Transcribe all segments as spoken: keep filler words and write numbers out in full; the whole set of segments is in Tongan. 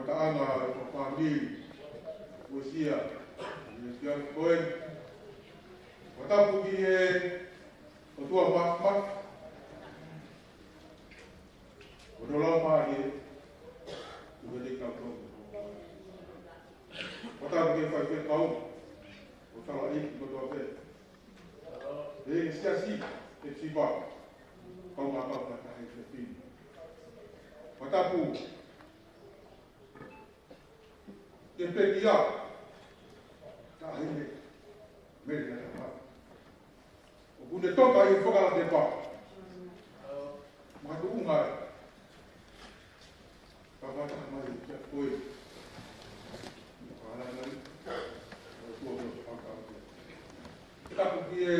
Taʻanga ʻo e fāmili, uesia, ʻi he efiafi ko eni. Fakatapu ki he ʻOtua Māfimafi, ʻo e Laumālie, ʻoku ne tau tau. Fakatapu ki he faifekau, ʻo tala i ki kotoa pē. ʻE siasi, ʻe sipa, kau mā kau ka tahi se pini. Fakatapu ke pekia, ka hine, meri ka taha. ʻOku ne toka ʻi he fakalakepa. Makatuʻunga ē. Ka fakataha mai kia koe. Ka hala mai. ʻO tuʻu ʻo fakataha. Tapu ki he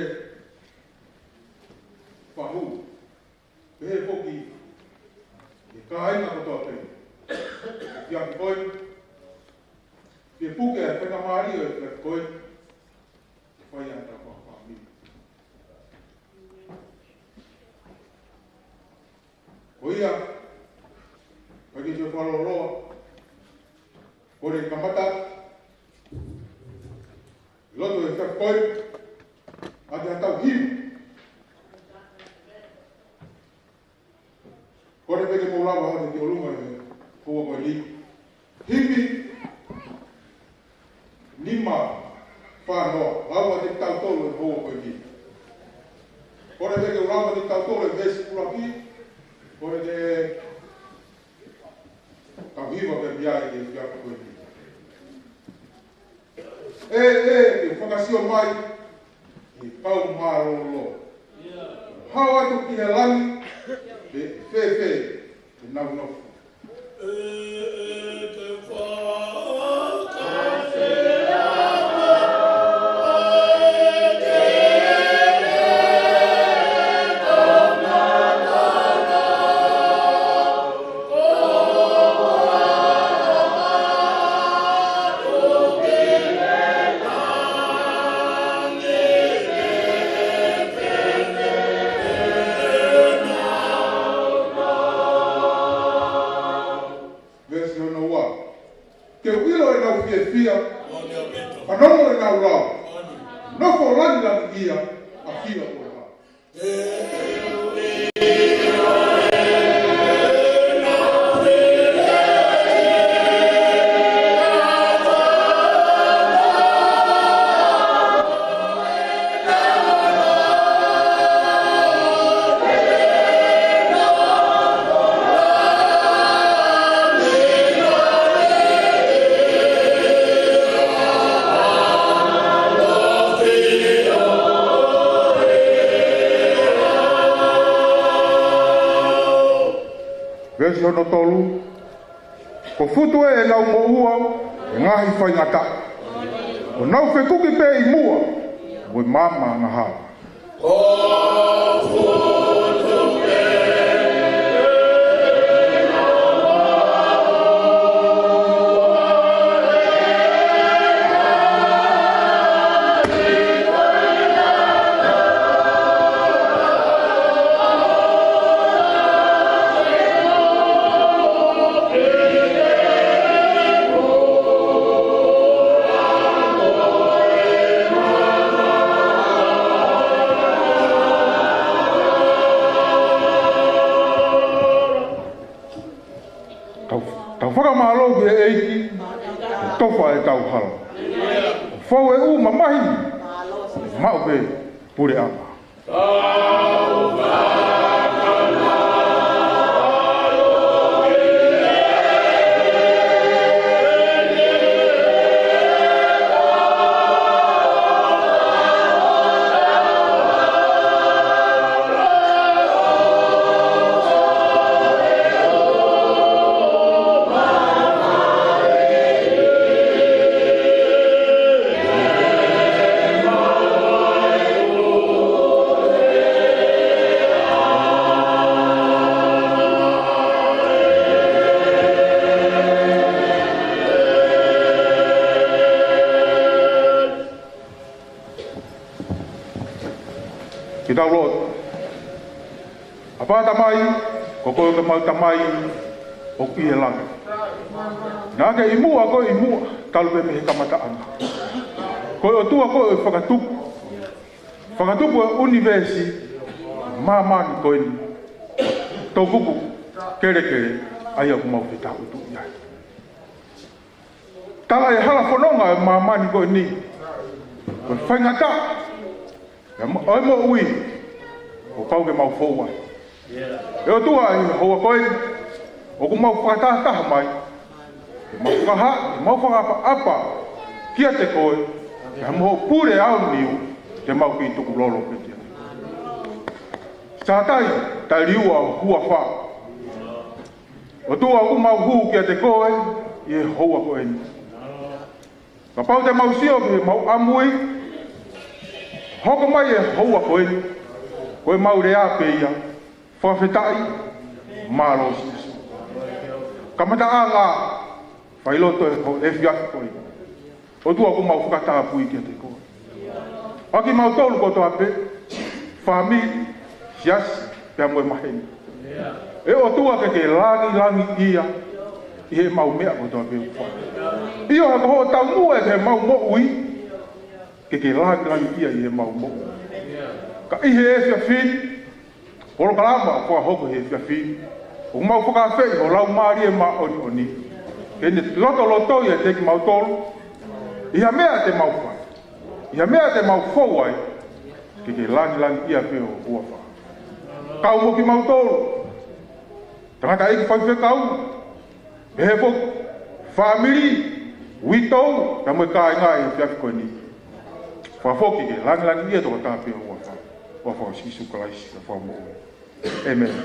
fahu. Pehē foki, ʻi he kāinga kotoa pē. Efiafi ko eni. Ke puke ʻa e faingamālie ʻo e efiafi ko eni. Ke fai ʻa e tapa fāmili. Ko ia, ʻoku ou fakalōloa, ko e kamata, loto ʻo e efiafi ko eni, ʻa e tau himi. Ko e peke mo lava ʻo te ki ʻolunga ʻi he houa ko eni. Himi nima fā noa, lau ʻa te tau tolu ʻi he houa ko eni. Ko e peke lava ʻa te tau tolu ʻi he veesi ʻuluaki, ko e tau hiva pē mei ai ʻi he efiafi ko eni. ʻE, ʻe, ke fakasio mai, ʻi he kau mālōlō. Hao atu ki he langi, ʻe, fēfē, ʻenau nofo. Veesi hono ua. Ke u ʻilo ʻenau fiefia, fanongo ʻenau lao. Nofo langilangiʻia, ʻa e fia ʻo e hala. Veesi hono tolu. Ko futu ʻe ʻenau moʻua ʻa e ngaahi faingataʻa. ʻO nau fekuki pē ʻi muʻa, mo e maama angahala. Tau, tau fakamālō ki he ʻEiki, ʻo tofa ʻetau hala. ʻO fou ʻa e ʻū mamahi, maʻu pē puleʻanga. Ke tau lotu. ʻApā Tamai, ko koe ko ʻemau Tamai ʻoku ʻi he langi. Naʻa ke ʻi muʻa, ko e ʻi muʻa, talu pē mei he kamataʻanga. Ko e ʻOtua koe ʻo e fakatupu. Fakatupu ʻo e ʻunivēsi, māmani ko eni. Toʻukupu kelekele, ʻa ia ʻoku mau fetaʻutu ʻi ai. Tala e hala fononga ʻo e māmani ko eni. Ko e faingataʻa ʻo e moʻui ʻoku pau ke mau fou ai. ʻE ʻOtua, ʻi he houa ko eni, ʻoku mau fakatahataha mai ke mau fakahā, ke mau fakaʻapaʻapa kiate koe, ke mo hoʻo pule aoniu, ke mau kiʻi tukulolo pē kiate koe. Sātai, tailiua ʻo e huafa. ʻOtua, ʻoku mau hū kiate koe ʻi he houa ko eni. Kapau te mau sio ki heʻemau ʻamui, hoko mai e houa ko eni, ko ʻemau lea pē ia, fakafetaʻi, mālō Sīsū. Kamataʻanga, failoto e ko e efiafi ko eni. ʻOtua, ʻoku mau fakatapui kiate koe. ʻA kimautolu kotoa pē, fāmili, siasi, pea mo e maheni. ʻE ʻOtua, ke ke langilangiʻia ʻi heʻemau meʻa kotoa pē ʻoku fai. ʻIo, he ko hoʻo taumuʻa ʻi heʻemau moʻui, ke ke langilangiʻia ʻi heʻemau moʻui. Ka ʻi he efiafi ni, polokalama ʻoku fakahoko he efiafi ni, ʻoku mau fakaafeʻi ho Laumālie Māʻoniʻoni ke ne lotolotoi ʻiate kimautolu, ʻi ha meʻa te mau fai, ʻi ha meʻa te mau fou ai, ke ke langilangiʻia pē ho huafa. Kau mo kimautolu, tangataʻeiki faifekau, pehē foki fāmili, uitou, pea mo e kāinga ʻi he efiafi ko eni. Fakafoki ke langilangiʻia tokotaha pē ho huafa. Huafa ʻo Sīsū Kalaisi, ko e Fakamoʻui. ʻĒmeni.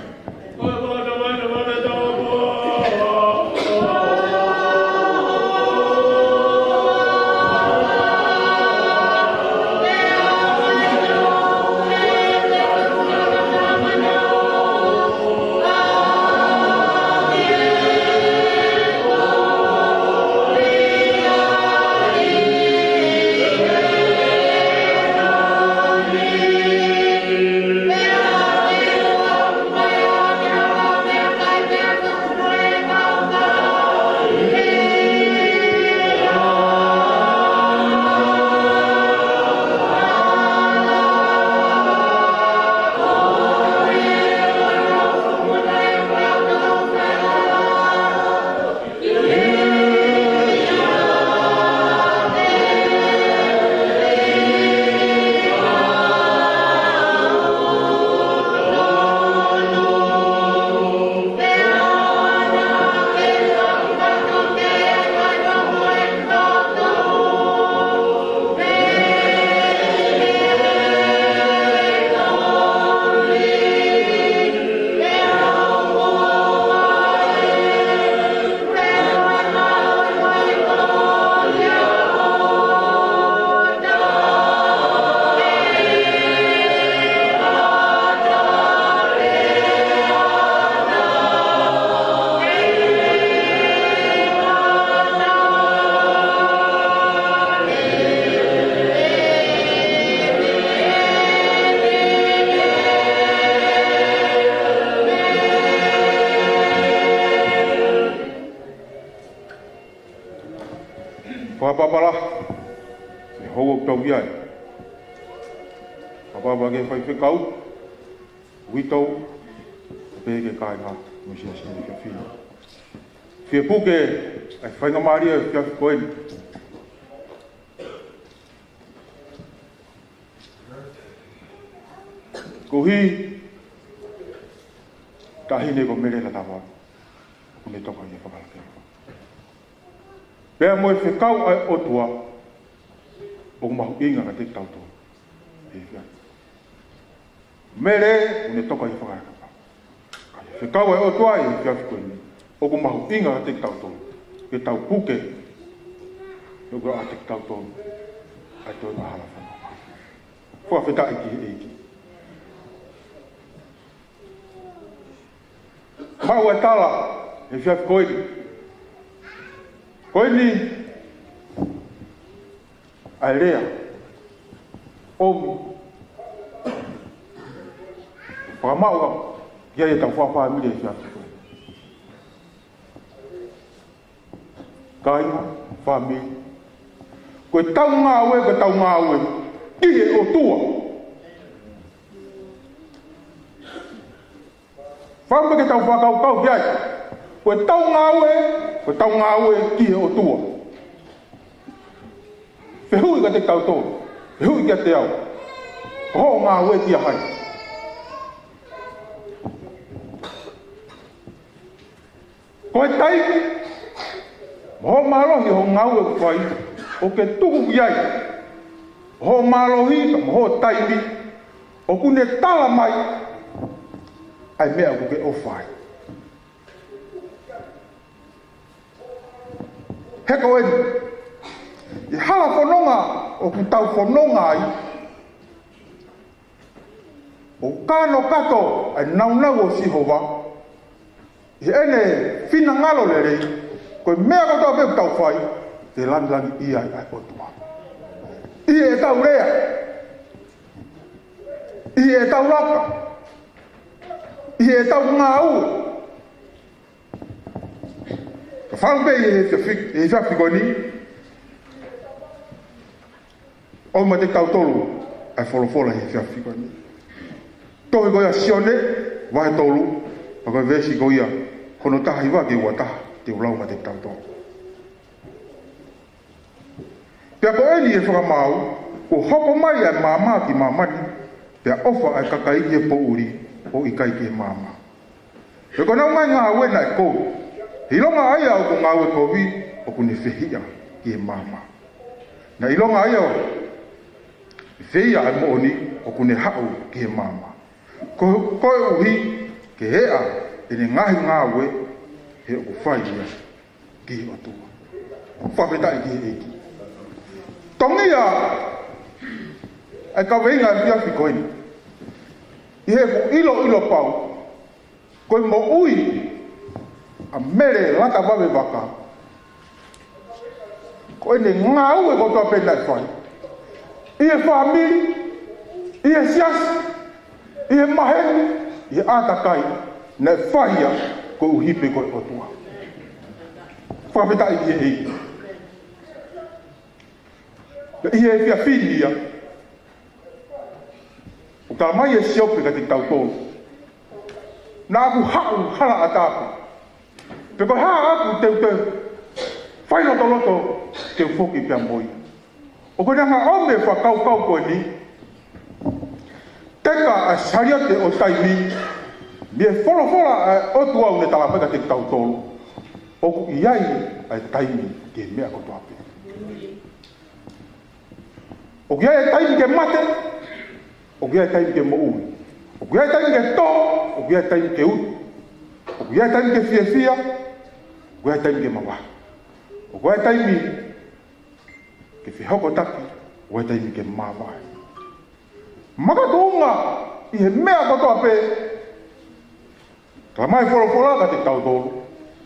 Fakapapala, ʻi he houa ʻoku tau ʻi ai. Fakapapala ki he faifekau, uitou, pea ki he kāinga, mo e siasi ʻi he efiafi ni. Fie puke ʻa e faingamālie ʻo e efiafi ko eni. Koeʻuhi, taʻahine ko Mele Latava, ʻoku ne toka ʻi he fakalakelau. Pea mo e fekau ʻa e ʻOtua, ʻoku mahuʻinga kiate kitautolu. ʻE, ia. Mele, ʻoku ne toka ʻi he fakalakelau. Ka ʻi he fekau ʻa e ʻOtua ʻi he efiafi ko eni, ʻoku mahuʻinga kiate kitautolu ke tau puke, ʻoku ʻiate kitautolu ʻa e toe mahalo fononga. Fakafetaʻi ki he ʻEiki. Maʻu e tala he efiafi ko eni. Ko eni ʻa e lea ʻoku fakamaʻu ʻaki ai ʻetau fakafāmili he efiafi ko eni. Kāinga, fāmili, ko ʻetau ngāue, ko ʻetau ngāue ki he ʻOtua. Fāmili, ke tau fakakaukau ki ai. Ko ʻetau ngāue, ko ʻetau ngāue ki he ʻOtua. Fehuʻi kiate kitautolu, fehuʻi kiate au. Ko hoʻo ngāue kia hai? Ko e taimi mo hoʻo mālohi hoʻo ngāue ʻoku fai, ʻoku ke tuku ki ai hoʻo mālohi mo hoʻo taimi, ʻoku ne tala mai ʻa e meʻa ʻoku ke ʻofa ai. He ko eni, ʻi he hala fononga ʻoku tau fononga ai, ʻoku kanokato ʻa e nāunau ʻo Sihova ʻi heʻene finangalo lelei, ko e meʻa kotoa pē ʻoku tau fai, ke langilangiʻia ai ʻa e ʻOtua. ʻI heʻetau lea, ʻi heʻetau laka, ʻi heʻetau ngāue. Ka fau pē ʻi he efiafi, ʻi he efiafi ko eni, ʻomi kiate kitautolu ʻa e folofola ʻi he efiafi ko eni. Tohi ko ia Sione, vahe tolu, pea ko e veesi ko ia hono taha hiva ki he ua taha, te u lau maʻa kitautolu. Pea ko eni ʻe fakamaau, kuo hoko mai ʻa e maama ki māmani, pea ʻofa ʻa e kakai ki he poʻuli, ʻo ʻikai ki he maama. Pea ko ʻenau ngaahi ngāue naʻe kovi. ʻIlonga ʻa ia ʻoku ngāue kovi, ʻoku ne fehiʻa ki he maama. Naʻe ʻilonga ʻa ia ʻoku fehiʻa ʻa e moʻoni, ʻoku ne haʻu ki he maama. Ko, koeʻuhi ke eʻa ʻene ngaahi ngāue, he ʻoku fai ia ki he ʻOtua. Fakafetaʻi ki he ʻEiki. Tongia ʻa e kaveinga ʻo e efiafi ko eni, ʻi heʻeku ʻiloʻilo pau, ko e moʻui ʻa Mele Latavave Vaka, ko ʻene ngāue kotoa pē naʻe fai, ʻi he fāmili, ʻi he siasi, ʻi he maheni, ʻi he ʻātakai, naʻe fai ia koeʻuhi pē ko e ʻOtua. Fakafetaʻi ki he ʻEiki. Pea ʻi he efiafi ni ia, ʻoku talamai ʻe Siope kiate kitautolu, naʻa ku haʻu hala ʻatā pē, pe ko e hā ʻaku te u toe failotoloto ke u foki pea mo ia. ʻOku ne hanga ʻo ʻomi e fakakaukau ko eni, teka ʻa e saliote ʻo taimi, mei he folofola ʻa e ʻOtua ʻoku ne talamai kiate kitautolu, ʻoku ʻi ai ʻa e taimi ki he meʻa kotoa pē. ʻOku ʻi ai e taimi ke mate, ʻoku ʻi ai e taimi ke moʻui. ʻOku ʻi ai e taimi ke tō, ʻoku ʻi ai e taimi ke utu. ʻOku ʻi ai e taimi ke fiefia, ʻoku ʻi ai e taimi ke mavahe. ʻOku ʻi ai e taimi ke fehokotaki, ʻoku ʻi ai e taimi ke māvae. Makatuʻunga ʻi he meʻa kotoa pē, talamai ʻe he folofola kiate kitautolu,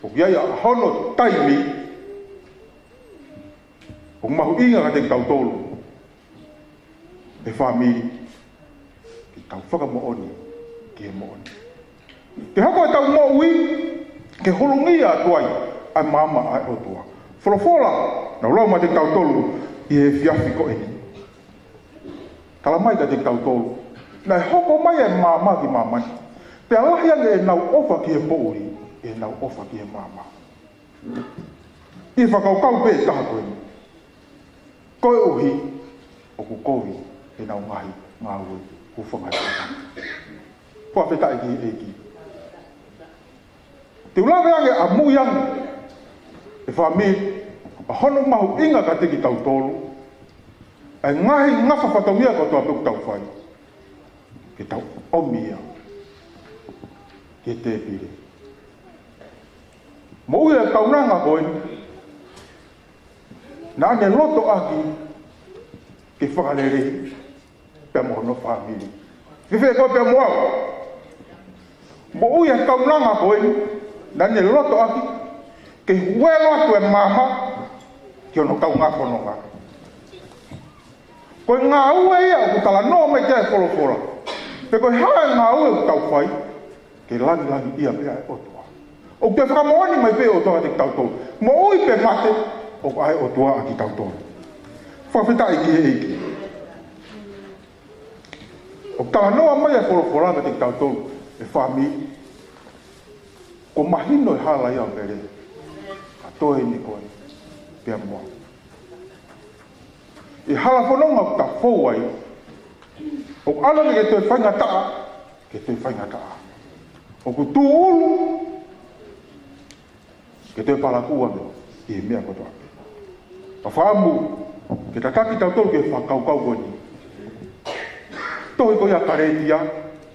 ʻoku ʻi ai ʻa hono taimi, ʻoku mahuʻinga kiate kitautolu, ʻe fāmili, ke tau fakamoʻoni ki he moʻoni. Ke hoko ʻetau moʻui ke hulungia atu ai ʻa e maama ʻa e ʻOtua. Folofola naʻa ku lau maʻa kitautolu ʻi he efiafi ko eni, talamai kiate kitautolu, naʻe hoko mai ʻa e maama ki māmani, pea lahi ange ʻenau ʻofa ki he poʻuli ʻi heʻenau ʻofa ki he maama. ʻI he fakakaukau pē ʻe taha ko eni, koeʻuhi ʻoku kovi ʻenau ngaahi ngāue hūfanga he fakataha. Fakafetaʻi ki he ʻEiki. Te u lave ange ʻamui ange, ʻe fāmili, ʻa hono mahuʻinga kiate kitautolu ʻa e ngaahi ngafa fatongia kotoa pē ʻoku tau fai, ke tau ʻomi ia ki he tēpile. Moʻui ʻa e kaunanga ko eni, naʻa ne loto ʻaki ke fakalelei pea mo hono fāmili. Fēfē koe pea mo au? Moʻui ʻa e kaunanga ko eni, naʻa ne loto ʻaki ke huelo atu e maama ki hono kaungā fononga. Ko e ngāue ia ʻoku talanoa mai ki ai e folofola. Pe ko e hā e ngāue ʻoku tau fai, ke langilangiʻia pē ʻa e ʻOtua. ʻOku toe fakamoʻoni mai pē ʻOtua kiate kitautolu. Moʻui pe mate, ʻoku ʻa e ʻOtua ʻa kitautolu. Fakafetaʻi ki he ʻEiki. ʻOku talanoa mai ʻa e folofola kiate kitautolu, ʻe fāmili. Kuo mahino e hala ia ʻo Pele. Ka toe ni koe, pea mo au. ʻI he hala fononga ʻoku ta fou ai, ʻoku ʻalu ke toe faingataʻa, ke toe faingataʻa. ʻOku tūʻulu, ke toe palakū ange ʻi he meʻa kotoa pē. Ka fakaʻamu ke tataki kitautolu ki he fakakaukau ko eni. Tohi ko ia Kalētia,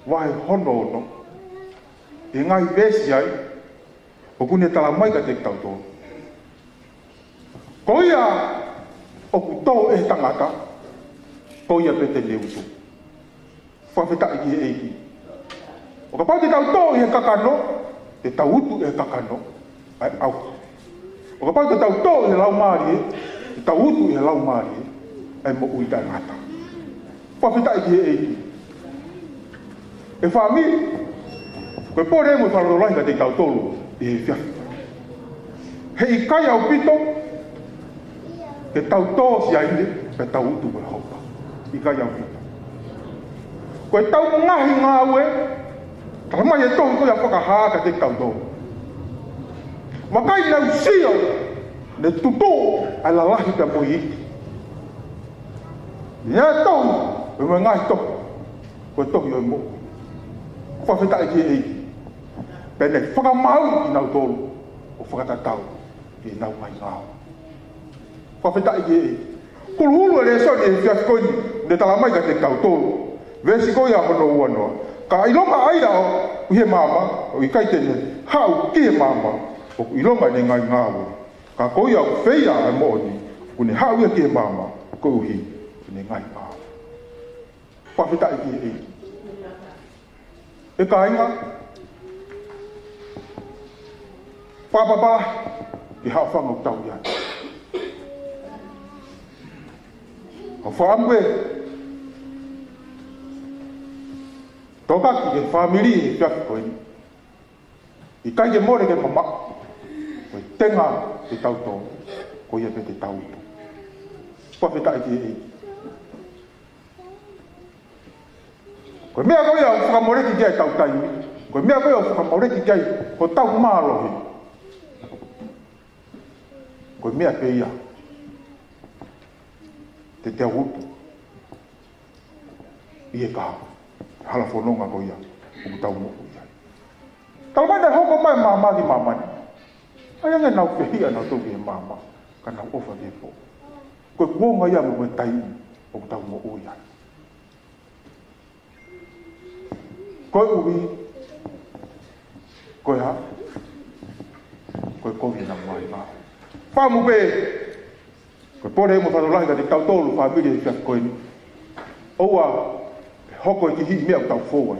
vahe hono ono. ʻI he ngaahi veesi ai, ʻoku ne tala mai kiate kitautolu. Ko ia ʻoku tō ʻe he tangata, ko ia pē te ne utu. Fakafetaʻi ki he ʻEiki. ʻO kapau te tau tō ʻi he kakano, te tau utu ʻi he kakano, ʻa e ʻauha. ʻO kapau te tau tō ʻi he laumālie, te tau utu ʻi he laumālie, ʻa e moʻui taʻengata. Fakafetaʻi ki he ʻEiki. ʻE fāmili, ko e pole mo e fakalotolahi kiate kitautolu ʻi he efiafi. Heʻikai ʻaupito ke tau tō siaine, pea tau utu mo e hopa. ʻIkai ʻaupito. Ko ʻetau ngaahi ngāue, tala mai ʻe he tohi ko ia Fakahā kiate kitautolu. Vakai naʻa ku sio, ne tutuʻu ʻa e lalahi pea mo e iiki. Naʻe tohi, pea mo e ngaahi tohi. Ko e tohi ʻo e moʻui. Fakafetaʻi ki he ʻEiki. Pea ne fakamaau kinautolu ʻo fakatatau ki heʻenau ngaahi ngāue. Fakafetaʻi ki he ʻEiki. Huluhulu e lēsoni ʻi he efiafi ko eni, ne tala mai kiate kitautolu. Veesi ko ia hono ua noa. Ka ʻilonga ʻa ia ʻoku ʻi he maama, ʻoku ʻikai te ne haʻu ki he maama, ʻoku ʻilonga ʻene ngaahi ngāue. Ka ko ia ʻoku feia ʻa e moʻoni, ʻoku ne haʻu ia ki he maama, koeʻuhi ko ʻene ngaahi ngāue. Fakafetaʻi ki he ʻEiki. ʻE kāinga, fakapapālangi ki he haʻofanga ʻoku tau ʻi ai. ʻOku ou fakaʻamu ke tokanga ki he fāmili he efiafi ko eni. ʻIkai ke mole ke mamaʻo, ko e tenga te tau tō, ko ia pē te tau utu. Fakafetaʻi ki he ʻEiki. Ko e meʻa ko ia ʻoku fakamoleki ki ai ʻetau taimi, ko e meʻa ko ia ʻoku fakamoleki ki ai hotau mālohi. Ko e meʻa pē ia te tau utu ʻi he kahaʻu, hala fononga ko ia ʻoku tau moʻui ai. Talu mai naʻe hoko mai maama ki māmani. ʻAi ange ʻenau fehiʻa nautolu ki he maama, ka nau ʻofa ki he pō. Ko e kuonga ia mo e taimi ʻoku tau moʻui ai. Koeʻuhi ko e hā? Ko e kovi ʻenau ngaahi ngāue. Fakaʻamu pē, ko e pole mo e fakalotolahi kiate kitautolu fāmili he efiafi ko eni. ʻOua ʻe hoko e kihiʻi meʻa ʻoku tau fou ai,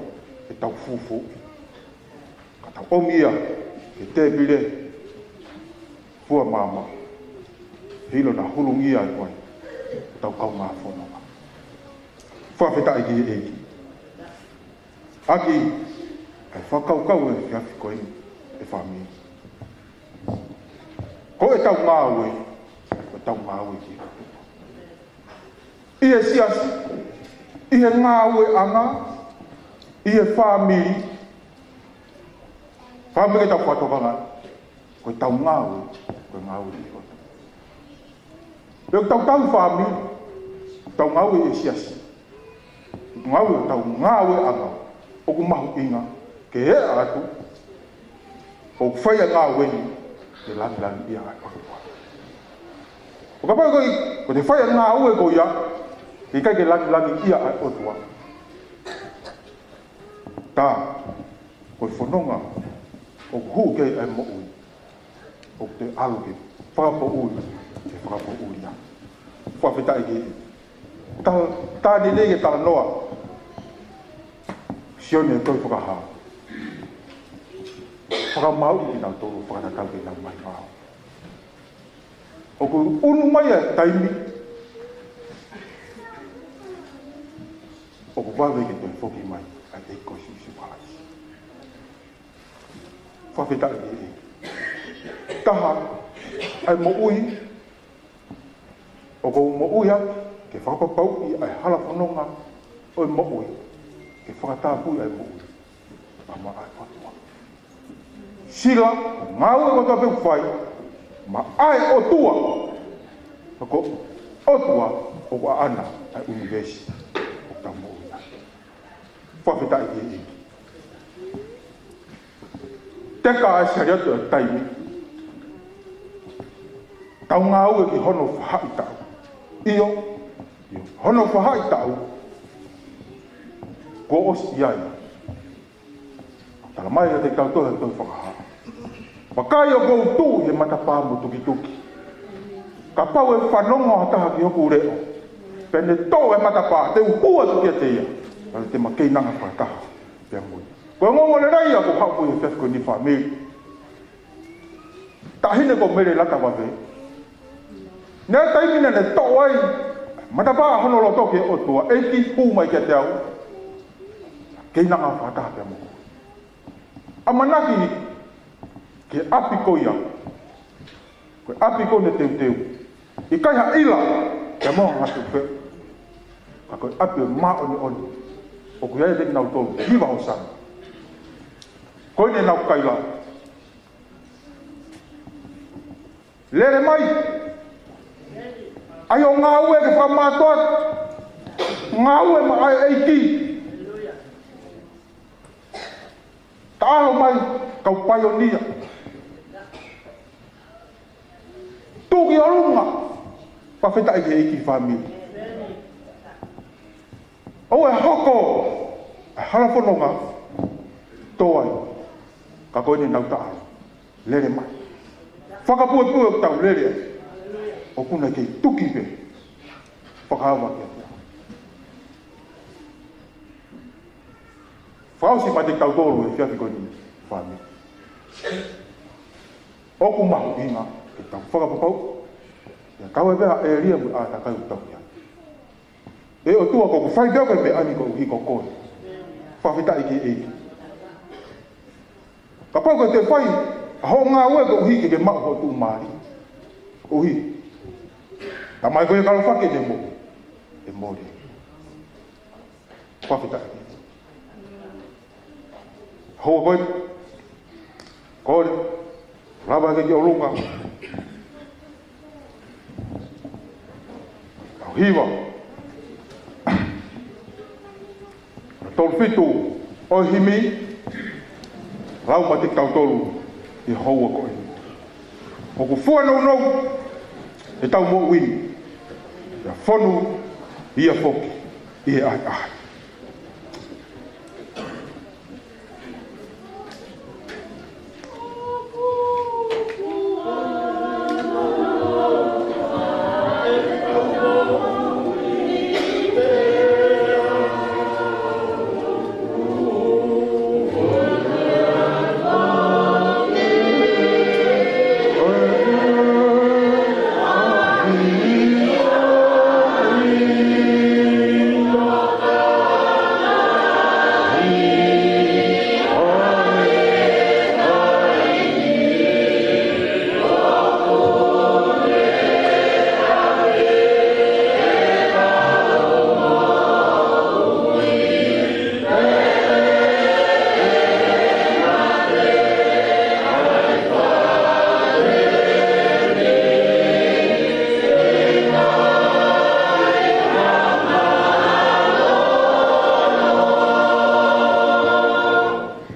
ʻetau fufū. Ka tau ʻomi ia ki he tēpile fua maama. He ʻilo naʻa hulungia ai ko ē ʻetau kaungā fononga. Fakafetaʻi ki he ʻEiki. ʻAki ʻa e fakakaukau he efiafi ko eni, ʻe fāmili. Ko ʻetau ngāue, ko ʻetau ngāue ki he ʻOtua. ʻI he siasi, ʻi he ngāueʻanga, ʻi he fāmili. Fāmili, ke tau fakatokanga, ko ʻetau ngāue, ko e ngāue ki he ʻOtua. Pea ʻoku tau tau fāmili, tau ngāue ʻi he siasi. Ngāue, tau ngāueʻanga, ʻoku mahuʻinga ke ʻea atu, ʻoku fai ʻa e ngāue ni ke langilangiʻia ai ʻa e ʻOtua. ʻO kapau ko e, ko e te fai ʻa e ngāue ko ia, ʻikai ke langilangiʻia ai ʻa e ʻOtua, tā ko e fononga ʻoku hū ki ai ʻa e moʻui, ʻoku te ʻalu ke fakapoʻuli, ke fakapoʻuli ia. Fakafetaʻi ki he ʻEiki. Tā, tā ni nei ke talanoa Sione he tohi Fakahā. Fakamaau kinautolu, fakatatau ki heʻenau ngaahi ngāue. ʻOku ʻunu mai ʻa e taimi ʻoku vave ke toe foki mai ʻa e ʻEiki ko Sīsū Kalaisi. Fakafetaʻi ki he ʻEiki. Taha, ʻa e moʻui, ʻoku ou moʻui atu ke fakapapauʻi ʻa e hala fononga ʻo e moʻui, ke fakatapui ʻa e moʻui. Maʻa e ʻOtua. Sila, ngāue kotoa pē ʻoku fai, maʻa e ʻOtua. Ko e ʻOtua ʻoku ʻaʻana ʻa e ʻunivēsi ʻoku tau moʻui ai. Fakafetaʻi ki he ʻEiki. Teka ʻa e salioti ʻo e taimi. Tau ngāue ki hono faʻahitaʻu. ʻIo, ʻio, hono faʻahitaʻu. Kuo ʻosi ʻi ai. Talamai kiate kitautolu ʻe he Tohi Fakahā. Vakai, ʻoku ou tuʻu he matapā mo tukituki. Kapau ʻe fanongo ha taha ki hoku leʻo, pea ne toʻo e matapā, te u hū atu kiate ia, pea te ma keinanga fakataha pea mo ia. Ko e ongoongolelei ia ʻoku ou haʻu mo ia he efiafi ko eni, fāmili. Taʻahine ko Mele Lata Vave. Naʻe taimi naʻa ne toʻo ai matapā hono loto ki he ʻOtua, ʻEiki, hū mai kiate au. Keinanga fakataha pea mo koe. ʻAmanaki ki he ʻapi ko ia. Ko e ʻapi ko eni teuteu. ʻIkai ha ʻila, pea mo ha ngatu pē. Ka ko e ʻapi ʻo e māʻoniʻoni. ʻOku ʻi ai ʻiate kinautolu, hiva hosana. Ko eni ʻenau kaila. Lele mai. ʻAi hoʻo ngāue ke fakamātoato. Ngāue maʻa e ʻEiki. Taʻalo mai, kau paionia. Tuʻu ki ʻolunga. Fakafetaʻi ki he ʻEiki, fāmili. ʻOua ʻe hoko ʻa e hala fononga, tō ai. Ka ko eni ʻenau taʻalo. Lele mai. Fakapuepue ʻoku tau lele ai. ʻOku na kei tuki pē. Fakaava kiate au. Fakaʻosi mai kiate kitautolu he efiafi ko eni, fāmili. ʻOku mahuʻinga ke tau fakapapau. ʻIo, tau ʻi he ʻēlia mo e ʻātakai ʻoku tau ʻi ai. ʻE ʻOtua, ʻoku ou fai pē au ki he meʻa ni koeʻuhi ko koe. Fakafetaʻi ki he ʻEiki. Kapau ko e te fai ʻa hoʻo ngāue koeʻuhi ke ke maʻu hoʻo tuʻumālie. Koeʻuhi. Tamai, ko e kalo fake ne mo. ʻE mole. Fakafetaʻi. Houa ko ē. Kole. Lava ke ki ʻolunga. ʻAho hiva. Tolu fitu ʻo e himi. Lau mai kiate kitautolu ʻi he houa ko ē. ʻOku fua nounou ʻetau moʻui. ʻIo, fonu ia foki ʻi he ʻahiʻahi.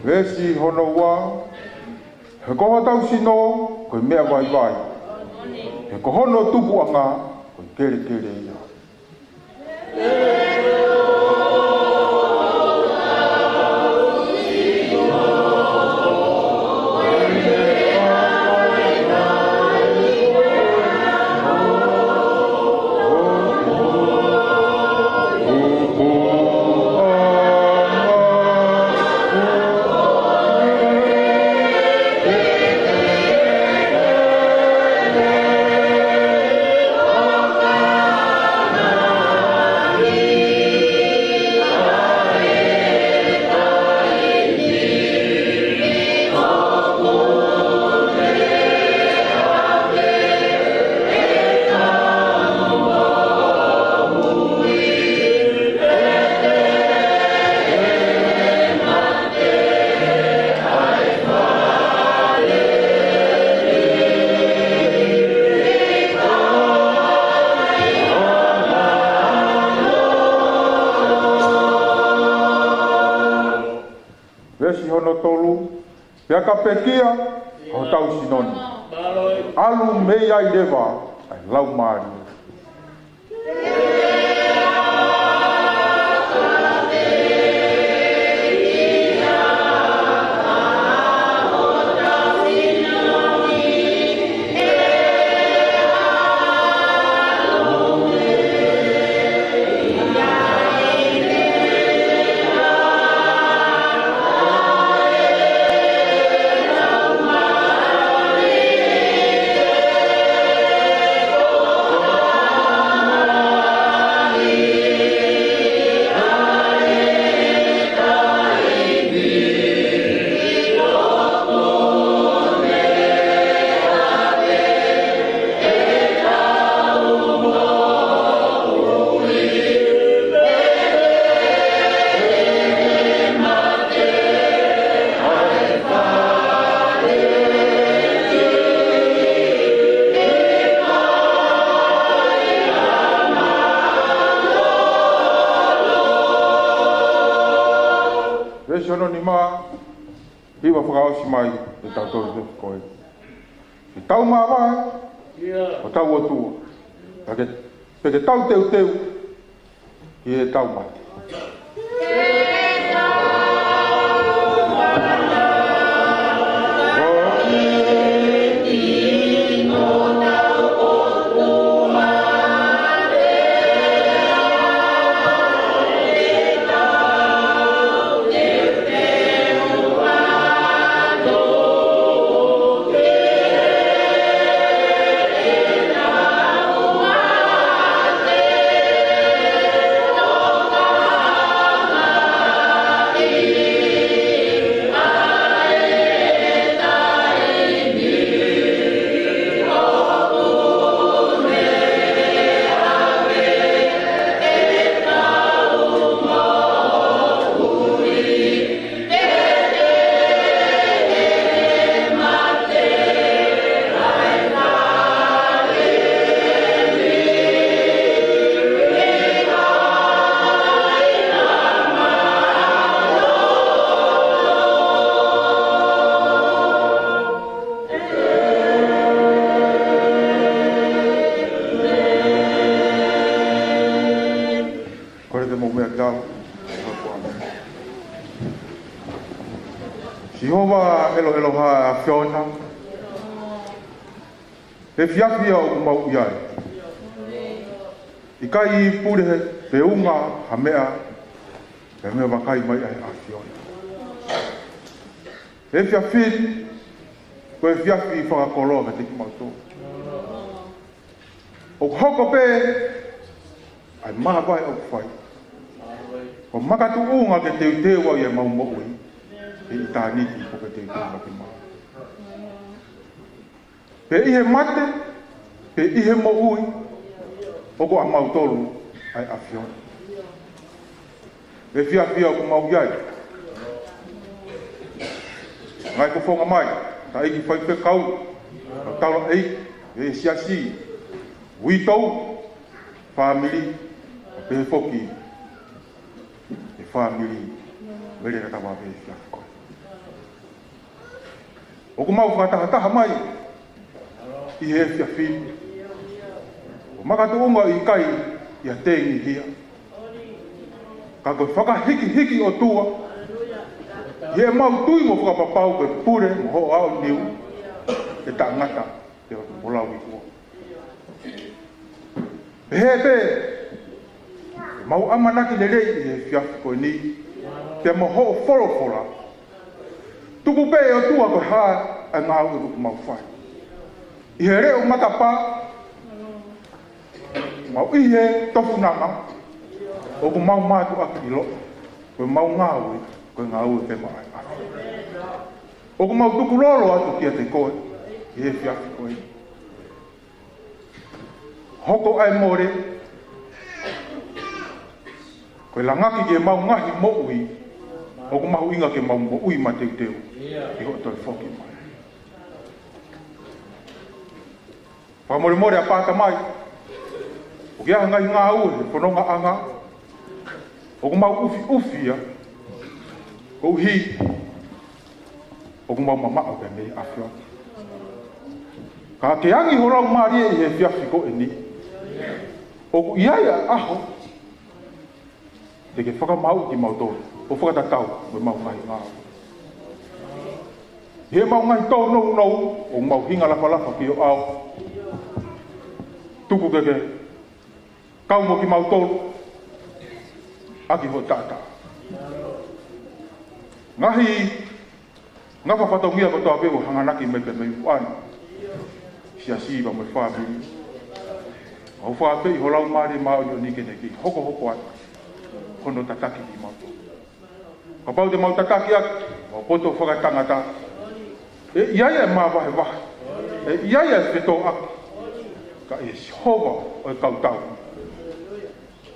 Veesi hono ua. He ko hotau sino ko e meʻa vaivai. He ko hono tupuʻanga ko e kelekele ia. Ka pekia hotau sino ni, ʻalu mei ai leva ʻa e Laumālie. Veesi hono nima, hiva fakaʻosi mai ʻe tautolu he ko e. Ke tau māvae hotau ʻOtua, pea ke, pea ke tau teuteu ʻi heʻetau mate. Kole ke mou meʻa kiate au. Sihova ʻeloʻeloha ʻa e ʻAfiona, he efiafi ʻoku mau ʻi ai. ʻIkai pule pe unga ha meʻa, he meʻa vakai mai ʻa e ʻAfiona. He efiafi, ko e efiafi fakakoloa kiate kimautolu. ʻOku hoko pē ʻa e māvae ʻoku fai, ko e makatuʻunga ke teuteu ai ʻemau moʻui ʻi ʻitāniti, ko e teuteu ʻa ke mau. Pe ʻi he mate, pe ʻi he moʻui, ʻoku ʻamautolu ʻa e ʻAfiona. He efiafi ʻoku mau ʻi ai. Ngaahi fofonga mai, taʻeiki faifekau, taulaʻeiki ʻo e siasi, uitou, fāmili, pea pehē foki ʻa e fāmili, vele na tama pē he efiafi ko ē. ʻOku mau fakatahataha mai ʻi he efiafi ni. Ko e makatuʻunga ʻikai ia tengihia, ka ko e fakahikihiki ʻOtua ʻi heʻemau tui mo fakapapau ko e pule mo hoʻo aʻu niu ʻe taʻengata pea mo lauikuonga. Pehē pē ʻemau ʻamanaki lelei ʻi he efiafi ko eni, pea mo hoʻo folofola. Tuku pē ʻe ʻOtua ko e hā ʻa e ngāue ʻoku mau fai. ʻI he leʻo matapā, mo ʻi he tofunanga, ʻoku mau mātuʻaki ʻiloʻi ko ʻemau ngāue, ko e ngāue pē maʻa e ʻAfiona. ʻOku mau tukulolo atu kiate koe ʻi he efiafi ko eni. Hoko ʻa e mole ko e langaki ki heʻemau ngaahi moʻui, ʻoku mahuʻinga ke mau moʻui mateuteu ʻi hoʻo toe foki mai. Fakamolemole ʻa pāta mai, ʻoku ʻi ai ha ngaahi ngāue he fonongaʻanga ʻoku mau ʻufiʻufi ia, koeʻuhi ʻoku mau mamaʻo pē mei he ʻafioʻanga. Ka ke angi ho Laumālie ʻi he efiafi ko eni. ʻOku ʻi ai ʻa e ʻaho te ke fakamaau kimautolu ʻo fakatatau mo ʻemau ngaahi ngāue. ʻI heʻemau ngaahi tōnounou, ʻoku mau hinga lafalafa ki ho ʻao. Tuku ke ke kau mo kimautolu ʻaki ho taʻataʻa. Ngaahi ngafa fatongia kotoa pē ʻoku hanganaki mai pē mei muʻa ni. Siasi pea mo e fāmili. ʻOfa pē ʻi ho Laumālie Māʻoniʻoni ke ne kei hokohoko atu hono tataki kimautolu. Kapau te mau tataki ʻaki ʻemau poto fakatangata, ʻe ʻi ai ʻa e māvahevahe, ʻe ʻi ai ʻa e fetōʻaki, ka ʻe Sihova ʻo e kau tau,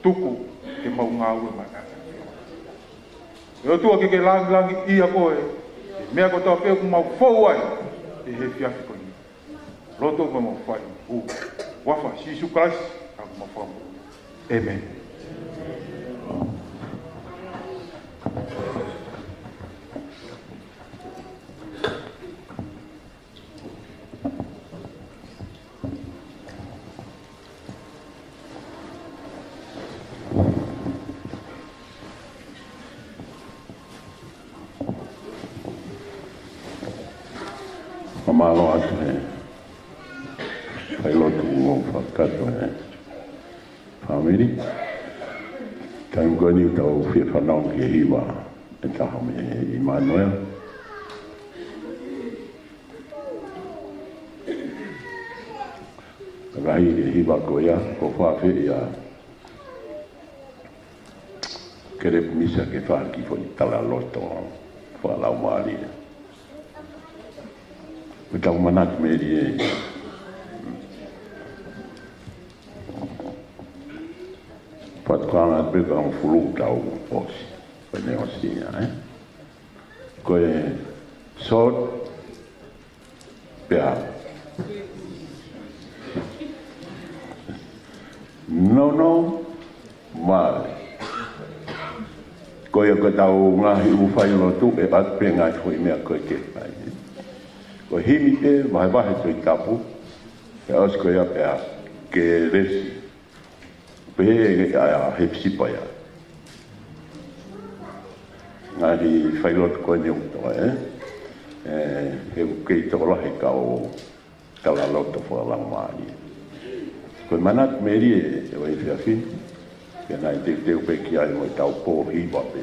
tuku ke mau ngāue maʻana. ʻE ʻOtua, ke ke langilangiʻia koe ʻi he meʻa kotoa pē ʻoku mau fou ai ʻi he efiafi ko eni. Lotu ʻoku mau fai ʻi he huafa ʻo Sīsū Kalaisi, ʻa ʻemau Fakamoʻui. ʻĒmeni. Fakamālō atu he failotu ʻoku fakakakato he fāmili. Taimi ko eni ʻoku tau fie fanongo ki he hiva ʻe taha mei ʻImanuela. Ka ʻi he hiva ko ia, ʻoku fakaafeʻi ʻa Kelepu Misa ke fai ha kiʻi foʻi talaloto fakalaumālie. Ko ʻetau manatu melie. Pea tuku ange pē ka hongofulu tau ʻosi. Ko ʻene ʻosi ia, ē? Ko e short pea nono male. Ko ia ko ʻetau ngaahi ʻū failotu ʻe ʻoatu pē ngaahi foʻi meʻa ko ē ke fai. Ko e himi pē, vahevahe Tohi Tapu, pea ʻosi ko ia pea kelesi. Pehē ʻe ʻa Hepisipa ia. Ngaahi failotu ko eni ʻoku tō, ē? Ē, he ʻoku kei tokolahi kau talaloto fakalaumālie. Ko e manatu melie ʻo e efiafi ni, ke nau teuteu pē ki ai mo ʻetau pō hiva pē.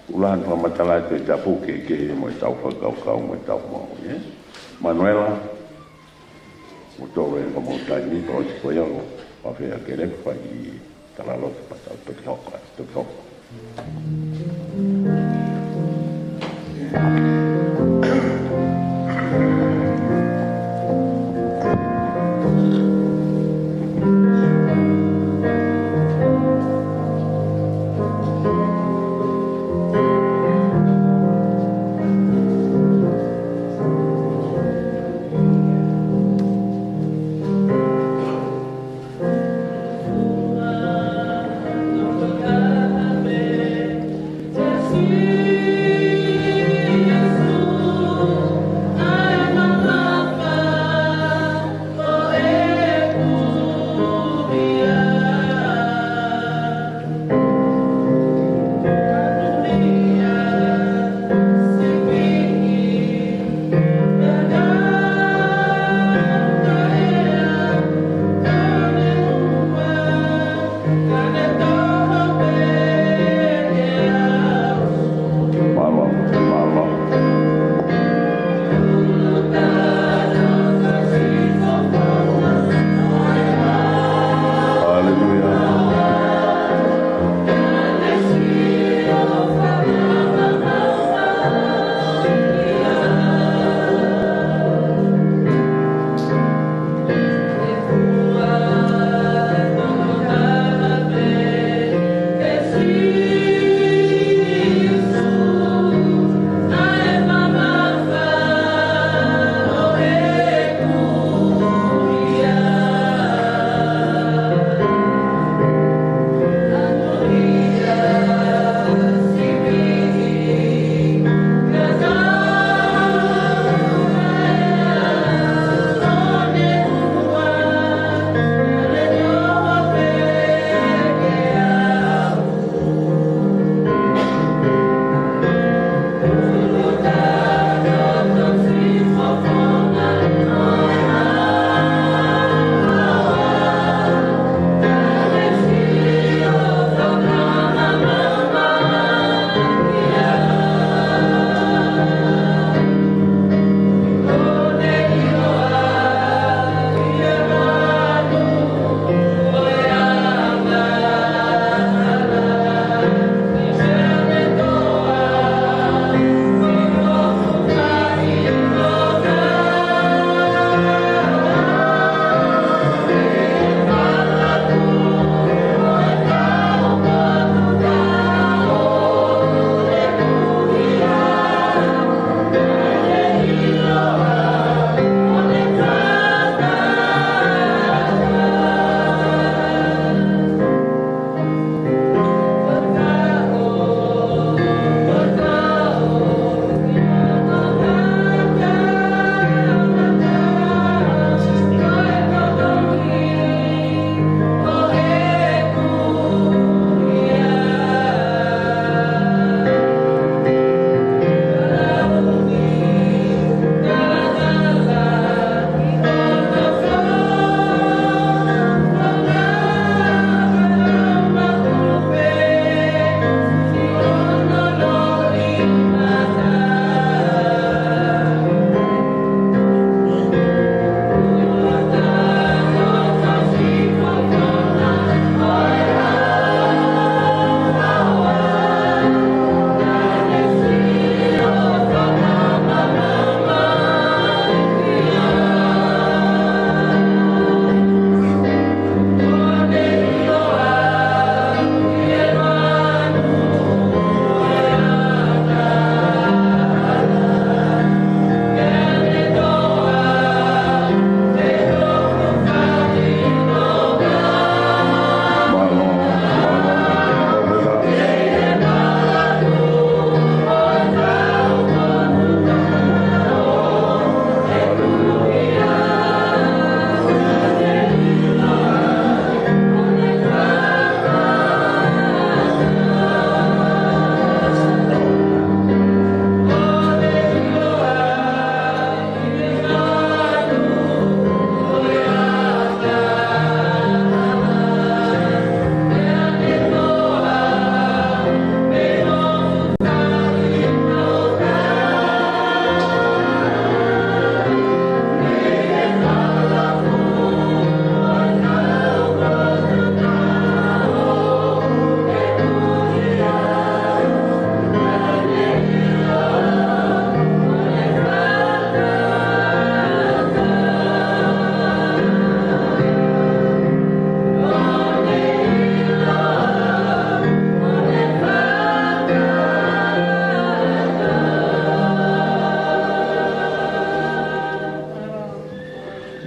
ʻUluaki fakamatala ʻa e Tohi Tapu ke kehe mo ʻetau fakakaukau mo ʻetau moʻui, ē? Manuela, mo tolo e ka mo taimi, ka ʻosi ko ia ʻoku fakaafeʻi ʻa Kelepu fai talaloto pea tau toki hoko, toki hoko.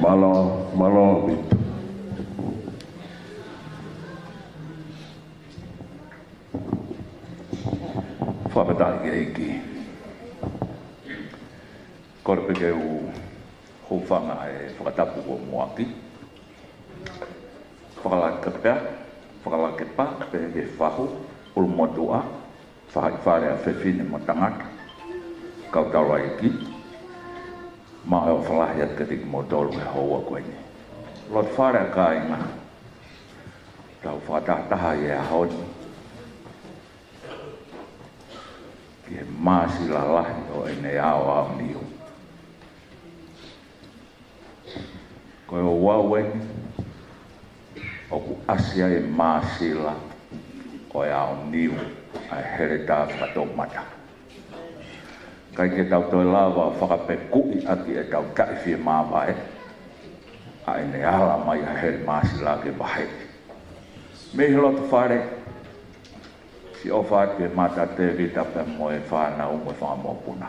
Mālō, mālō ʻaupito. Fakafetaʻi ki he ʻEiki. Kole pē ke u hūfanga he fakatapu kuo muʻaki. Fakalaka pea, fakalaka pea, pea ke fahu, ʻulumotuʻa, faʻahi fale ʻa fefine mo tangata, kau taulaʻeiki, maʻu e ʻofa lahi atu kiate kimoutolu he houa ko eni. Loto fale ʻa kāinga, tau fakatahataha ʻi he ʻaho ni ki he māsila lahi ʻo ʻEne ʻAo ʻAoniu. Ko e ouau eni ʻoku ʻasi ai e māsila ʻo e ʻaoniu ʻa e heletā fakatoumata. ʻIkai ke tau toe lava fakapekuʻi ʻaki ʻetau taʻefiemāvae ʻa ʻene ala mai ʻa e hele māsila ke vaheʻi. Mei he loto fale, siʻi ʻofa atu ki he mata Tēvita pea mo e fānau mo e fanga mokopuna.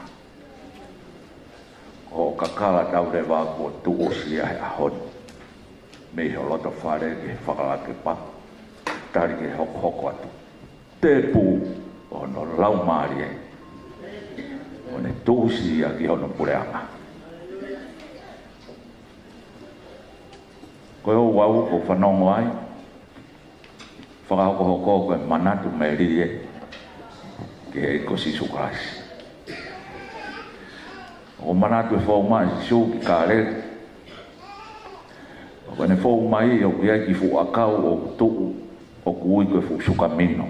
Ko hoʻo kakala tauleva kuo tuʻusi ia he ʻaho ni. Mei he loto fale ki he fakalaka pea, tali ki he hokohoko atu. Tēpū ʻo hono Laumālie, ʻo ne tuʻusi ia ki hono puleʻanga. Ko e ouau ʻoku ou fanongo ai, fakahokohoko ko e manatu melie ki he ʻEiki ko Sīsū Kalaisi. ʻOku ou manatu e fou mai ʻa Sīsū ki Kāleli. Ko ʻene fou mai ʻoku ʻi ai e kiʻi fuʻu ʻakau ʻoku tuʻu ʻoku ui ko e fuʻu sukamino.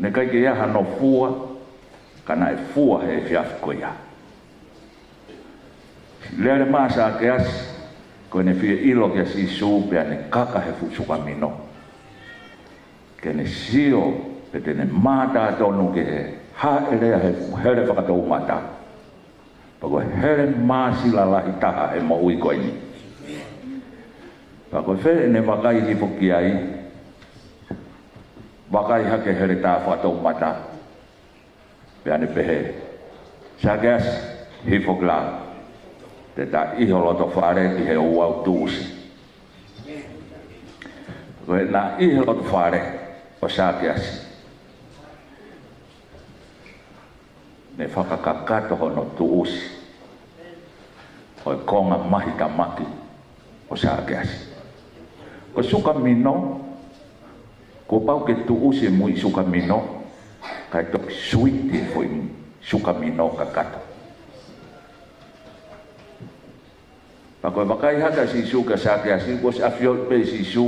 Naʻe ʻikai ke ʻi ai hano fua, ka naʻe fua he efiafi ko ia. Lele mai ʻa Sākeasi, ko ʻene fie ʻilo kia Sīsū pea ne kaka he fuʻu sukamino, ke ne sio pe te ne mātā tonu ki he hāʻele ʻa e fuʻu hele fakatoumata. Pea ko e hele māsila lahi taha he moʻui ko eni. Pea ko fē ʻene vakai hifo ki ai, vakai hake heletā fakatoumata. Pea ne pehē, Sākeasi, hifo ki lalo. Te ta ʻi ho loto fale ki he ouau tuʻusi. Ko ʻene ʻi he loto fale ʻo Sākeasi, ne fakakakato hono tuʻusi ʻo e konga mahitamaki ʻo Sākeasi. Ko e sukamino, kuo pau ke tuʻusi e muiʻi sukamino, kae toki suiti e foʻi sukamino kakato. Pea ko e vakai hake ʻa Sīsū kia Sākeasi, kuo ʻosi ʻafioʻi pē ʻe Sīsū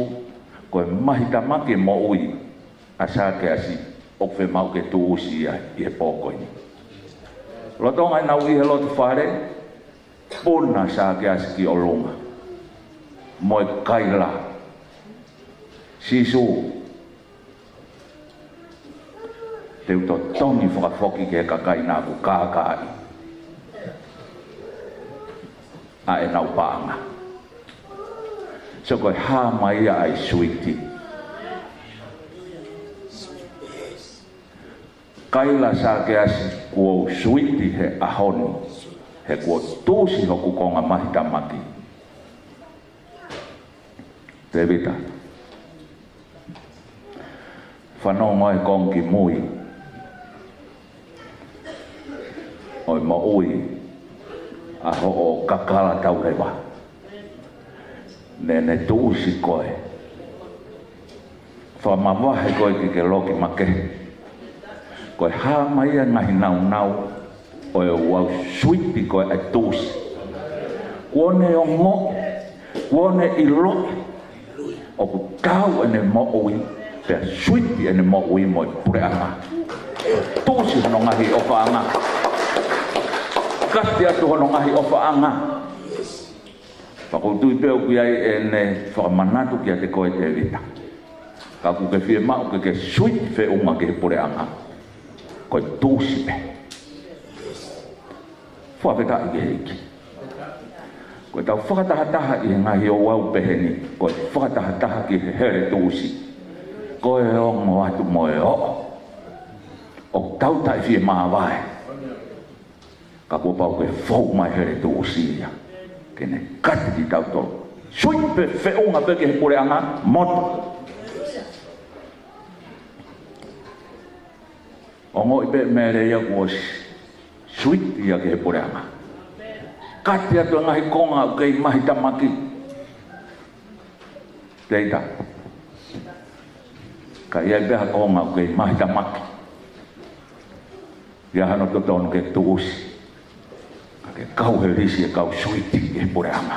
ko e mahitamaki e moʻui ʻa Sākeasi ʻoku fiemaʻu ke tuʻusi ia ʻi he pō ko eni. Lolotonga ʻenau ʻi he loto fale, puna ʻa Sākeasi ki ʻolunga mo e kaila, Sīsū, te u totongi fakafoki ki he kakai naʻa ku kākaaʻi ʻa ʻenau paʻanga. So ko e hā mai ia ʻa e suiti. Kaila Sākeasi, kuo u suiti he ʻaho ni, he kuo tuʻusi hoku konga mahitamaki. Tēvita, fanongo he konga kimui ʻo e moʻui ʻa hoʻo kakala tauleva. Naʻa ne tuʻusi koe. Fakamavahe koe ke ke loki makehe. Ko e hā mai ia e ngaahi naunau ʻo e ouau, suiti koe ʻa e tuʻusi. Kuo ne ongoʻi, kuo ne ʻiloʻi ʻoku taau ʻene moʻui, pea suiti ʻene moʻui mo e puleʻanga. Tuʻusi hono ngaahi ʻofaʻanga. Kati atu hono ngaahi ʻofaʻanga. Pea ʻoku ou tui pē ʻoku ʻi ai ʻene fakamanatu kiate koe Tēvita. Ka ʻoku ke fiemaʻu ke ke suiti feʻunga ki he puleʻanga, ko e tuʻusi pē. Fakafetaʻi ki he ʻEiki. Ko ʻetau fakatahataha ʻi he ngaahi ouau pehē ni, ko e fakatahataha ki he hele tuʻusi. Ko e ongo atu mo e oʻo. ʻOku tau taʻefiemāvae. Ka kuo pau ke fou mai hele tuʻusi ia. Ke ne kati kitautolu. Suiti pē, feʻunga pē ki he puleʻanga, motu. Ongoʻi pē meʻa lelei ia kuo ʻosi suiti ia ki he puleʻanga. Kati atu e ngaahi konga ʻoku kei mahitamaki. Teita. Ka ʻi ai pē ha konga ʻoku kei mahitamaki, ʻi ai hano totonu ke tuʻusi. Ka ke kau he lisi e kau suiti ʻi he puleʻanga.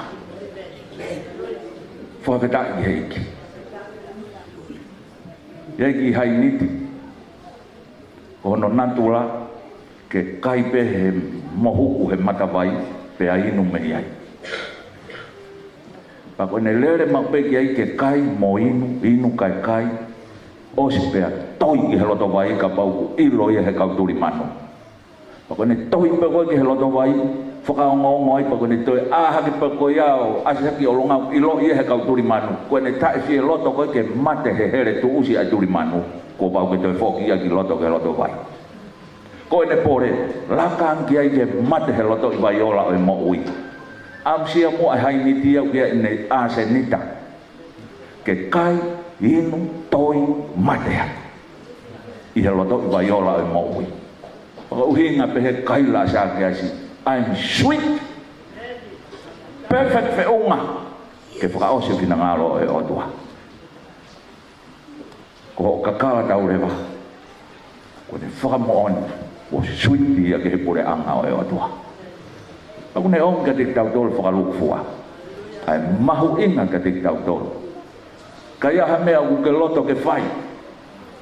Fakafetaʻi ki he ʻEiki. ʻI ai e kiʻi hainiti, ko hono natula ke kai pē he mohuku he matavai, pea inu mei ai. Pea ko ʻene lele maʻu pē ki ai ke kai mo inu, inu kae kai, ʻosi pea tohi ki he loto vai kapau ʻoku ʻilo ia he kau tuli manu. Pea ko ʻene tohi pē ko ē ki he loto vai, fakaongoongo ai, pea ko ʻene toe ʻā hake pē ko ia ʻo ʻasi hake ʻi ʻolunga, ʻilo ia he kau tuli manu. Ko ʻene taʻefieloto ko ē ke mate he hele tuʻusi ʻa e tuli manu, kuo pau ke toe foki ia ki loto ki he loto vai. Ko ʻene pole, laka ange ki ai ke mate he lotoʻi vaiola ʻo e moʻui. ʻAmusia muʻa e hainiti ia ʻoku ʻi ai ʻene ʻasenita. Ke kai, inu, tohi, mate ai. ʻI he lotoʻi vaiola ʻo e moʻui. Fakaʻuhinga pē he kaila ʻa Sakeasi, "I'm sweet." Perfect feʻunga ke fakaʻosi e finangalo ʻo e ʻOtua. Ko hoʻo kakala tau leva, ko ʻene fakamoʻoni kuo suiti ia ki he puleʻanga ʻo e ʻOtua. Pea ʻoku ne ʻomi kiate kitautolu fakalūkufua, kae mahuʻinga kiate kitautolu. Ka ʻi ai ha meʻa ʻoku ke loto ke fai,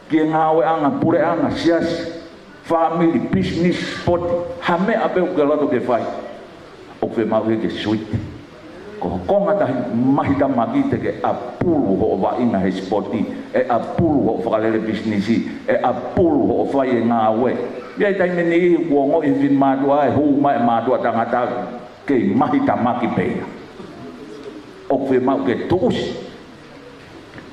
ki he ngāueʻanga, puleʻanga, siasi, fāmili, pisinisi, sipoti, ha meʻa pē ʻoku ke loto ke fai, ʻoku fiemaʻu ia ke suiti. Ko hoʻo konga tahi mahitamaki te ke apulu hoʻo vaʻinga he sipoti, ʻe apulu hoʻo fakalele pisinisi, ʻe apulu hoʻo fai e ngāue. ʻI ai e taimi ʻe niʻihi kuo ongoʻi he finemātuʻa e hū mai e mātuʻa tangata, kei mahitamaki pē ia. ʻOku fiemaʻu ke tuʻusi.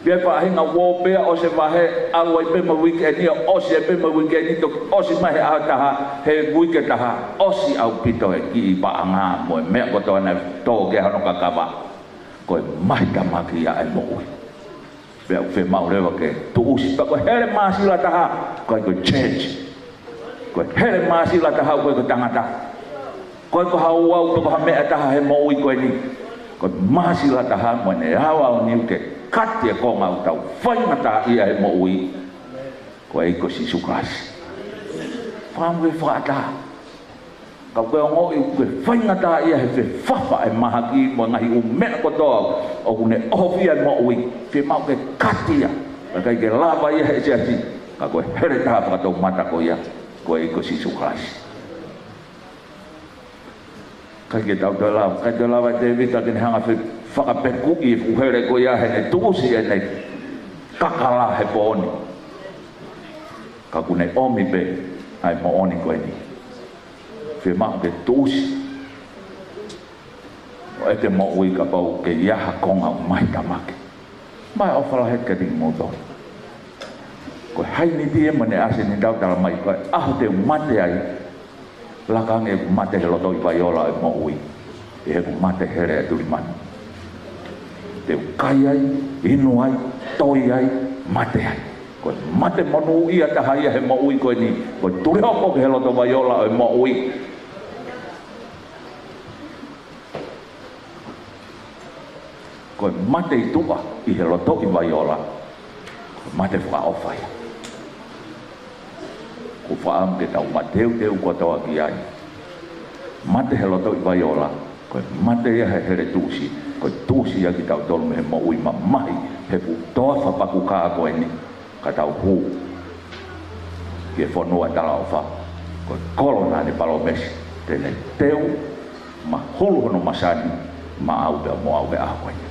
Pea faʻahinga uō pea ʻosi e vahe, ʻalu ai pē mo e uike ʻe niʻihi, ʻosi ai pē mo e uike ʻe niʻihi, toki ʻosi mai he ʻaho ʻe taha, he uike ʻe taha, ʻosi ʻaupito e kiʻi paʻanga mo e meʻa kotoa naʻe tō ki ai hono kakava. Ko e mahitamaki ia e moʻui. Pea ʻoku fiemaʻu leva ke tuʻusi. Pea ko e hele māsila taha, ko e, ko e church. Ko e hele māsila taha, ko e, ko e tangata. Ko e, ko ha ouau, ko e, ko ha meʻa taha he moʻui ko eni. Ko e māsila taha mo ʻene aoao niu ke kati e konga ʻoku tau faingataʻaʻia he moʻui, ko e ʻEiki ko Sīsū Kalaisi. Fakaʻamu ke fakaʻatā. Ka ʻoku ke ongoʻi ʻoku ke faingataʻaʻia he fefafa e mahaki mo e ngaahi ʻū meʻa kotoa ʻoku ne ʻohofia e moʻui, fiemaʻu ke kati ia. Ka ʻikai ke lava ia he siasi, ka ko e hele taha fakatoumata ko ia, ko e ʻEiki ko Sīsū Kalaisi. ʻIkai ke tau toe lava, ʻikai toe lava ʻe Tēvita ke ne hanga ʻo fakapekuʻi e fuʻu hele ko ia heʻene tuʻusi ʻene kakala he pō ni. Ka ʻoku ne ʻomi pē ʻa e moʻoni ko eni. Fiemaʻu ke tuʻusi ʻo ʻete moʻui kapau ʻoku ke ʻi ai ha konga ʻoku mahitamaki. Mo e ʻofa lahi atu kiate kimoutolu. Ko e hainiti ē mo ʻene ʻasenita ʻoku tala mai, ko e ʻaho te u mate ai, laka ange ʻeku mate he lotoʻi vaiola ʻo e moʻui, ʻi heʻeku mate he hele ʻa e tuli manu. Te u kai ai, inu ai, tohi ai, mate ai. Ko e mate monūʻia taha ia he moʻui ko eni, ko e tuli hoko ki he loto vaiola ʻo e moʻui. Ko e mate ʻi tuʻa ʻi he lotoʻi vaiola, ko e mate fakaʻofa ia. ʻOku ou fakaʻamu ke tau mateuteu kotoa ki ai. Mate he lotoʻi vaiola, ko e mate ia he hele tuʻusi, ko e tuʻusi ia kitautolu mei he moʻui mamahi, he fuʻu toafa pakukā ko eni. Ka tau hū ki he fonua talaʻofa, ko e kolo naʻa ne palōmesi te ne teu, mahulu hono masani maʻau pea mo au he ʻaho ko eni.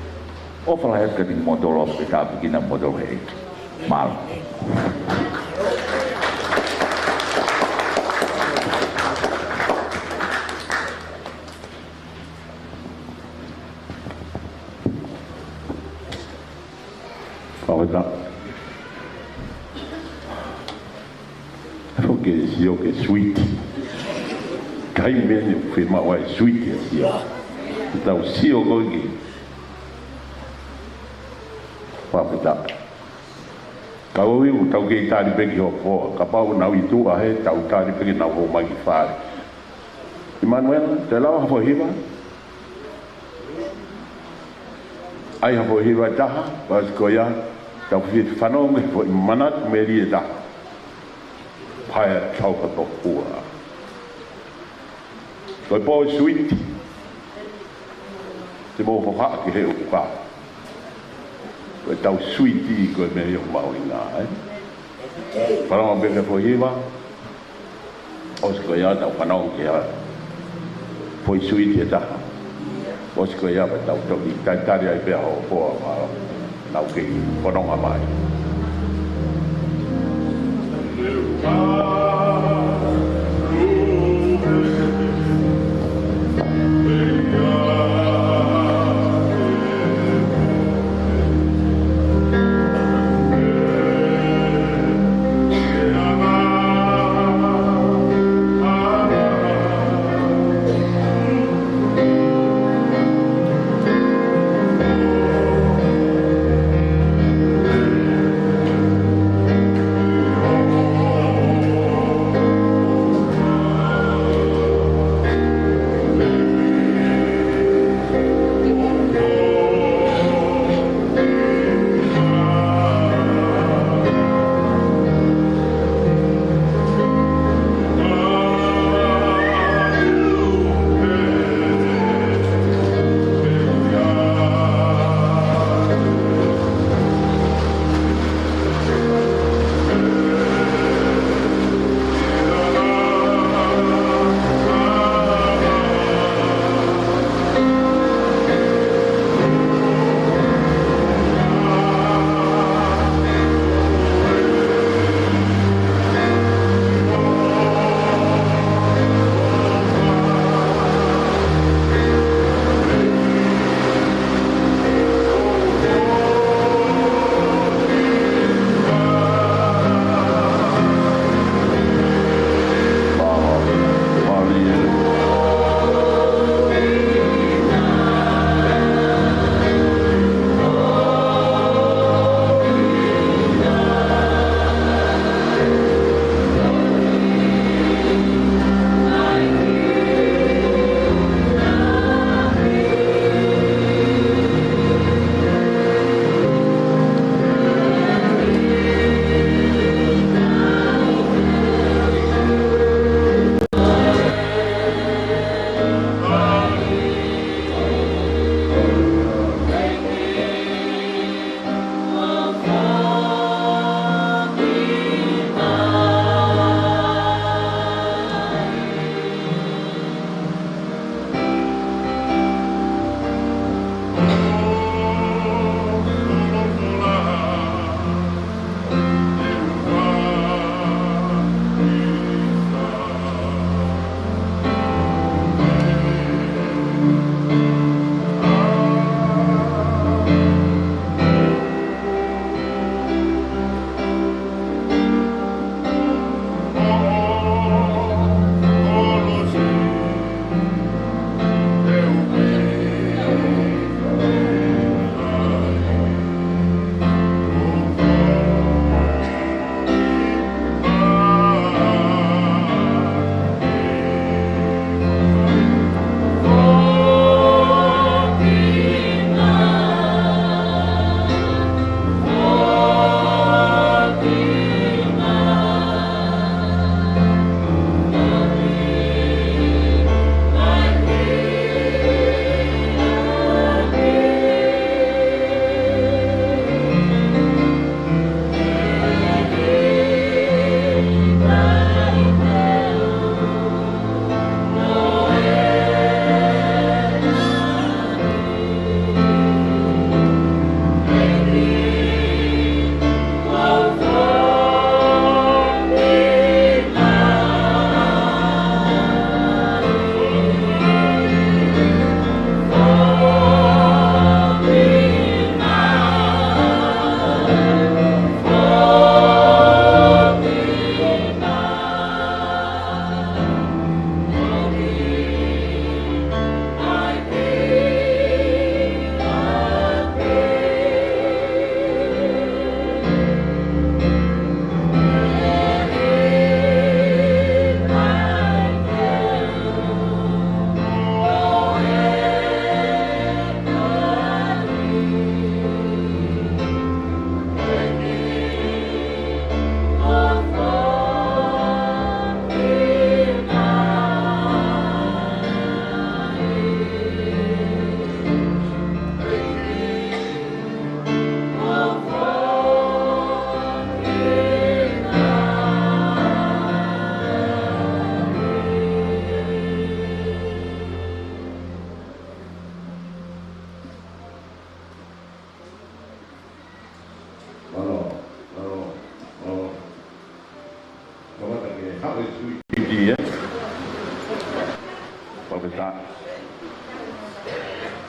ʻOfa lahi atu kiate kimoutolu, ʻofa ke tāpuekina kimoutolu he ʻEiki. Mālō. Fakafetaʻi. Ko e sio ki he suiti. Kai meʻa ni ʻoku fiemaʻu ai e suiti ʻa e sio. Tau sio ko ē ki he fakafetaʻi. Ka ʻoku ou tui ʻoku tau kei tali pē ki hoʻo hoa. Kapau naʻa nau ʻi tuʻa he tau tali pē ke nau ō mai ki fale. ʻImanuela, te lava ha foʻi hiva? ʻAi ha foʻi hiva ʻe taha, pea ʻosi ko ia, tau fie fanongo ki he foʻi manatu melie ʻe taha. Paea tau ka tokua. Ko e pō suiti. Te mou hohaʻa ki he ʻuka. Ko e tau suiti ko e meʻa ʻoku mahuʻinga, ē? Fanongo pē ki he foʻi hiva. ʻOsi ko ia tau fanongo ki he foʻi suiti ʻe taha. ʻOsi ko ia pea tau toki talitali ai pē hoʻo hoa, mahalo nau kei fononga mai.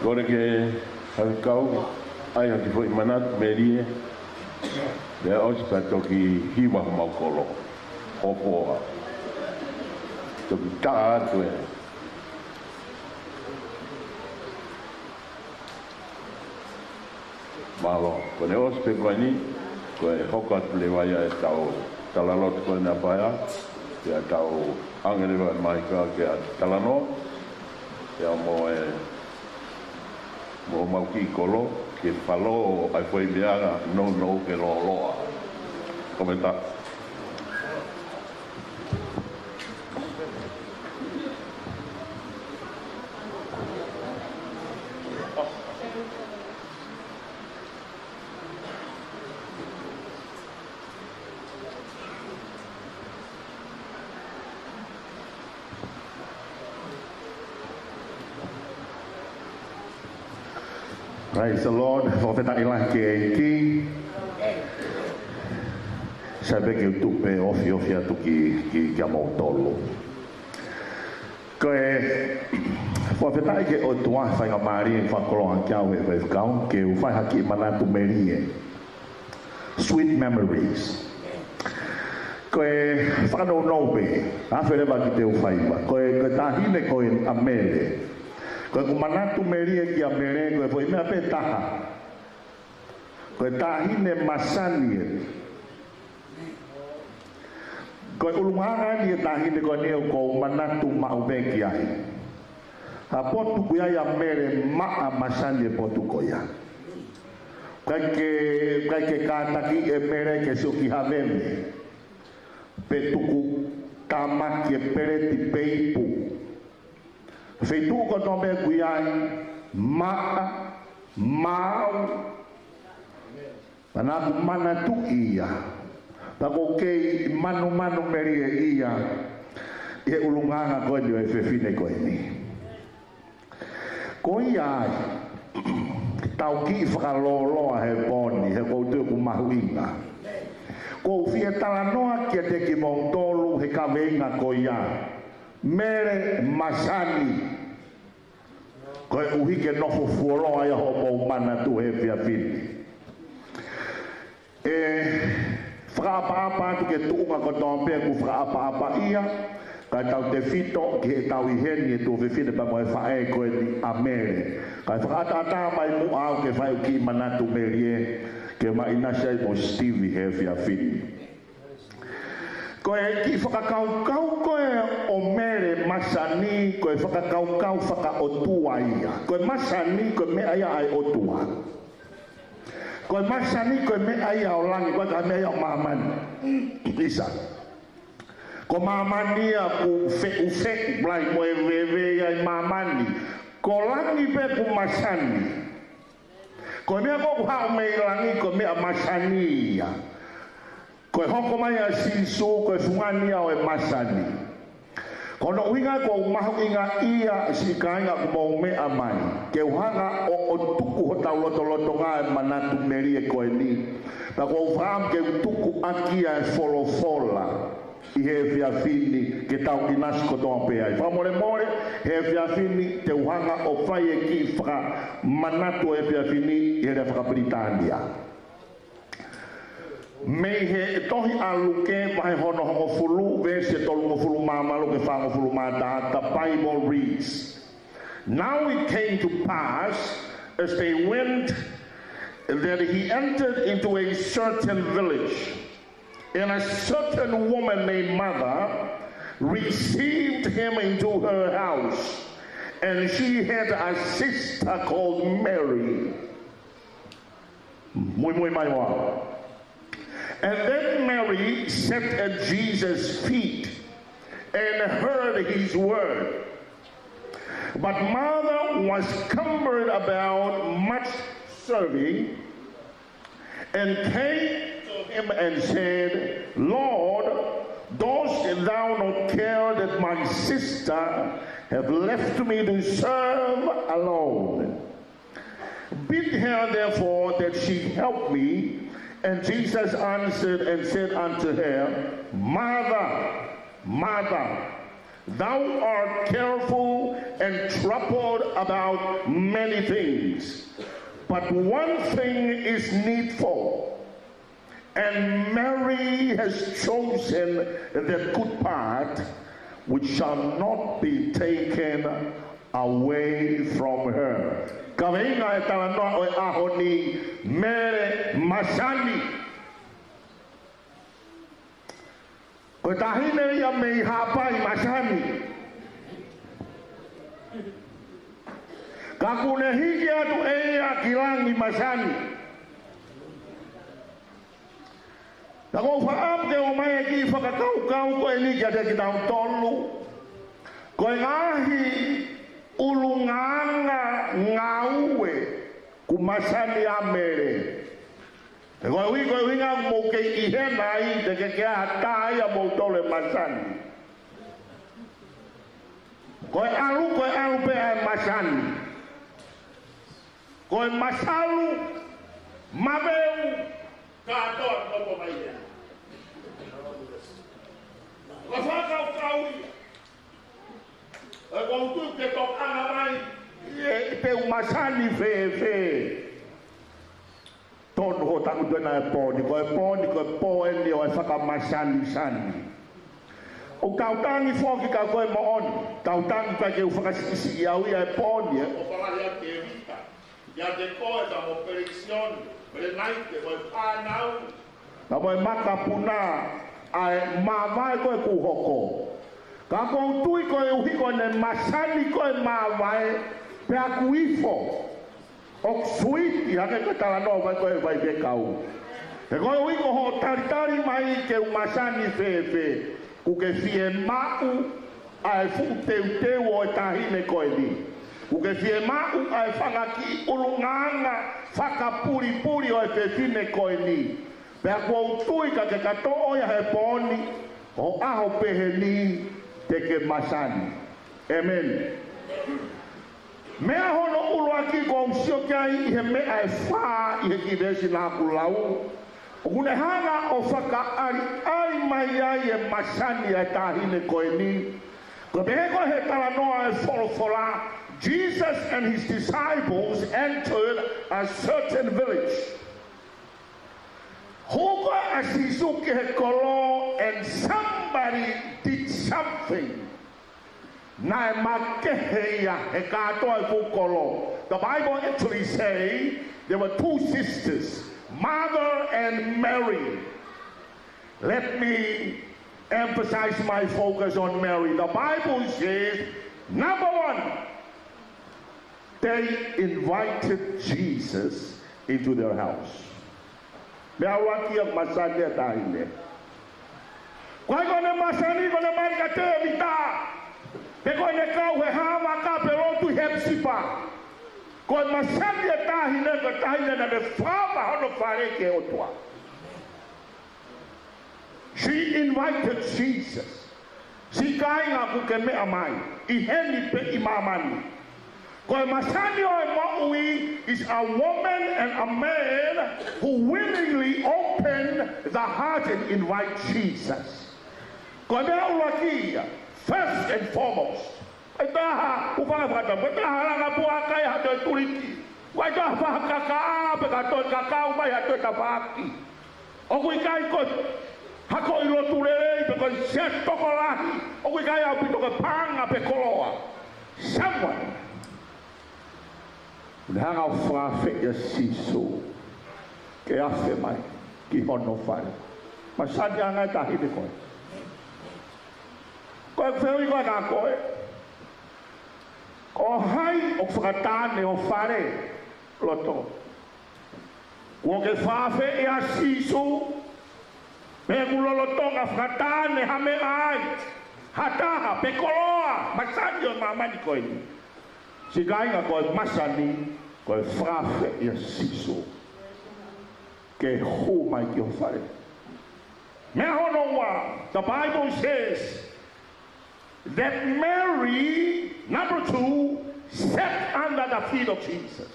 Kole ke hau kau ai ha kiʻi foʻi manatu melie, pea ʻosi pea toki hiva homau kolo. Hopoa. Toki taʻa atu ē. Mālō. Ko ʻene ʻosi pē ko eni, ko e hoko atu leva ia ʻetau talaloto ko eni ʻa Paea, pea tau ʻange leva mai ka ke ʻa talanoa, pea mo e, mo homau kiʻi kolo, ke fālō ai foʻi meʻa nounou ke lōloa. Ko me ta. Praise the Lord. Fakafetaʻi lahi ki he ʻEiki. Sai pē ke u tuʻu pē ofiofi atu ki, ki, kia moutolu. Ko e fakafetaʻi ki he ʻOtua, faingamālie fakakoloa kia au ʻe he faifekau, ke u fai ha kiʻi manatu melie. Sweet memories. Ko e fakanounou pē, afe leva ki te u faiva. Ko e, ko e taʻahine ko ē ʻa Mele. Ko ʻeku manatu melie kia Mele, ko e foʻi meʻa pē taha. Ko e taʻahine masani ē. Ko e ʻulungaanga eni e taʻahine ko eni ʻoku ou manatu maʻu pē ki ai. Ha potu ʻoku ʻi ai ʻa Mele maʻa masani e potu ko ia. ʻIkai ke, ʻikai ke kātaki ʻe Mele ke sio ki ha veve. Pe tuku tāmaki e peleti pe ipu. Feituʻu kotoa pē ʻoku ʻi ai, maʻa, maʻu, pea naʻá ku manatuʻi ia. Pea ʻoku ou kei manumanu melie ia, ʻi he ʻulungaanga ko eni ʻo e fefine ko eni. Ko ia ai, tau kiʻi fakalōloa he pō ni, he ʻoku ou tui ʻoku mahuʻinga. ʻOku ou fie talanoa kiate kimoutolu he kaveinga ko ia. Mele masani. Koeʻuhi ke nofo fuoloa ia hoʻomou manatu he efiafi ni. ʻE fakaʻapaʻapa atu ki he tuʻunga kotoa pē ʻoku fakaʻapaʻapaʻia, kae tautefito ki heʻetau ʻi heni e tuofefine pea mo e faʻē ko eni ʻa Mele. Kae fakaʻataʻatā mai muʻa au ke fai ʻeku kiʻi manatu melie, ke ma ʻinasi ai mo Stevie he efiafi ni. Ko e kiʻi fakakaukau ko ē ʻo Mele masani, ko e fakakaukau fakaʻotua ia. Ko e masani, ko e meʻa ia ʻa e ʻOtua. Ko e masani, ko e meʻa ia ʻo langi, ʻikai ko ha meʻa ia ʻo māmani. ʻIsa. Ko māmani ia ʻoku feʻufeʻu, ʻoku lahi mo e veve ia ʻi māmani. Ko langi pē ʻoku masani. Ko e meʻa ko ē ʻoku haʻu mei langi, ko e meʻa masani ia. Ko e hoko mai ʻa Sīsū, ko e fungani ia ʻo e masani. Ko hono ʻuhinga ʻoku ou mahuʻingaʻia siʻi kāinga ʻoku mou meʻa mai. Ke u hanga ʻo, ʻo tuku hotau lotolotonga e manatu melie ko eni. Pea ʻoku ou fakaʻamu ke u tuku ʻaki ʻa e folofola ʻi he efiafi ni ke tau ʻinasi kotoa pē ai. Fakamolemole, he efiafi ni, te u hanga ʻo fai e kiʻi fakamanatu ʻo e efiafi ni ʻi he lea fakapilitānia. Mei he tohi ʻa Luke vahe hono hongofulu, veesi tolungofulu mā valu ki he fāngofulu mā taha, the Bible reads, "Now it came to pass, as they went, that he entered into a certain village, and a certain woman named Martha received him into her house, and she had a sister called Mary." Muimui mai ua. "And then Mary sat at Jesus' feet and heard his word. But Martha was cumbered about much serving, and came to him and said, 'Lord, dost thou not care that my sister have left me to serve alone? Bid her therefore that she help me.' And Jesus answered and said unto her, 'Martha, Martha, Thou art careful and troubled about many things, but one thing is needful. And Mary has chosen the good part, which shall not be taken away from her. Kaveinga e talanoa ʻo e ʻaho ni, Mele masani. Ko e taʻahine ia mei Haʻapai masani. Ka kuo ne hiki atu ʻe ia ki langi masani. Ka ʻoku ou fakaʻamu ke ʻomai e kiʻi fakakaukau ko eni kiate kitautolu. Ko e ngaahi ʻulungaanga ngāue kuo masani ʻa Mele. He ko e ʻuhi, ko e ʻuhinga ʻoku mou kei ʻi hena ai, te ke kei ʻatā ia moutolu e masani. Ko e ʻalu, ko e ʻalu pē ʻa e masani. Ko e masalu, maveu, kātoa ʻoku nofo mai ia. Ko e fakakaukau ia. ʻOku ou tui ke tokanga mai. ʻE, pe ʻoku masani fēfē. Tonu hoʻo tangutu ena he pō ni, ko e pō ni, ko e pō eni ʻo e fakamasanisani. ʻOku tau tangi foki ka ko e moʻoni, tau tangi pē ke u fakasiʻisiʻi au ia he pō ni, ē. ʻOfa lahi atu Tēvita, ʻiate koe pea mo Pelekisione, Melenaite, mo e fānau. Ka mo e makapuna, ʻa e māvae ko ē kuo hoko. Ka ʻoku ou tui koeʻuhi ko ʻene masani ko ē māvae, pea kuo ifo. ʻOku suiti hake ko e talanoa mai ko ē ʻa e faifekau. He koeʻuhi ko hoʻo talitali mai ke u masani fēfē, kuo ke fiemaʻu ʻa e fuʻu teuteu ʻo e taʻahine ko eni. Kuo ke fiemaʻu ʻa e fanga kiʻi ʻulungaanga fakapulipuli ʻo e fefine ko eni. Pea ʻoku ou tui ka ke katoʻo ia he pō ni, ko e ʻaho pehē ni te ke masani. ʻĒmeni. Meʻa hono ʻuluaki ʻoku ou sio ki ai ʻi he meʻa ʻe fā ʻi he kiʻi veesi naʻa ku lau. ʻOku ne hanga ʻo fakaʻaliʻali mai ai e masani ʻa e taʻahine ko eni. Ko e pehē ko ē he talanoa ʻa e folofola, Jesus and his disciples entered a certain village. Hū ko ē ʻa Sīsū ki he kolo and somebody did something. Naʻe makehe ia he kātoa e fuʻu kolo. The Bible actually say there were two sisters, Martha and Mary. Let me emphasize my focus on Mary. The Bible says, number one, they invited Jesus into their house. Meʻa ʻuluaki ia ʻoku masani ai e taʻahine. Ko e ʻai ko ʻene masani ko ʻene mali ka Tēvita. Pe ko ʻene kau he hāvaka pe lotu ʻi Hepisipa. Ko e masani e taʻahine, ko e taʻahine naʻa ne fakaava hono fale ki he ʻOtua. She invited Jesus. Siʻi kāinga, ʻoku ke meʻa mai, ʻi heni pe ʻi māmani. Ko e masani ʻo e moʻui is a woman and a man who willingly open the heart and invite Jesus. Ko e meʻa ʻuluaki ia, first and foremost. ʻE taha, ʻoku fanga fakatapu, ʻe taha langa pua kai ha toe tuliki. ʻE taha fakakakaʻa pe ka toe kakau mai ha toe tafaʻaki. ʻOku ʻikai ko ha ko e lotu lelei pe ko e siasi tokolahi. ʻOku ʻikai ʻaupito ko e paʻanga pe koloa. Someone. Naʻe hanga ʻo fakaafeʻi ʻa Sīsū ke afe mai ki hono fale. Masani ange e taʻahine ko ē. Ko e fehuʻi ko ē kia koe. Ko hai ʻoku fakataʻane ho fale loto? Kuo ke fakaafeʻi ʻa Sīsū, pe ʻoku lolotonga fakataʻane ha meʻa ai, ha taha, pe koloa, masani ʻo māmani ko eni. Siʻi kāinga, ko e masani, ko e fakaafeʻi ʻa Sīsū ke hū mai ki ho fale. Meʻa hono ua, the Bible says that Mary, number two, sat under the feet of Jesus.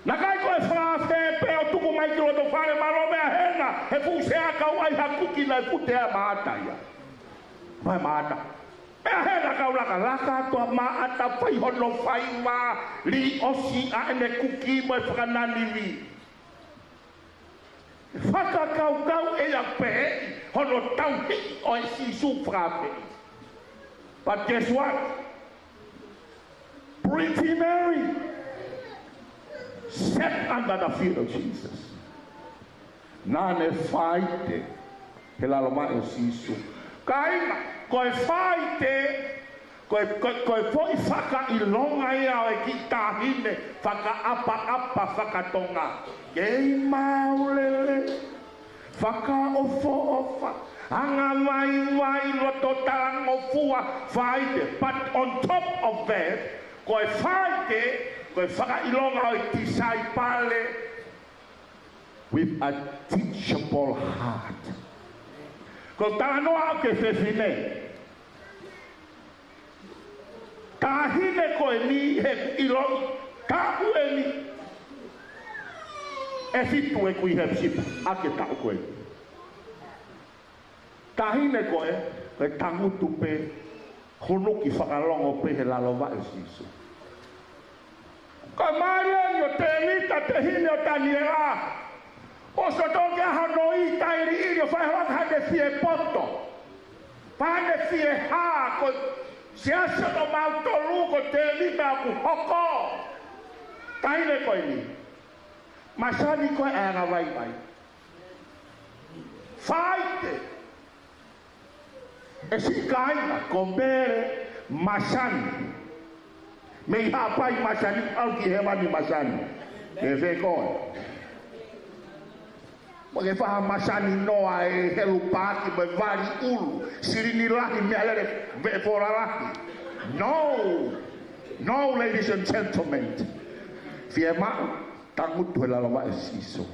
Naʻe ʻikai ko e fakaafeʻi pē ʻo tuku mai ki loto fale, mālō meʻa hena, he fuʻu sea kau ai ha kuki naʻe fute ai e maʻata ia. Mai Maʻata. Pea hela kau laka, laka atu ʻa Maʻata fai hono faiva, liʻosi ʻa ʻene kuki mo e fakananivi. Fakakaukau ʻe ia pē hono tauhi ʻo e Sīsū fakaafeʻi. But guess what? Pretty Mary sat under the feet of Jesus. Naʻa ne faite he lalo vaʻe ʻo Sīsū. Kāinga, ko e faite, ko e, ko e, ko e foʻi fakaʻilonga ia ʻo e kiʻi taʻahine fakaʻapaʻapa faka-Tonga. Kei maulele, fakaʻofoʻofa, anga vaivai, loto talangofua, faite. But on top of that, ko e faite, ko e fakaʻilonga ʻo e tisaipale with a teachable heart. Ko e talanoa ʻa e fefine. Taʻahine ko eni he ʻiloʻi, taʻu eni ʻe fitu ʻeku ʻi Hepisipa, ʻa e taʻu ko eni. Taʻahine ko ē, ko e tangutu pē, hunuki fakalongo pē he lalo vaʻe ʻo Sīsū. Ko Maliani ʻo Tēvita, tehine ʻo Taniela. ʻOsi ʻo toki ʻaho noa ʻi tailiʻili ʻo fai hake haʻane fie poto. Pea ne fie hā ko e siasi ʻo mautolu ko Tēvita ʻoku hoko. Taʻahine ko eni. Masani ko e anga vaivai. Faite. ʻE siʻi kāinga, ko Mele Masani. Mei Haʻapai Masani, ʻalu ki hēvani Masani. ʻE fē koe? Mo ke faha masani noa e helu paaki mo e vali ʻulu, silini lahi, meʻalele, veʻe fola lahi. No. No, ladies and gentlemen. Fiemaʻu, tangutu he lalo vaʻe ʻo Sīsū.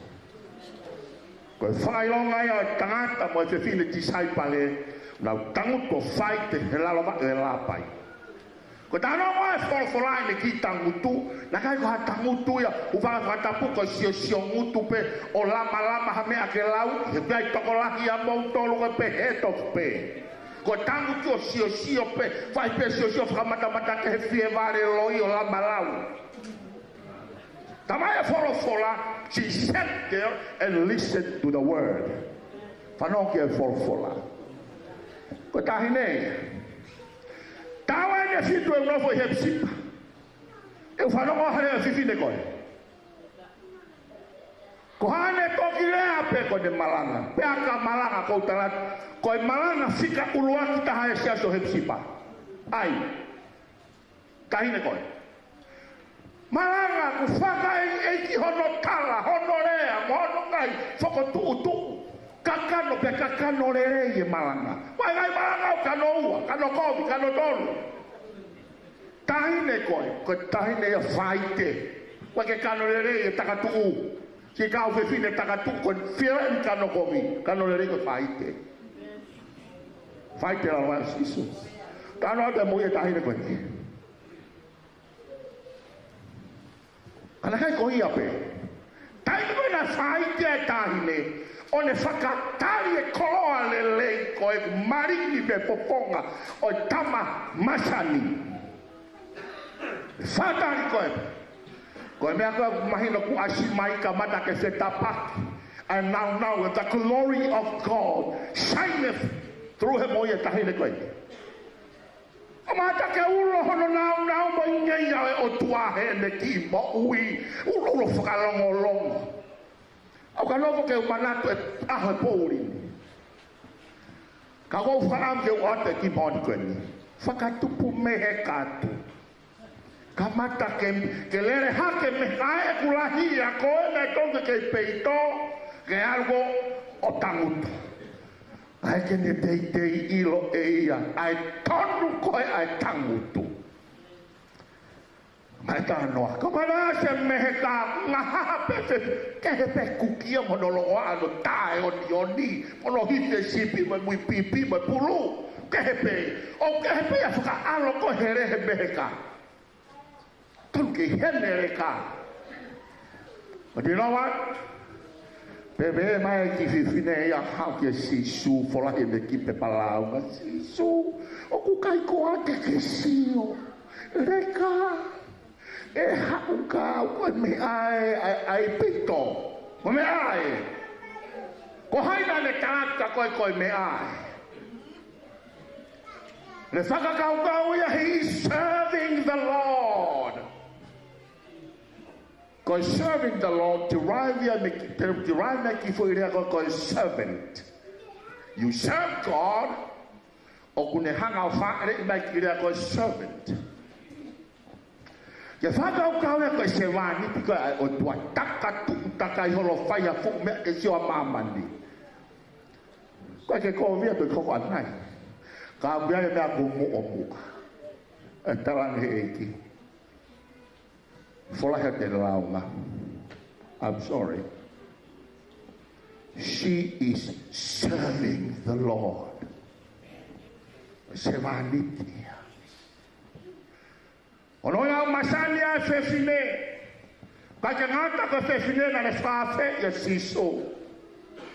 Ko e fakaʻilonga ia ʻo e tangata mo e fefine tisaipale, nau tangutu ʻo faite he lalo vaʻe ʻo e Lāpai. Ko e talanoa ʻa e folofola ʻene kiʻi tangutu, naʻe ʻikai ko ha tangutu ia, ʻoku faka-, fakatapu ko e siosio ngutu pē, ʻo lamalama ha meʻa ke lau, he ʻikai tokolahi ʻa moutolu ko e pehē tofu pē. Ko e tangutu ʻo siosio pē, fai pē siosio fakamatamata kehe, fie vale loi ʻo lama lau. Talamai ʻe he folofola, she sat there and listened to the word. Fanongo ki he folofola. Ko e taʻahine ia. Taʻu ʻe fitu ʻeku nofo ʻi Hepisipa. ʻEku fanongo he lea ʻa e fefine ko ē. Ko haʻane toki lea pē ko ʻene malanga. Pea ka malanga ko u tala atu. Ko e malanga fika ʻuluaki taha ʻi he siasi ʻo Hepisipa. ʻAi. Taʻahine ko ē. Malanga ʻoku fakaʻeiʻeiki hono tala, hono lea, mo hono ngaahi fokotuʻutuʻu. Kakano pē, kakano lelei e malanga. Mo e ngaahi malanga ʻoku kano ua, kano kovi, kano tolu. Taʻahine ko ē, ko e taʻahine ia faite. ʻOku ʻikai ke kano lelei e takatuʻu. Siʻi kau fefine takatuʻu ko e fie eni kano kovi, kano lelei ko e faite. Faite lalo vaʻe ʻo Sīsū. Talanoa atu e moʻui ʻa e taʻahine ko eni. Ka naʻe ʻikai ko ia pē. Taimi ko ē naʻe faite ai e taʻahine, ʻo ne fakatali e koloa lelei ko e malini mo e fofonga ʻo e tama masani. Fakatali ko ē. Ko e meʻa ko ē ʻoku mahino kuo ʻasi mai kamata ke fetapaki. And now, now, the glory of God shineth through he moʻui ʻa e taʻahine ko ē. ʻO kamata ke ulo hono nāunau mo e ngeia ʻo e ʻOtua heʻene kiʻi moʻui, ulo, ulo fakalongolongo. ʻOku ou nofo ke u manatu e ʻaho e poʻuli ni. Ka ʻoku ou fakaʻamu ke u ʻoatu e kiʻi moʻoni ko eni. Fakatupu meheka atu. Kamata ke, ke lele hake meheka ʻeku lahi ʻa ko ē naʻe tonu ke kei peito, ke ʻalu ʻo tangutu. ʻAi ke ne teitei ʻilo ʻe ia ʻa e tonu ko ē ʻa e tangutu. Mai talanoa. Ka mana se meheka, ngahaha pē, kehe pē kukia mo hono loa, hono taʻeonioni, mo hono hifesipi, mo e mui pipi, mo e pulu. Kehe pē. ʻO kehe pē ia fakaʻalo ko ē he lele he meheka. Tonu ke hene leka. But you know what? Pehē mai e kiʻi fefine ia, haʻu kia Sīsū, folahi ʻene kiʻi pepa lāunga: Sīsū, ʻoku ʻikai ko ake ke sio. Leka, ʻe haʻu kia au ko e meʻa ē, ʻai, ʻaupito. Ko e meʻa ē. Ko hai naʻa ne talaki kia koe ko e meʻa ē? Naʻe fakakaukau ia, he is serving the Lord. Ko e serving the Lord, derive ia mei, derive mei he kiʻi foʻi lea ko, ko e servant. You serve God, ʻoku ne hanga ʻo fāʻeleʻi mai e kiʻi lea ko e servant. Ke fakakaukau ia ko e sevāniti ko ē ʻa e ʻOtua, takatuʻu, takai holo, fai ha fuʻu meʻa ke sio ʻa māmani. Ko e ke kovia pe ko ko anai. Ka ʻoku ʻi ai e meʻa ʻoku muʻomuʻa. ʻE talaange he ʻEiki, folahi ʻene lāunga. I'm sorry. She is serving the Lord. Sevāniti ia. ʻO nau masani ʻa e fefine. ʻIkai ke ngata ko e fefine naʻa ne fakaafeʻi ʻa Sīsū.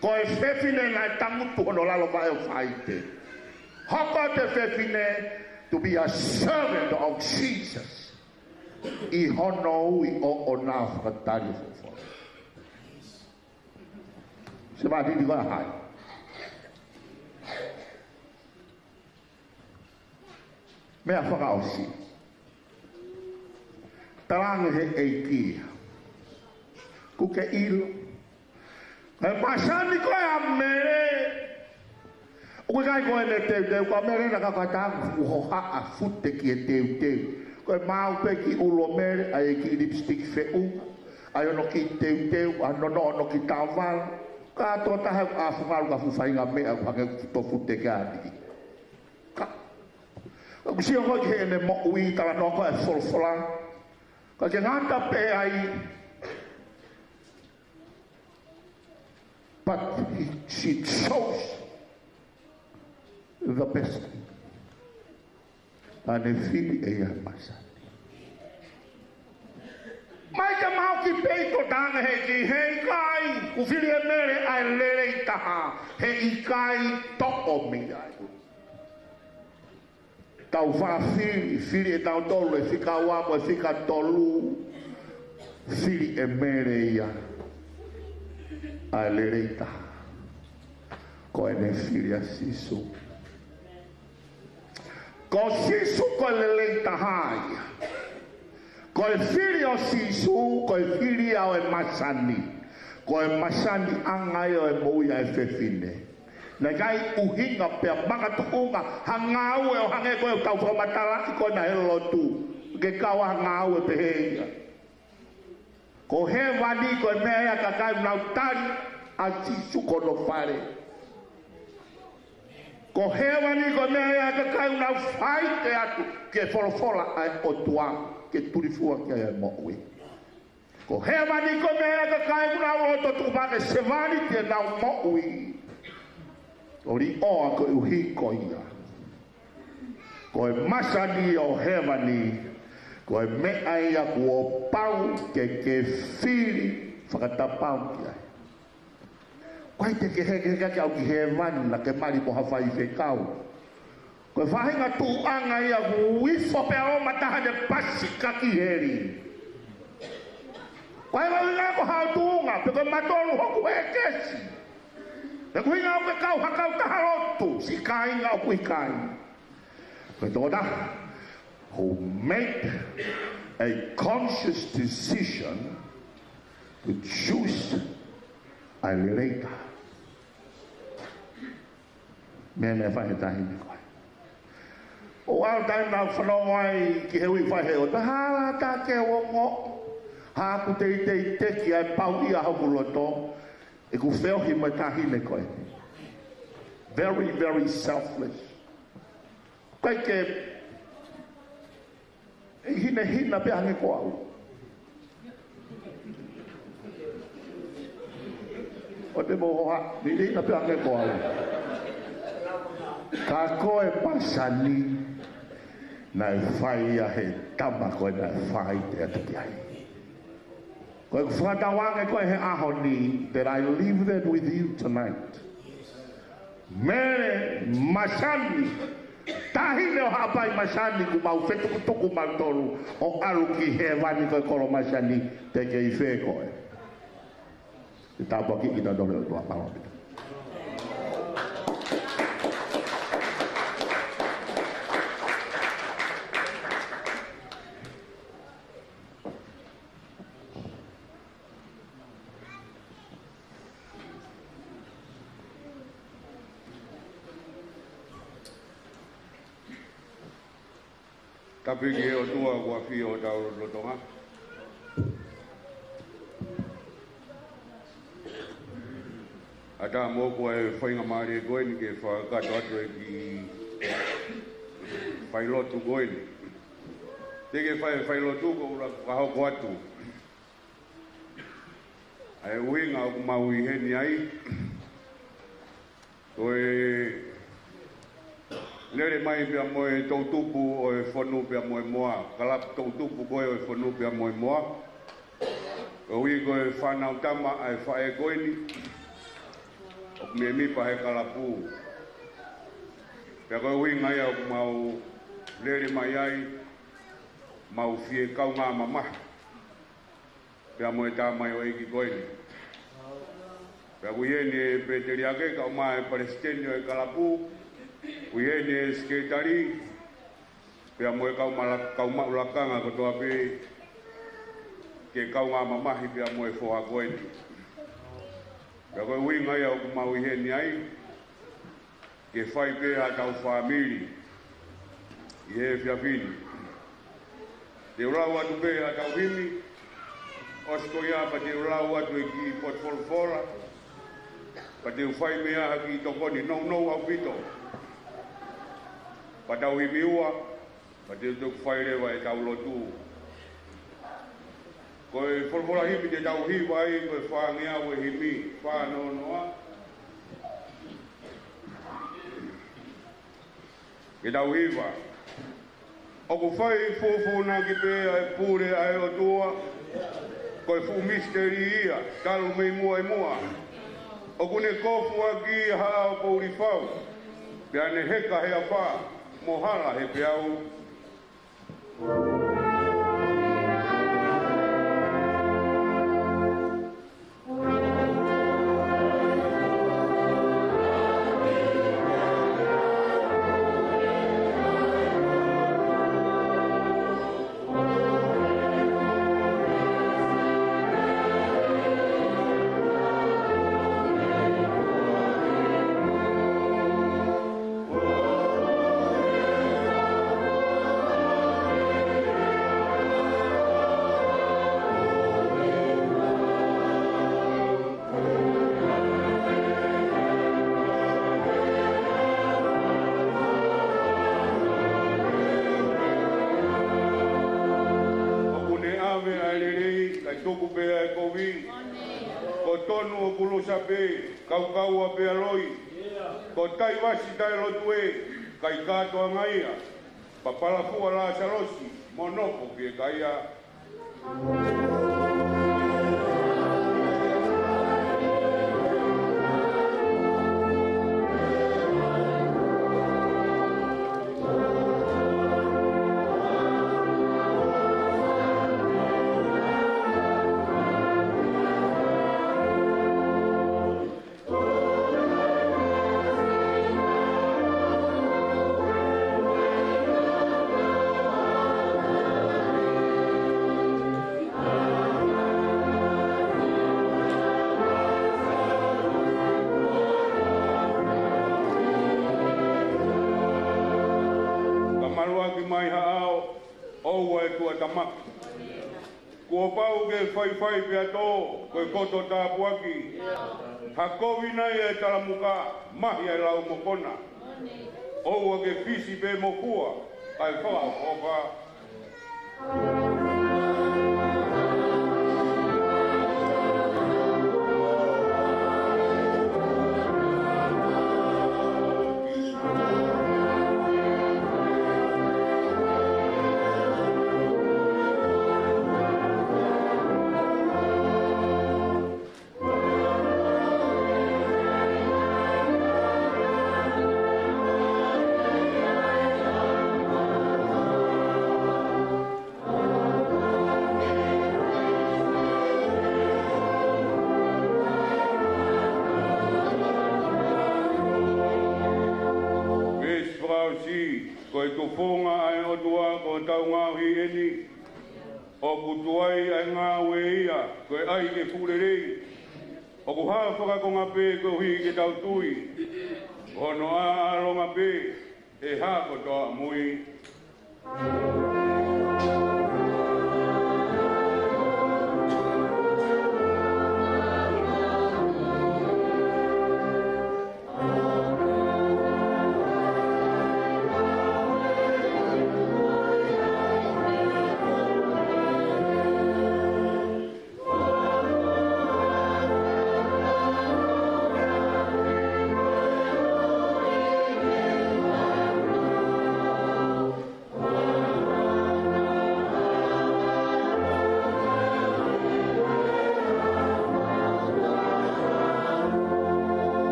Ko e fefine naʻe tangutu hono lalo vaʻe ʻo faite. Hoko atu e fefine to be a servant of Jesus. ʻI hono ui ʻoʻona, fakatali folofola. Sevāniti ko hai? Meʻa fakaʻosi. Talaange he ʻEiki, ʻoku ke ʻilo? Ko e masani ko ē ʻa Mele, ʻoku ʻikai ko ʻene teuteu, ko Mele naʻe kau ki ha taha ʻoku hohaʻa fute ki he teuteu. Ko e maʻu pē kiʻi ulo ʻo Mele, ʻai e kiʻi lipstick feʻunga, ʻai hono kiʻi teuteu, ʻai hono, hono kiʻi taovalu. Ka tokotaha ʻoku ʻafungalu ka fuʻu faʻahinga meʻa ʻoku hangē ʻoku tō fute ki ai. Ka, ʻoku sio ko ē ki heʻene moʻui, talanoa ko ē ʻa e folofola. ʻIkai ke ngata pē ai, but he, she chose the best. Naʻa ne fili ʻe ia e masani. Mai ke mau ki pei to tanga he ki he ʻikai, ʻoku fili ʻe Mele ʻa e lelei taha, he ʻikai toʻo mei ai. Tau fāfili, fili ʻe tautolu e fika ua mo e fika tolu, fili ʻe Mele ia ʻa e lelei taha. Ko ʻene fili ʻa Sīsū. Ko Sīsū ko e lelei taha ia. Ko e fili ʻo Sīsū, ko e fili ia ʻo e masani. Ko e masaniʻanga ia ʻo e moʻui ʻa e fefine. Naʻe ʻikai ʻuhinga pea makatuʻunga ha ngāue ʻo hangē ko ē ʻoku tau fakamatalaʻi ko ena he lotu. Ke kau ha ngāue pehē ia. Ko hēvani ko e meʻa ia ʻa e kakai ʻoku nau tali ʻa Sīsū ki hono fale. Ko hēvani ko e meʻa ia ʻa e kakai ʻoku nau faite atu ki he folofola ʻa e ʻOtua, ke tulifua ki ai e moʻui. Ko hēvani ko e meʻa ia ʻa e kakai ʻoku nau loto tukupā ke sevāniti ʻenau moʻui. ʻO liʻoa koeʻuhi ko ia. Ko e masani ʻo hēvani, ko e meʻa ia kuo pau ke ke fili fakatapau ki ai. ʻIkai te ke hekeheka ke aʻu ki hēvani naʻa ke mali mo ha faifekau. Ko e faʻahinga tuʻuʻanga ia ʻoku ifo pea ō mataha ne pasika ki heli. ʻIkai ke ʻuhinga ko haʻo tuʻunga, pe ko e matolu hoku hekesi. Pe ko e ʻuhinga ʻoku ke kau ha kautaha lotu, siʻi kāinga ʻoku ʻikai. Ko e tokotaha who made a conscious decision to choose a lelei taha. Meʻa naʻe fai he taʻahine ko ē. ʻO aʻu taimi naʻa ku fanongo ai ki he ui fai he ʻOtua, hala ʻatā ke u ongoʻi haʻaku teitei teki ʻa e pau ia hoku loto, ʻeku feohi mo e taʻahine ko ē. Very, very selfless. ʻIkai ke ʻi hinehina pē hangē ko au. ʻO te mo hoa, hinehina pē hangē ko au. Ka ko e masani naʻe fai ia he tama ko ē naʻe faite atu ki ai. Ko e fakatauange ko ē he ʻaho ni, that I leave that with you tonight. Mele Masani, taʻahine ʻo Haʻapai Masani, kuo mau fetukutuku mautolu ʻo ʻalu ki hēvani, ko e Kolo Masani, te ke ʻi fē koe? Ke tāpuakiʻi kitautolu ʻe he ʻOtua. Mālō ʻaupito. Tapu ki he ʻOtua kuo ʻafio ʻi hotau lotolotonga. ʻAtā moʻoku e faingamālie ko eni ke fakakakato atu e kiʻi failotu ko eni. Te ke fai e failotu ko ʻoku ou fakahoko atu ʻa e ʻuhinga ʻoku mau ʻi heni ai. Ko e lele mai pea mo e toʻutupu ʻo e Fonu pea mo e Moa, kalapu toʻutupu ko ē ʻo e Fonu pea mo e Moa. Koeʻuhi ko e fānau tama ʻa e faʻē ko eni, ʻoku mēmipa he kalapu. Pea ko e ʻuhinga ia ʻoku mau lele mai ai, mau fie kaungā mamahi pea mo e tamaioʻeiki ko eni. Pea ʻoku ʻi heni e Pēteliake, kae ʻumaʻā e palesiteni ʻo e kalapu, ʻoku ʻi heni e sekelitali, pea mo e kau mala-, kau maʻu lakanga kotoa pē, ke kaungā mamahi pea mo e foha ko eni. Pea ko e ʻuhinga ia ʻoku mau ʻi heni ai, ke fai pē ʻa ʻetau fāmili ʻi he efiafi ni. Te u lau atu pē ʻa ʻetau himi, ʻosi ko ia pea te u lau atu e kiʻi potu folofola, pea te u fai mei ai ha kiʻi tokoni nounou ʻaupito. Pea tau himi ua, pea te u toki fai leva ʻetau lotu. Ko e folofola himi te tau hiva ai, ko e fāngeau e himi, fā noa noa. Ke tau hiva. ʻOku fai fūfūnaki pē ʻa e pule ʻa e ʻOtua, ko e fuʻu misiteli ia, talu mei muʻa ʻi muʻa. ʻOku ne kofu ʻaki ʻa Haʻa ʻo Poulifau, pea ne heka he afā, mo hala he peau. ʻOku ne ʻave ʻa e lelei, kae tuku pē ʻa e kovi. Ko tonu ʻo kulusa pē, kaukaua pea loi. Ko Taivasi taʻelotu ē, kae kātoanga ia. Papalafua Lāsalosi, mo nofo fiekaia. Ka maluʻaki mai ha ʻao, ʻoua ʻe tuʻatamaki. Kuo pau ke faifai pea tō, ko e koto tāpuaki. Ha kovi nai ʻa e talamuka, mahi ʻa e lau mokona. ʻOua ke fisi pe mokua, kae fakaʻofoʻofa. Ko e tufunga ʻa e ʻOtua ko hotau ngaohi ʻeni. ʻOku tuai ʻa e ngāue ia, ko e ʻai ke fuʻu lelei. ʻOku hā fakakonga pē koeʻuhi ke tau tui. Ko hono ʻaʻalonga pē ʻe hā kotoa ʻamui.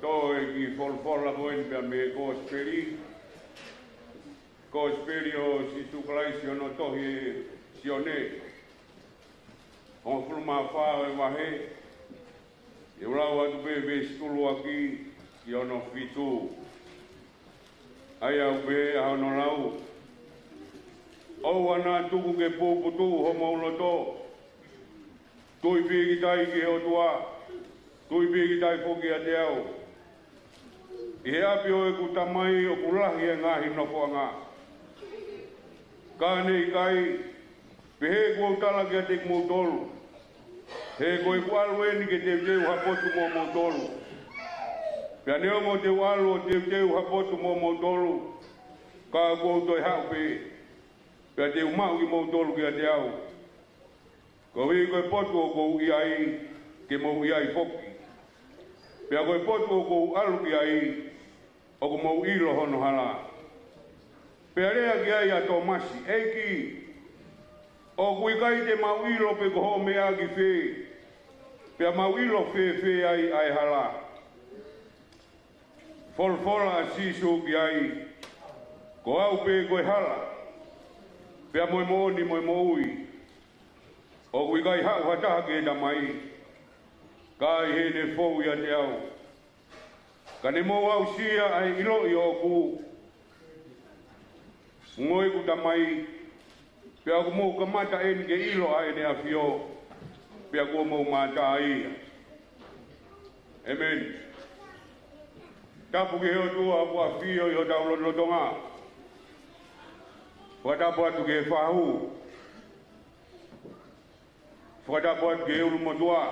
Toe ki he folofola ko eni pea mei he Kosipeli. Kosipeli ʻo Sīsū Kalaisi ʻi hono tohi ʻe Sione. Hongofulu mā fā ʻo e vahe. ʻE u lau atu pē veesi ʻuluaki ki hono fitu. ʻA ia ʻoku pehē ʻa hono lau: ʻOua naʻa tuku ke puputuʻu homou loto. Tui pīkitai ki he ʻOtua, tui pīkitai foki kiate au. ʻI he ʻapi ʻo ʻeku Tamai ʻoku lahi e ngaahi nofoʻanga. Ka ne ʻikai, pehē kuo u tala kiate kimoutolu. He ko ʻeku ʻalu eni ke teuteu ha potu moʻomoutolu. Pea neongo te u ʻalu ʻo teuteu ha potu moʻomoutolu, ka kuo u toe haʻu pē, pea te u maʻu kimoutolu kiate au. Koeʻuhi ko e potu ʻoku ou ʻi ai, ke mou ʻi ai foki. Pea ko e potu ʻoku ou ʻalu ki ai, ʻoku mou ʻilo hono hala. Pea lea ki ai ʻa Tōmasi: ʻEiki, ʻoku ʻikai te mau ʻilo pe ko hoʻo meʻa ki fē, pea mau ʻilo fēfē ai ʻa e hala? Folofola ʻa Sīsū ki ai: Ko au pē ko e hala, pea mo e moʻoni mo e moʻui. ʻOku ʻikai haʻu ha taha ki he Tamai, ka ʻi heʻene fou ʻiate au. Ka ne mou aʻusia ʻa e ʻiloʻi ʻoku ngoi ku Tamai, pea ʻoku mou kamata eni ke ʻilo ʻa ʻene ʻafio, pea kuo mou mātā ia. ʻĒmeni. Tapu ki he ʻOtua ʻoku ʻafio ʻi hotau lotolotonga. Fakatapu atu ki he fahu. Fakatapu atu ki he ʻulumotuʻa.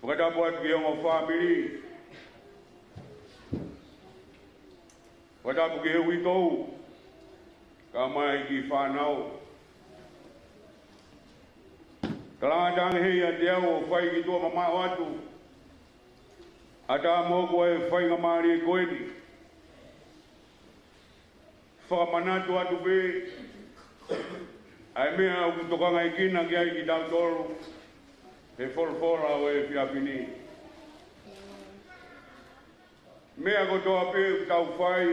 Fakatapu atu ki he ongo fāmili. Fakatapu ki he uitou, kae ʻumaʻā e kiʻi fānau. Talangata ange ʻiate au ʻo fai ki tuʻa mamaʻo atu ʻa e tā moʻoku ʻa e faingamālie ko eni. Fakamanatu atu pē ʻa e meʻa ʻoku tokangaekina ki ai kitautolu he folofola ʻo e efiafi ni. Meʻa kotoa pē ʻoku tau fai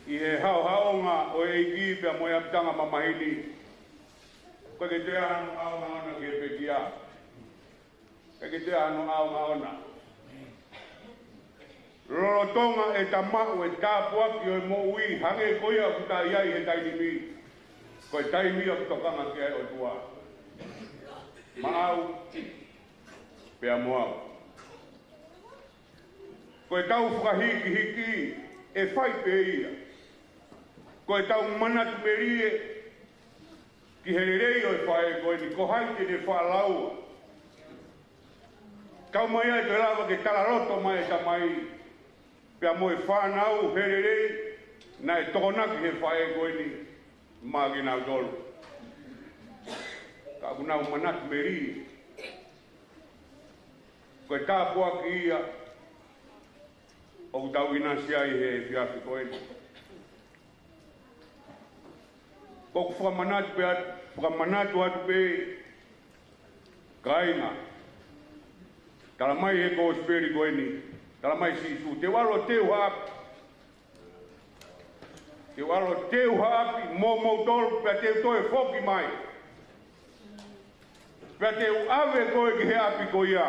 ʻi he haʻohaʻonga ʻo e ʻEiki pea mo e ʻapitanga mamahi ni, ʻoku ʻikai ke toe ʻi ai hano ʻaonga ʻona ki he pekia. ʻIkai ke toe ʻi ai hano ʻaonga ʻona. Lolotonga e tamaʻu e tāpuaki ʻo e moʻui hangē ko ia ʻoku ta ʻi ai he taimi ni, ko e taimi ia ʻoku tokanga ki ai e ʻOtua maʻau pea mo au. Ko ʻetau fakahikihiki ʻe fai pē ia. Ko ʻetau manatu melie ki he lelei ʻo e faʻē ko eni, ko hai te ne faʻa laua. Kau mai ai ʻe toe lava ke talaloto mai e tamai pea mo e fānau he lelei naʻe tokonaki he faʻē ko eni maʻa kinautolu. Ka ʻoku nau manatu melie. Ko e tāpuaki ia ʻoku tau ʻinasi ai he efiafi ko eni. ʻOku fakamanatu pē atu, fakamanatu atu pē, kāinga. Tala mai he kosipeli ko eni, tala mai Sīsū, te u ʻalu ʻo teu ha ʻapi. Te u ʻalu ʻo teu ha ʻapi mo moutolu, pea te u toe foki mai. Pea te u ʻave koe ki he ʻapi ko ia.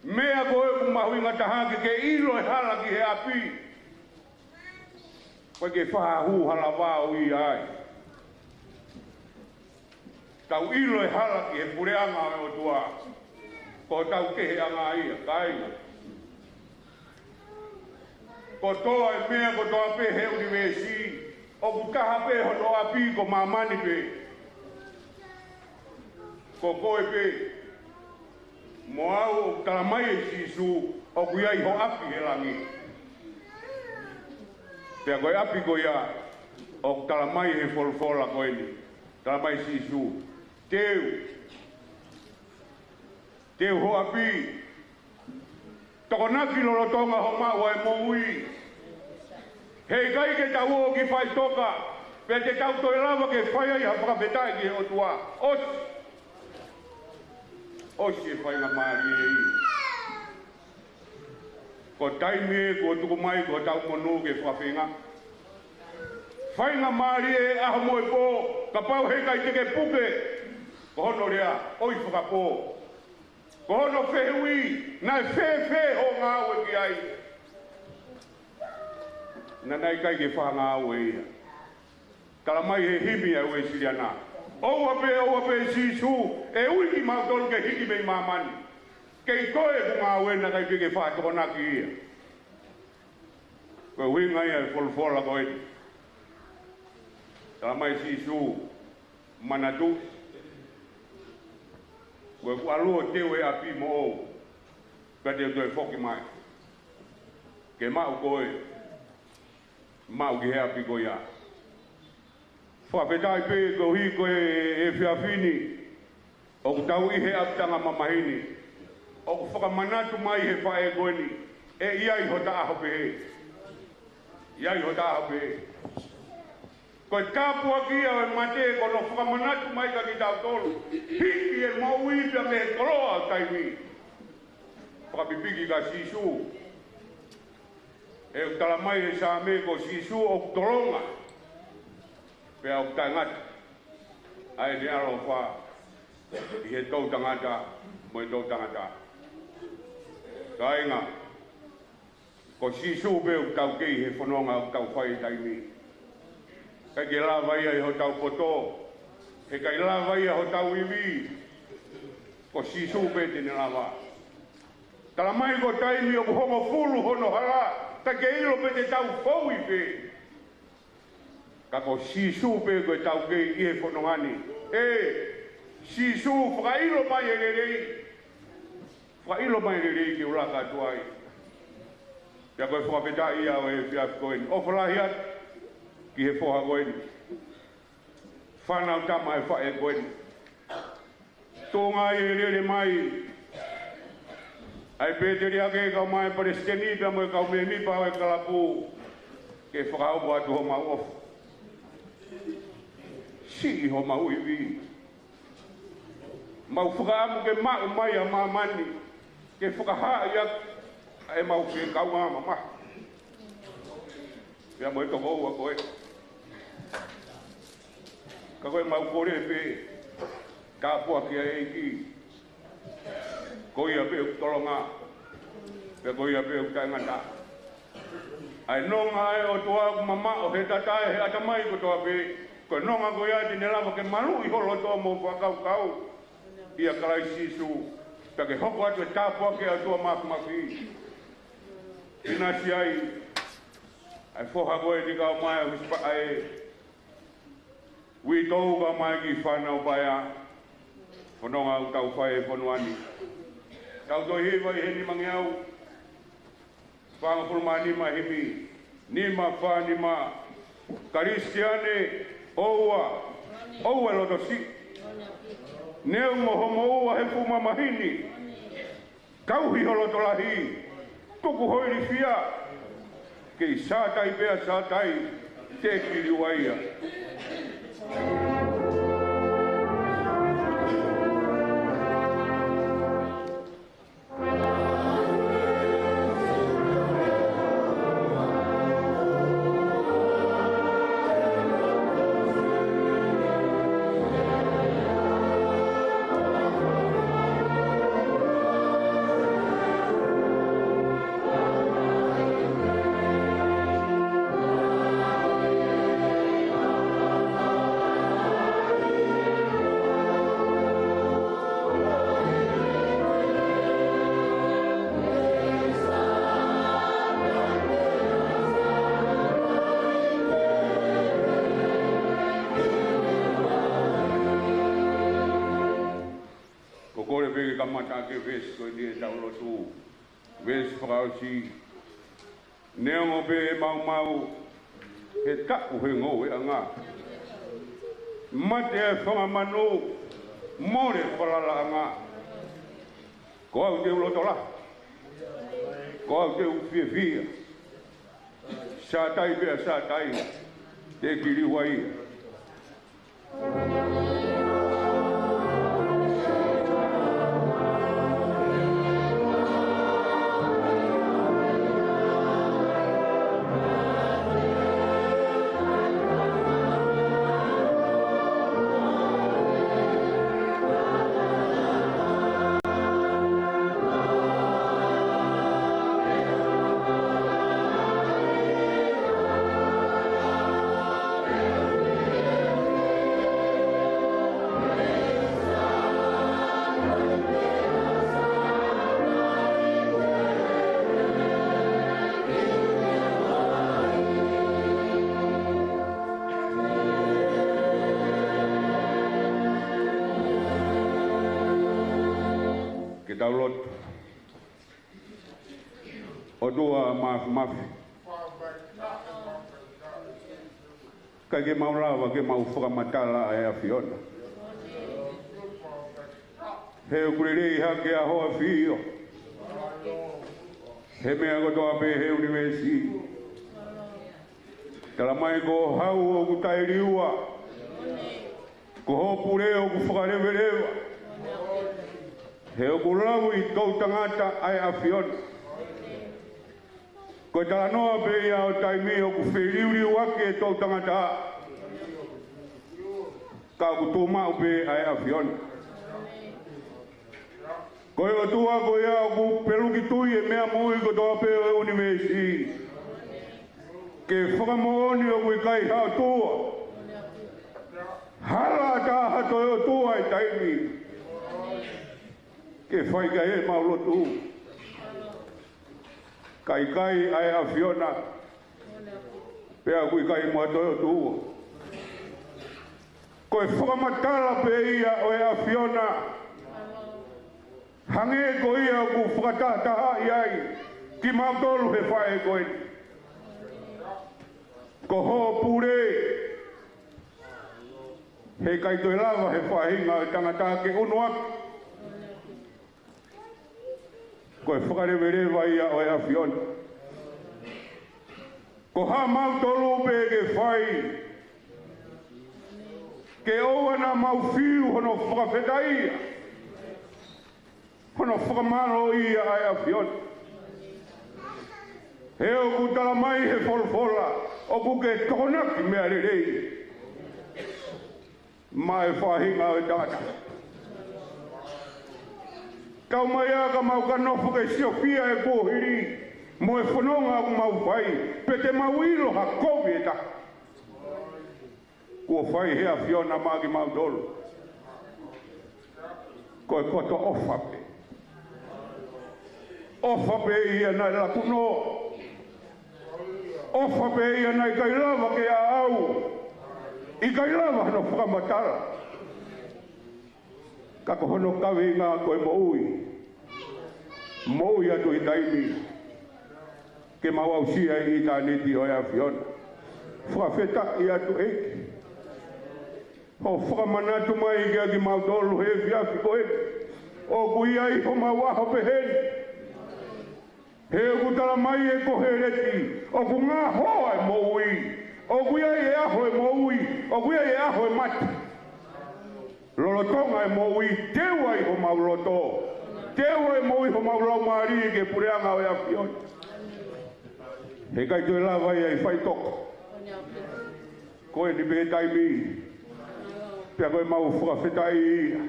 Meʻa ko ē ʻoku mahuʻinga taha ke ke ʻilo e hala ki he ʻapi. ʻOku ʻikai ke faʻa hū hala vao ia ai. Tau ʻilo e hala ki he puleʻanga ʻo e ʻOtua. Ko hotau keheʻanga ia, kāinga. Kotoa e meʻa kotoa pē he ʻunivēsi, ʻoku taha pē hono ʻapi, ko māmani pē. Ko koe pē mo au, ʻoku talamai ʻe Sīsū ʻoku ʻi ai ho ʻapi he langi. Pea ko e ʻapi ko ia ʻoku talamai he folofola ko eni. Talamai ʻe Sīsū, teu, teu ho ʻapi. Tokonaki lolotonga hoʻo maʻu ʻa e moʻui. Heʻikai ke tau ō ki faʻitoka, pea te tau toe lava ke fai ai ha fakafetaʻi ki he ʻOtua. ʻOsi. ʻOsi e faingamālie ia. Ko e taimi ē kuo tuku mai ko hotau monū ke fakafeinga. Faingamālie ʻaho mo e pō, kapau heʻikai te ke puke. Ko hono lea, ʻoi fakapō. Ko hono fehuʻi, naʻe fēfē hoʻo ngāue ki ai? Naʻe ʻikai ke faʻa ngāue ia. Talamai he himi ʻa e Uēsiliana, ʻoua pē, ʻoua pē Sīsū, ʻe ui kimautolu ke hiki mei māmani. Kei toe ʻeku ngāue naʻe ʻikai pē ke faʻa tokonaki ia. Ko e ʻuhinga ia e folofola ko eni. Talamai ʻe Sīsū, manatu, ko ʻeku ʻalu ʻo teu e ʻapi moʻou, pea te u toe foki mai. Ke maʻu koe, maʻu ki he ʻapi ko ia. Fakafetaʻi pē koeʻuhi ko e efiafi ni, ʻoku tau ʻi he ʻapitanga mamahi ni. ʻOku fakamanatu mai he faʻē ko eni, ʻe ʻi ai hota ʻaho pehē. ʻI ai hota ʻaho pehē. Ko e tāpuaki ia ʻo e mate, ko hono fakamanatu mai kia kitautolu, hiki e moʻui pea mei he koloa ʻo taimi. Fakapipiki kia Sīsū. ʻOku talamai ʻe he Saame ko Sīsū ʻoku tolonga, pea ʻoku taʻengata ʻa ʻene ʻaloʻofa ʻi he toʻutangata mo e toʻutangata. Kāinga, ko Sīsū pē ʻoku tau kei he fononga ʻoku tau fai he taimi ni. ʻIkai ke lava ia ʻe hotau poto, heʻikai lava ia ʻe hotau ivi. Ko Sīsū pē te ne lava. Talamai ko e taimi ʻoku hongofulu hono hala, ʻikai ke ʻilo pe te tau fou ʻi fē. Ka ko Sīsū pē ko e taukei ʻi he fononga ni. ʻE, Sīsū, fakaʻilo mai e lelei. Fakaʻilo mai e lelei ke u laka atu ai. Pea ko e fakafetaʻi ia ʻo e efiafi ko eni. ʻOfa lahi atu ki he foha ko eni. Fānau tama e faʻē ko eni. Tuʻunga ʻi he lele mai ʻa e pēteliake kae ʻumaʻā e palesiteni pea mo e kau mēmipa ʻo e kalapu, ke fakahoko atu homau ʻofa. Siʻi homau ivi. Mau fakaʻamu ke maʻu mai ʻa māmani, ke fakahaaʻi atu ʻa ʻemau fekau mamahi. Pea mo e tokoua ko ē. Ka ko ʻemau kole pē, tāpuaki ʻa e ʻEiki. Ko ia pē ʻoku tolonga, pea ko ia pē ʻoku taʻengata. ʻA e nonga ʻa e ʻOtua ʻoku mamaʻo he tatae he ʻatamai kotoa pē. Ko e nonga ko ia te ne lava ke maluʻi ho loto mo e fakakaukau ʻia Kalaisi Sīsū. Pea ke hoko atu e tāpuaki ʻa e ʻOtua Māfimafi. ʻInasi ai ʻa e foha ko eni kae ʻumaʻā e husepāniti, uitou kae ʻumaʻā e kiʻi fānau paea. Fononga ʻoku tau fai he fonua ni. Tau toe hiva ʻi he nimangeau fāngofulu mā nima himi. Nima fā nima. Kalisitiane, ʻoua, ʻoua e loto siʻi. Neongo hoʻomo ʻuha he fuʻu mamahi ni, tauhi ho loto lahi, tuku ho ilifia. Kei sātai pea sātai, te ke liliu ai ia. Kamata ʻaki e veesi ko eni ʻetau lotu. Veesi fakaʻosi. Neongo pē ʻe maumau, he taʻu he ngoueʻanga, mate ʻa e fanga manu, mole falalaʻanga. Ko au te u loto lahi, ko au te u fiefia. Sātai pea sātai, te u kiliua ia. Ke tau lotu. ʻOtua Māfimafi, ʻikai ke mau lava ke mau fakamatala ʻa e ʻAfiona. He ʻoku lelei hake ʻa ho ʻAfio he meʻa kotoa pē he ʻunivēsi. Tala mai ko Hau ʻoku taʻeliua, ko ho pule ʻoku fakaleveleva. He ʻoku lau ʻi toʻutangata ʻa e ʻAfiona. Ko e talanoa pē ia ʻo taimi ʻoku feliuliuaki e toʻutangata, ka ʻoku tuʻu maʻu pē ʻa e ʻAfiona. Ko e ʻOtua ko ia ʻoku peluki tui e meʻa moʻui kotoa pē ʻo e ʻunivēsi. Ke fakamoʻoni ʻoku ʻikai ha ʻOtua hala ʻatā ha toe ʻOtua ʻi taimi ke fai ki ai ʻemau lotu. Ka ʻikai ʻa e ʻAfiona, pea ʻoku ʻikai mo ha toe ʻOtua. Ko e fakamatala pē ia ʻo e ʻAfiona. Hangē ko ia ʻoku fakatahatahaʻi ai kimautolu he faʻē ko eni. Ko ho pule, he ʻikai toe lava he faʻahinga ʻo e tangata ke ʻunu atu. Ko e fakaleveleva ia ʻo e ʻAfiona. Ko haʻamautolu pē ke fai, ke ʻoua naʻa mau fiu hono fakafetaʻia, hono fakamālōʻia ʻa e ʻAfiona. He ʻoku tala mai he folofola, ʻoku ke tokonaki meʻa lelei maʻa e faʻahinga ʻo e tangata. Taumaiā ka mau ka nofo ke siofia e kuohili mo e fononga ʻoku mau fai, pea te mau ʻilo ha kovi ʻe taha kuo fai he ʻAfiona maʻa kimautolu. Ko e koto ʻofa pē. ʻOfa pē ia naʻe laku noa. ʻOfa pē ia naʻe ʻikai lava ke aʻau. ʻIkai lava hono fakamatala. Ka ko hono kaveinga ko e moʻui. Moʻui atu ʻi taimi ke mau aʻusia ʻi ʻitāniti ʻo e ʻAfiona. Fakafetaʻi atu ʻEiki. Hoʻo fakamanatu mai kiate kimautolu he efiafi ko eni. ʻOku ʻi ai homau ʻaho pehē ni. He ʻoku tala mai ʻe Koheleti, ʻoku ngaohi ʻa e moʻui. ʻOku ʻi ai e ʻaho ʻo e moʻui, ʻoku ʻi ai e ʻaho ʻo e mate. Lolotonga e moʻui, teu ai homau loto. Teu ai e moʻui homau laumālie ki he puleʻanga ʻo e ʻAfiona. He ʻikai toe lava ia ʻe faʻitoka. Ko eni pē taimi, pea ko ʻemau fakafetaʻi ia.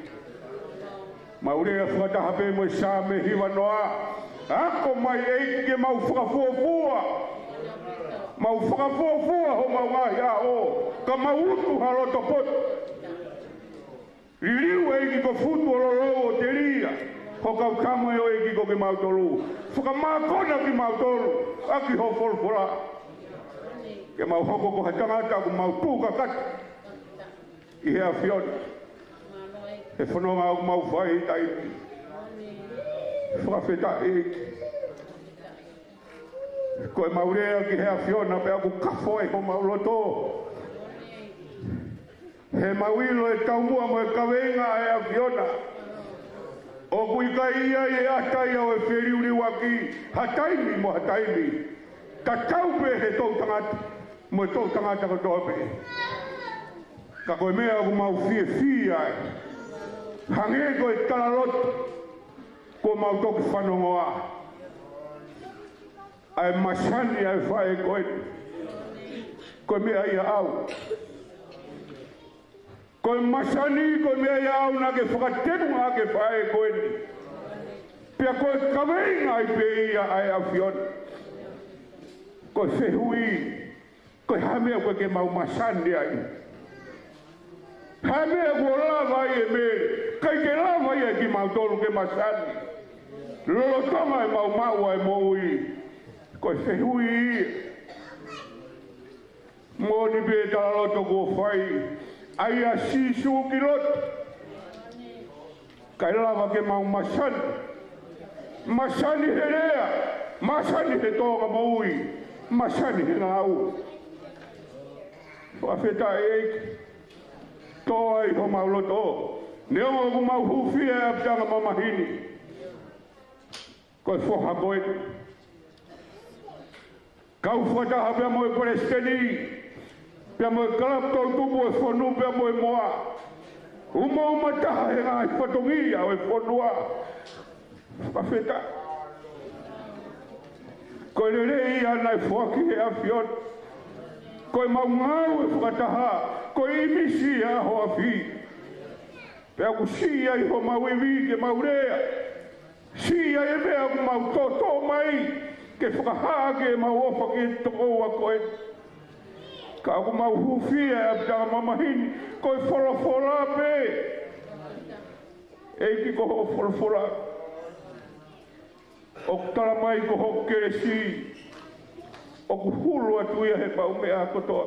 Mau lea fakataha pē mo e Saame hiva noa. Ako mai ʻEiki ke mau fakafuofua. Mau fakafuofua homau ngaahi ʻaho, ka mau utu ha loto poto. Liliu ʻEiki ko Futu ʻo Lolou ʻo telia ho kau tama ʻo ʻEiki ko kimautolu. Fakamākona kimautolu ʻaki ho folofola. Ke mau hoko ko ha tangata ʻoku mau tuʻu kakato ʻi he ʻAfiona. He fononga ʻoku mau fai ʻi taimi. Fakafetaʻi ʻEiki. Ko ʻemau lea ki he ʻAfiona pea ʻoku kafo ai homau loto. He mau ʻilo e taumuʻa mo e kaveinga ʻa e ʻAfiona. ʻOku ʻikai ʻi ai e ʻata ia ʻo e feliuliuaki, ha taimi mo ha taimi. Tatau pē he toʻutangata mo e toʻutangata kotoa pē. Ka ko e meʻa ʻoku mau fiefia ai, hangē ko e talaloto kuo mau toki fanongoa, ʻa e masani ʻa e faʻē ko eni. Ko e meʻa ia ʻaʻau. Ko e masani, ko e meʻa ia ʻaʻau naʻa ke fakatekunga ʻaki e faʻē ko eni. Pea ko e kaveinga ai pē ia ʻa e ʻAfiona. Ko e fehuʻi, ko e hā e meʻa ʻoku ʻikai ke mau masani ai? Hā e meʻa kuo lava ai ʻe Mele, ʻikai ke lava ia ʻe kimautolu ke masani? Lolotonga ʻemau maʻu ʻa e moʻui. Ko e fehuʻi ia. Moʻoni pē talaloto kuo fai, ʻa ia Sīsū ki loto. ʻIkai lava ke mau masani. Masani he lea, masani he tōʻonga moʻui, masani he ngāue. Fakafetaʻi ʻEiki. Tō ai homau loto. Neongo ʻoku mau hūfia e ʻapitanga mamahi ni, ko e foha ko ē. Kau fakataha pea mo e palesiteni, pea mo e kalapu toʻutupu ʻo e fonu pea mo e moa. Umauma taha he ngaahi fatongia ʻo e fonua. Fakafetaʻi. Ko e lelei ia naʻe foaki ʻe he ʻAfiona. Ko ʻemau ngāue fakataha, ko e ʻimisi ʻa e ʻaho afi. Pea ʻoku siʻi ai homau ivi ke mau lea. Siʻi ai e meʻa ʻoku mau tōtō mai ke fakahā ʻaki ʻemau ʻofa ki he tokoua ko ē. Ka ʻoku mau hūfia e ʻapitanga mamahi ni, ko e folofola pē. ʻEiki, ko hoʻo folofola ʻoku tala mai ko hoʻo kelesi ʻoku hulu atu ia he pau meʻa kotoa.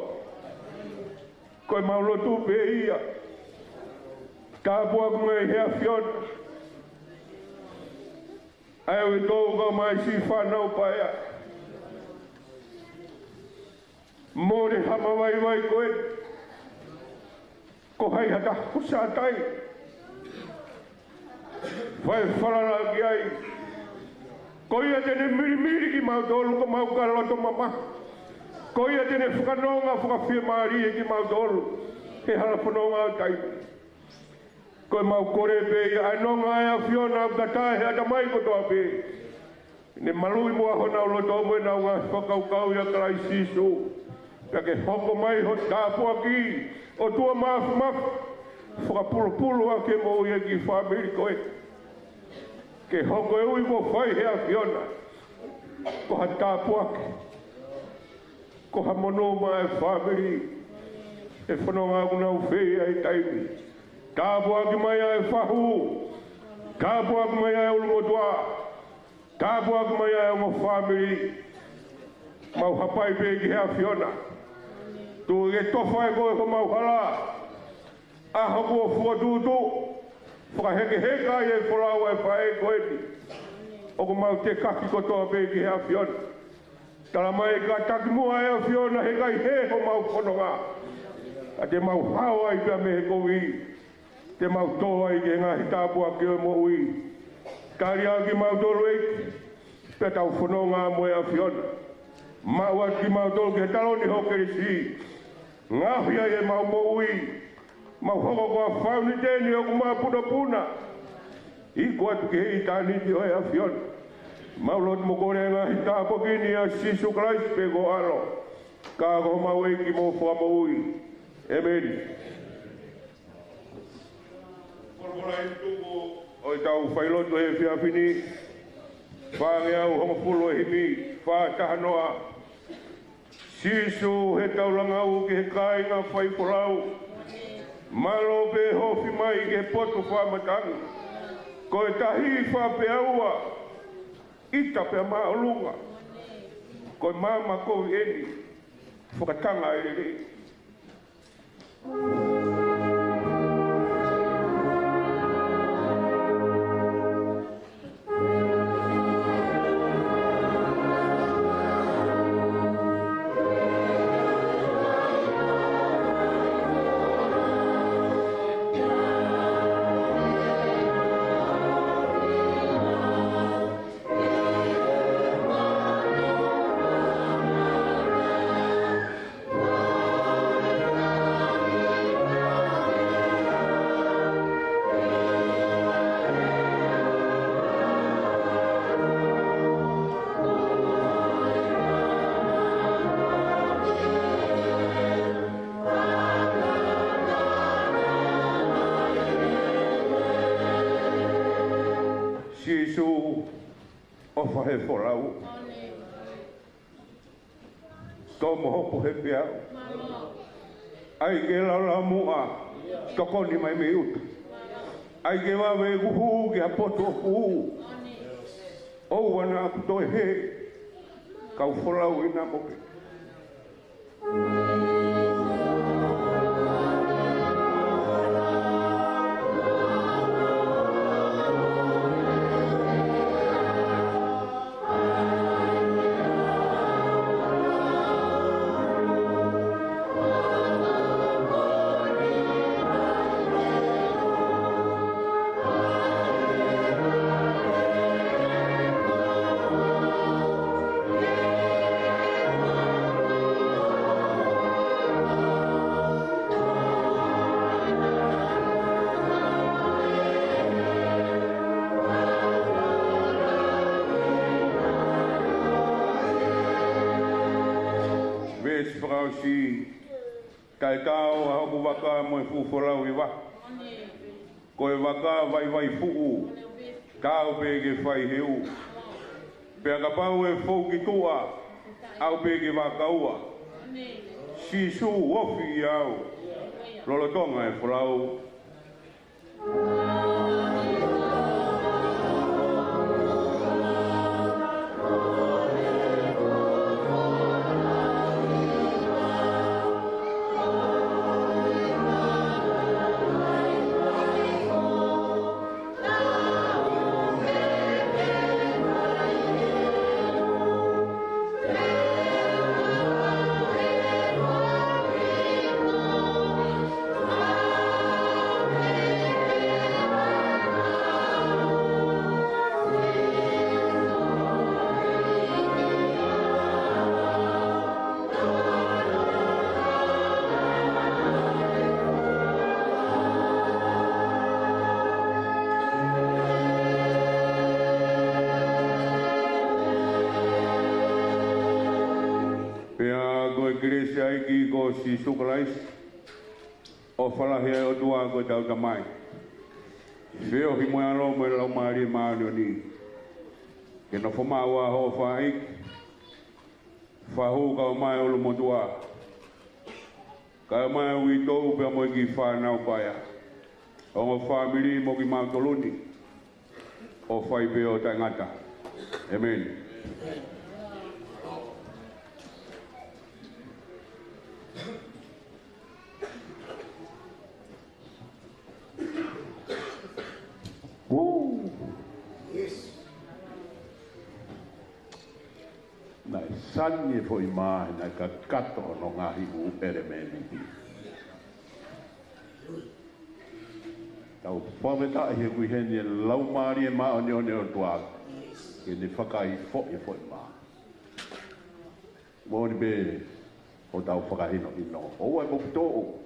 Ko ʻemau lotu pē ia. Tāpuaki mai he ʻAfiona ʻa e ʻoe tō kau mai siʻi fānau paea. Mole ha mavaivai ko ē. Ko hai ha taha ko Sātai. Fai falala ki ai. Ko ia te ne milimili kimautolu ko mau ka loto mamahi. Ko ia te ne fakanonga fakafiemālie kimautolu he hala fononga ʻo taimi. Ko ʻemau kole pē ia ʻa e nonga ʻa e ʻAfiona ʻoku tatae he ʻatamai kotoa pē. Ne maluʻi muʻa honau loto mo ʻenau ngaahi fakakaukau ʻia Kalaisi Sīsū. Pea ke hoko mai ho tāpuaki, ʻOtua Māfimafi, fakapulupulu ʻaki e moʻui ʻa e kiʻi fāmili ko ē. Ke hoko e ui kuo fai he ʻAfiona ko ha tāpuaki, ko ha monū maʻa e fāmili he fononga ʻoku nau fai ai he taimi. Tāpuaki mai ʻa e fahu, tāpuaki mai ʻa e ʻulumotuʻa, tāpuaki mai ʻa e ongo fāmili. Mau hapai pē ki he ʻAfiona. Tuku ke tofa ʻe koe homau hala. ʻAho kuo fokotuʻutuʻu, fakahekeheka ai e folau ʻa e faʻē ko eni. ʻOku mau tekaki kotoa pē ki he ʻAfiona. Tala mai ka taki muʻa e ʻAfiona he ʻikai hē homau fononga. Ka te mau hao ai pea mei he kovi. Te mau tō ai ki he ngaahi tāpuaki ʻo e moʻui. Tali ʻaki kimautolu ʻEiki, pea tau fononga mo e ʻAfiona. Maʻu atu kimautolu ki he taloni ho kelesi. Ngaohi ai ʻemau moʻui. Mau hoko ko ha fauniteni ʻoku mapunopuna. Iku atu ki he ʻitāniti ʻo e ʻAfiona. Mau lotu mo kole e ngaahi tāpuaki ni ʻia Sīsū Kalaisi pē ko ho ʻAlo. Ka ko homau ʻEiki mo Fakamoʻui. ʻĒmeni. Folofola ʻi he tuku ʻo ʻetau failotu he efiafi ni, fāngeau hongofulu e himi, fā taha noa. Sīsū, he tau langa ʻo ki he kāinga faifolau. Mālō pē hoʻo ofi mai ki he potu fakamatangi. Ko e tahi fā pea ua, ʻita pea māʻolunga. Ko e maama kovi eni, fakatanga e lelei. Sīsū, ʻofa he folau. Tomo hopo he peau. ʻAi ke laulamuʻa, tokoni mai mei ʻuta. ʻAi ke vave ʻeku hū ki ha potu ʻoku ʻū. ʻOua naʻa ku toe hē, kau folau ʻi namo pē. Veesi fakaʻosi. Taʻetaau ʻa hoku vaka mo e fuʻu folau ʻi vahe. Ko e vaka vaivai fuʻu, taau pē ke fai heu. Pea kapau ʻe fou ki tuʻa, ʻalu pē ke vakaua. Sīsū, ofi ʻia au lolotonga e folau. Pea ko e kelesi ʻa e ʻEiki ko Sīsū Kalaisi, ʻofa lahi ʻa e ʻOtua ko ʻetau Tamai, feohi mo e ʻAlo mo e Laumālie Māʻoniʻoni, ke nofo maʻu ʻa hoʻo faʻa ʻeiki, fakahū kae ʻumaʻā e ʻulumotuʻa, kae ʻumaʻā e uitou pea mo e kiʻi fānau paea, ongo fāmili mo kimautolu ni, ʻo fai pē ʻo taʻengata. ʻĒmeni. Woo! Naʻe sani e foʻi mā, he naʻe kakato hono ngaahi ʻū ʻelemēniti. Tau fakafetaʻi he ʻoku ʻi heni e Laumālie Māʻoniʻoni ʻo e ʻOtua, ke ne fakaifoʻi e foʻi mā. Moʻoni pē hotau fakahinohino. ʻOua ʻe poupou.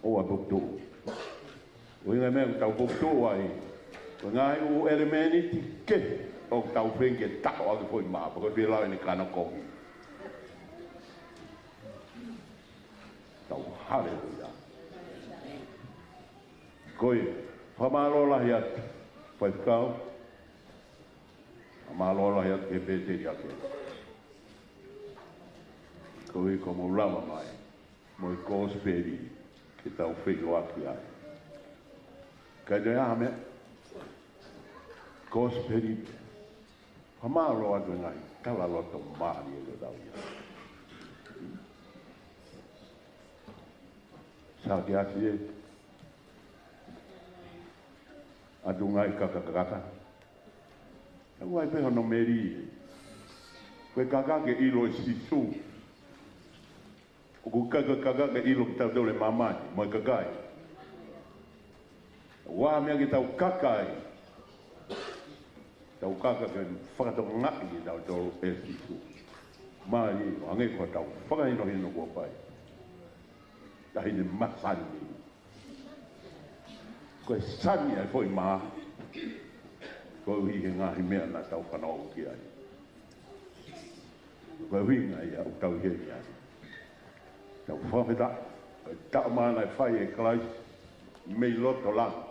ʻOua ʻe poupou. ʻUhinga e meʻa ʻoku tau poupou ai, ko e ngaahi ʻū ʻelemēniti kehe ʻoku tau feinga ke taʻoʻaki e foʻi mā, pea ko e fie lau ʻene kanokohi. Tau haleluia. Ko ia, fakamālō lahi atu, faifekau. Fakamālō lahi atu ki he pēteliake, koeʻuhi ko hoʻomou lava mai mo e kosipeli ke tau feʻiloaki ai. Kae toe ʻi ai ha meʻa, kosipeli. Fakamālō atu he ngaahi tala loto mālie ʻoku tau ʻi ai. Sākeasi ē, ʻatu ngaahi kaka kakaka. Tau ʻai pē hono meli ē. Ko e kaka ke ʻilo ʻe Sīsū. ʻOku ʻikai ko e kaka ke ʻilo kitautolu ʻe māmani mo e kakai. ʻOku ʻi ai e meʻa ke tau kaka ai. Tau kaka ke fakatokangaʻi kitautolu ʻe Sīsū. Mālie, ʻo hangē ko ʻetau fakahinohino kuo pau. Taʻahine masani. Ko e sani ʻa e foʻi mā, koeʻuhi he ngaahi meʻa naʻa tau fanongo ki ai. Ko e ʻuhinga ia ʻoku tau ʻi heni ai. Tau fakafetaʻi, ko e taʻu mā naʻe fai ʻe Kalaisi mei loto langi.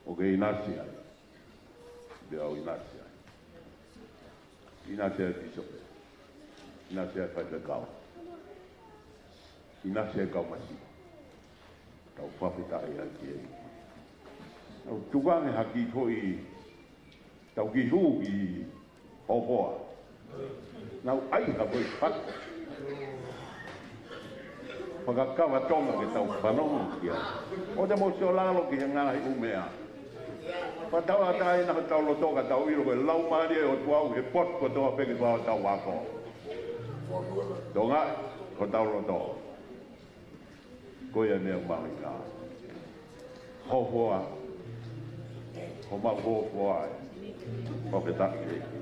ʻOku ke ʻinasi ai. Pea u ʻinasi ai. ʻInasi ai pīsope. ʻInasi ai faifekau. ʻInasi ai kau masiva. Tau fakafetaʻi ai ki he ʻEiki. Tau tukuange ha kiʻi foʻi, tau kiʻi hū ki Hofoa. Naʻa ku ʻai ha foʻi fatu fakakava Tonga ke tau fanongo ki ai. ʻOua te mou sio lalo ki he ngaahi ʻū meʻa. Fakatauʻatāina hotau loto ka tau ʻilo ko e Laumālie ʻo e ʻOtua ʻoku ʻi he potu kotoa pē ke fai hotau ako. Tonga, hotau loto. Ko ia meʻa mahuʻinga. Hofoa. Hofoa, hofoa ai. Fakafetaʻi ki he ʻEiki.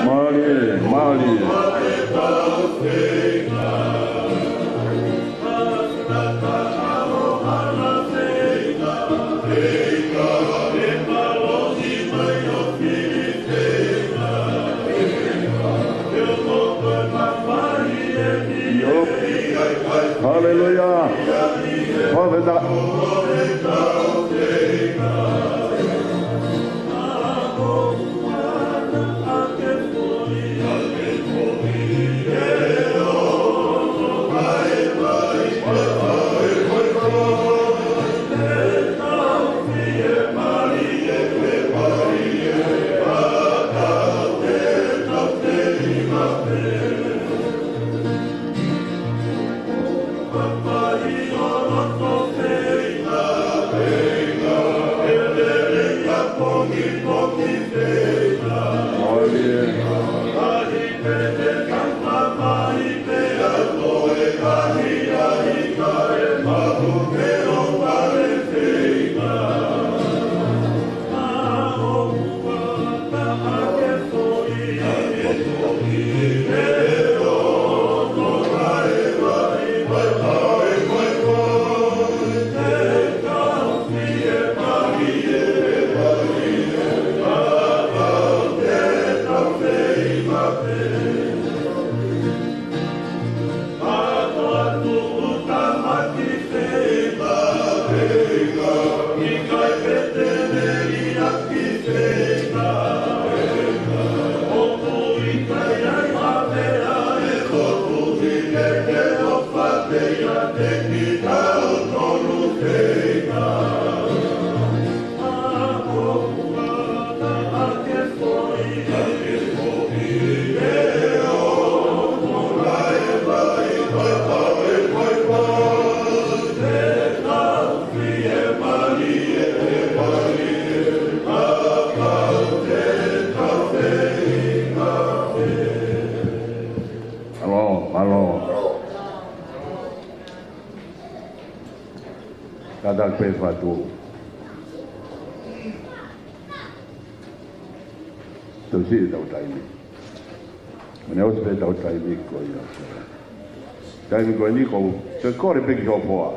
Mālie, mālie. Haleluia. Fakafetaʻi. Mālō, mālō. Kātaki pē fatu. Tau siʻi ʻetau taimi. Mene ʻosi pē ʻetau taimi ko ia. Taimi ko eni ko, te u kole pē ki Hofoa.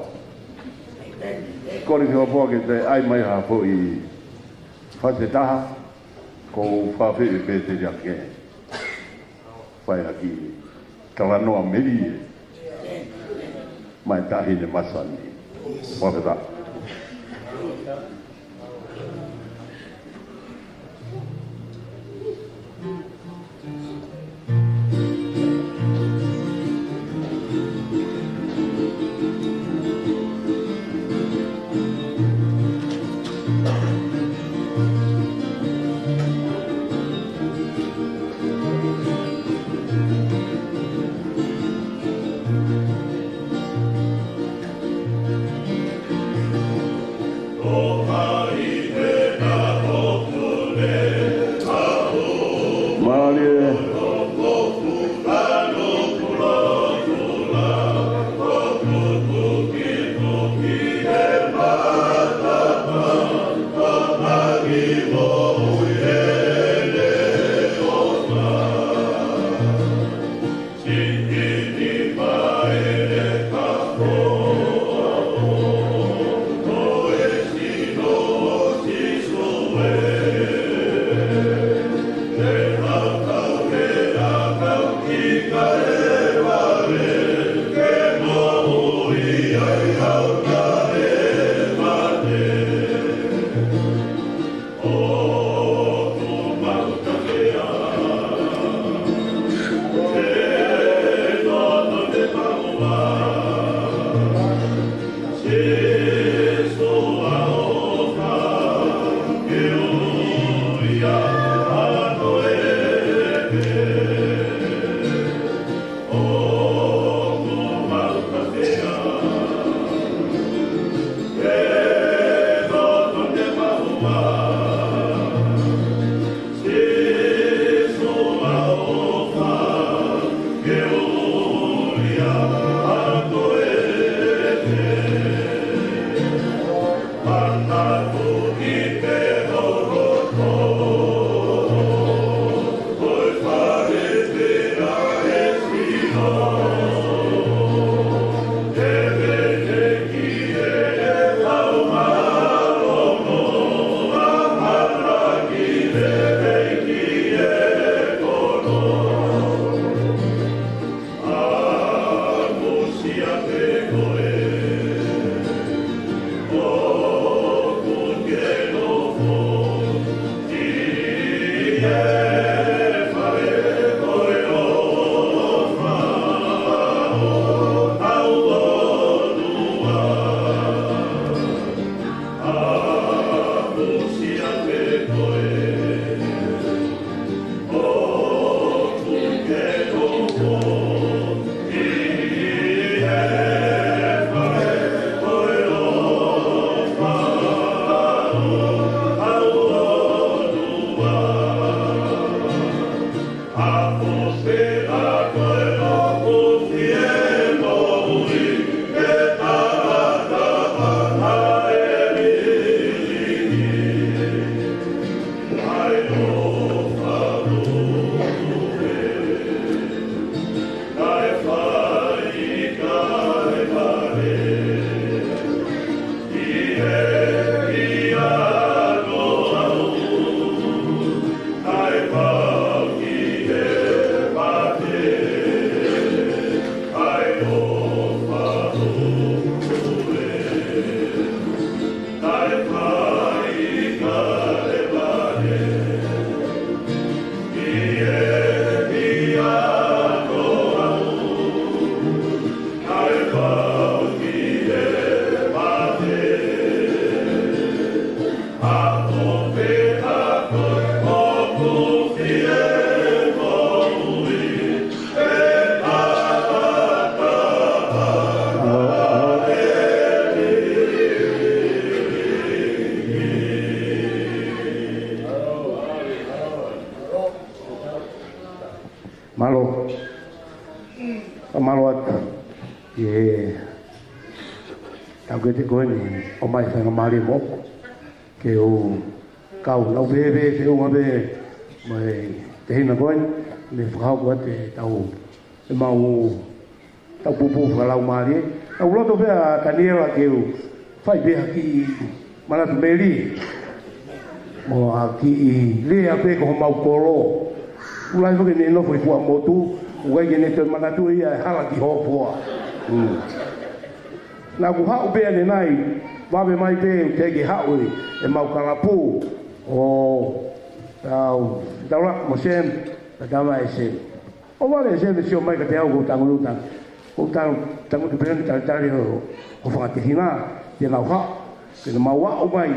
Kole ki Hofoa ke toe ʻai mai ha foʻi fasi ʻe taha. Ko u fafeʻi pē te liake. Fai ʻaki talanoa melie. Mai tahi ne masani. Fakafetaʻi. Mālie. Mālō. Mālō atu. ʻE, tau ke te koe ni, ʻomai faingamālie mo ke u kau lau pē pē te u ngape mai te hina koe, ne fakahoko atu ʻetau, ʻemau, tau pupu fakalaumālie. Tau loto pē ʻa Taniela ke u fai pē ha kiʻi manatu melie. Mo ha kiʻi lea pē ko homau kolo. ʻOku lahi foki ʻene nofo ʻi Fuaʻamotu, ʻoku ʻikai ke ne toe manatuʻi ia e hala ki Hofoa. Mm. Naʻa ku haʻu pē ʻanenai, vave mai pē ʻoku teʻeki haʻu ʻemau kalapu. ʻO, tau, tau la mo Sem, ka tama e Sem. ʻO vale e Sem ʻo sio mai kiate au, ʻoku ou tangutu, tangutu pē ʻo talitali hoʻo, hoʻo fanga tehina, te nau haʻu, ke nau mau aʻu mai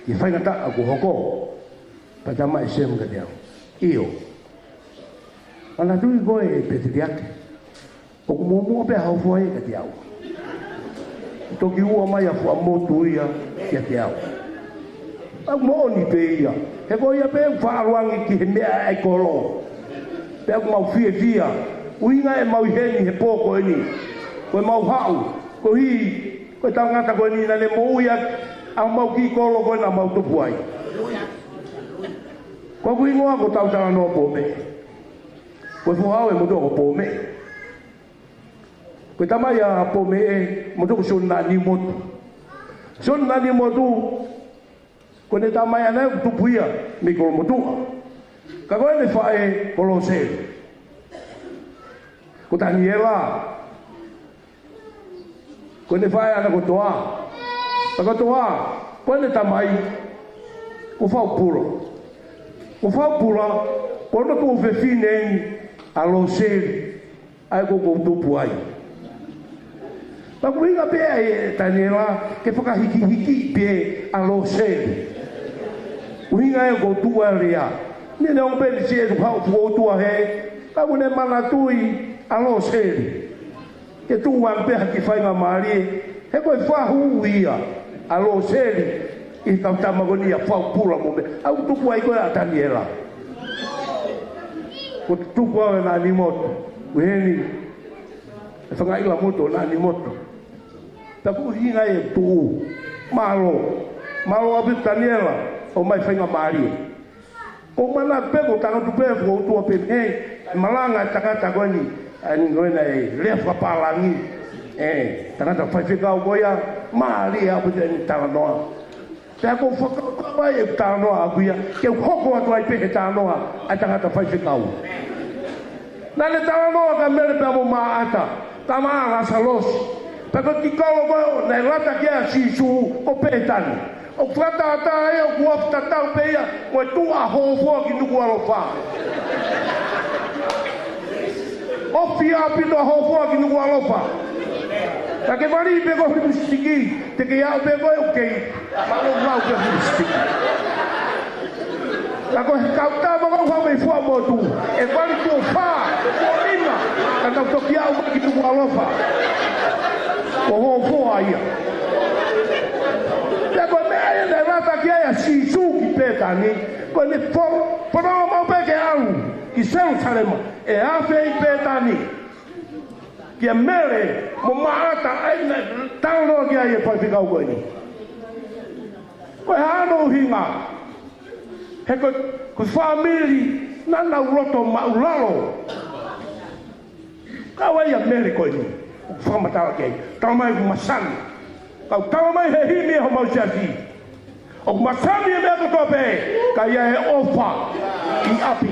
ki he faingataʻa kuo hoko. Pea tama e Sem kiate au. ʻIo. Manatuʻi koe Peteliake. ʻOku muʻomuʻa pē ʻa Hofoa ia kiate au. Toki ua mai ʻa Fuaʻamotu ia kiate au. ʻOku moʻoni pē ia. He ko ia pē ʻoku faʻa ʻalu ange ki he meʻa ʻa e kolo. Pea ʻoku mau fiefia. ʻUhinga ʻemau ʻi heni he pō ko eni. Ko ʻemau haʻu. Koeʻuhi, ko e tangata ko eni naʻa ne moʻui ʻaki ʻa homau kiʻi kolo ko ē naʻa mau tupu ai. Ko hoku hingoa ko Tautala noa Pome. Ko e foha ʻo e motuʻa ko Pome. Ko e tamai ʻa Pome ʻe motuʻa ko Sione Naʻa Niumotu. Sione Naʻa Niumotu, ko ʻene tamai ʻana ʻoku tupu ia mei Kolomotuʻa. Ka ko ʻene faʻē ko Loseli. Ko Taniela, ko ʻene faʻē ʻana ko Toa. Ka ko Toa, ko ʻene tamai ko Faupula. Ko Faupula, ko hono tuofefine ʻeni ʻa Loseli. ʻA ia ʻoku ou tupu ai. Pea ʻoku ʻuhinga pē ʻa e Taniela ke fakahikihiki pē ʻa Loseli. ʻUhinga ē ʻoku ou tuʻu ai lea. Ni ne ʻomi pē ni si e tu hau fu o tua he. Ka ʻoku ne manatuʻi ʻa Loseli. Ke tuʻu ange pē ha kiʻi faingamālie. He ko e fahu ia ʻa Loseli. ʻI he kau tama ko eni ʻa Faupula mo meʻa. ʻA ia ʻoku tupu ai ko ē ʻa Taniela. Ko e tupu ʻa Naʻa Niumotu. ʻUheni. E fanga ʻila motu ʻo Naʻa Niumotu. Pea ko e ʻuhinga e tuʻu. Mālō. Mālō ʻaupito Taniela. ʻOmai faingamālie. ʻOku ou manatu pē ʻoku ou tangutu pē ʻo tua pē he. Malanga e tangata ko eni. ʻA eni ko ena e lea fakapālangi. ʻE, tangata faifekau ko ia. Mālie ʻaupito ʻene talanoa. Pea ʻoku ou fakakaukau ai e talanoa ʻaʻaku ia, ke u hoko atu ai pē he talanoa ʻa e tangata faifekau. Naʻa ne talanoa kia Mele pea mo Māʻata, tama ʻa Lāsalosi. Pea ko e kiʻi kolo ko ē naʻe lata ki ai ʻa Sīsū ko Pētani. ʻOku fakatātā ia ʻoku afu tatau pē ia mo e tuʻu ʻa Hofoa ki Nukuʻalofa. ʻOku ofi ʻaupito ʻa Hofoa ki Nukuʻalofa. Ka ke vali pē ko Hulusitiki, te ke aʻu pē ko ē ʻoku kei. Mālō lau pē Hulusitiki. Ka ko e kau tama ko ē ʻoku haʻu mei Fuaʻamotu, ʻe vali tuʻo fā, tuʻo nima, ka tau toki aʻu mai ki Nukuʻalofa. Ko Hofoa ia. Pea ko e meʻa ia naʻe lata ki ai ʻa Sīsū ki Pētani, ko ʻene fo-, fononga maʻu pē ke ʻalu ki Selusalema, ʻe afe ʻi Pētani. Kia Mele mo Māʻata ʻa ia naʻe talanoa ki ai e faifekau ko eni. Ko e hā hono ʻuhinga? He ko, ko e fāmili naʻa nau loto māʻulalo. Kau ai ʻa Mele ko eni. Fakamatala ki ai. Talamai ʻoku masani. Kau talamai he himi ʻa homau siasi. ʻOku masani e meʻa kotoa pē, ka ʻi ai e ʻofa ʻi ʻapi.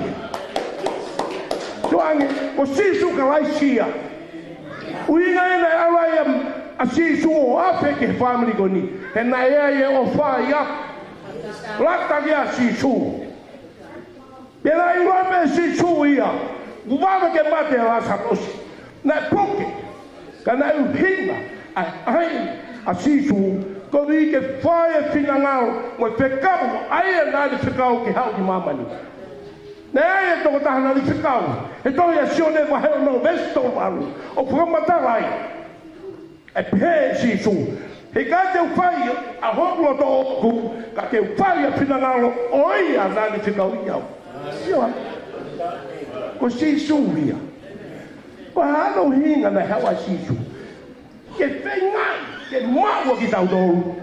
Tuangi, ko Sīsū Kalaisi ia. ʻUhinga ē naʻe ʻalu ai ʻa, ʻa Sīsū ʻo afe ki he fāmili ko eni. He naʻe ʻi ai e ʻofa ʻi ʻapi. Lata ki ai ʻa Sīsū. Pea naʻe ʻiloa pē ʻe Sīsū ia, ʻoku vave ke mate ʻa Lāsalosi. Naʻe puke, ka naʻe ʻuhinga ʻa e ʻai ʻa Sīsū, koeʻuhi ke fai e finangalo, mo e fekau, ʻa ia naʻa ne fekau ke haʻu ki māmani. Naʻe ʻi ai e tokotaha naʻa ne fekau, he tohi ʻa Sione vahe ono veesi tolu valu, ʻoku fakamatala ai. ʻE pehē ʻe Sīsū, heʻikai te u fai ʻa hoku loto ʻoʻoku, ka te u fai ʻa e finangalo ʻo ia naʻa ne fekauʻi au. Sio ai. Ko Sīsū ia. Ko e hā hono ʻuhinga naʻe haʻu ai ʻa Sīsū? Ke feingaʻi ke maʻu ʻa kitautolu.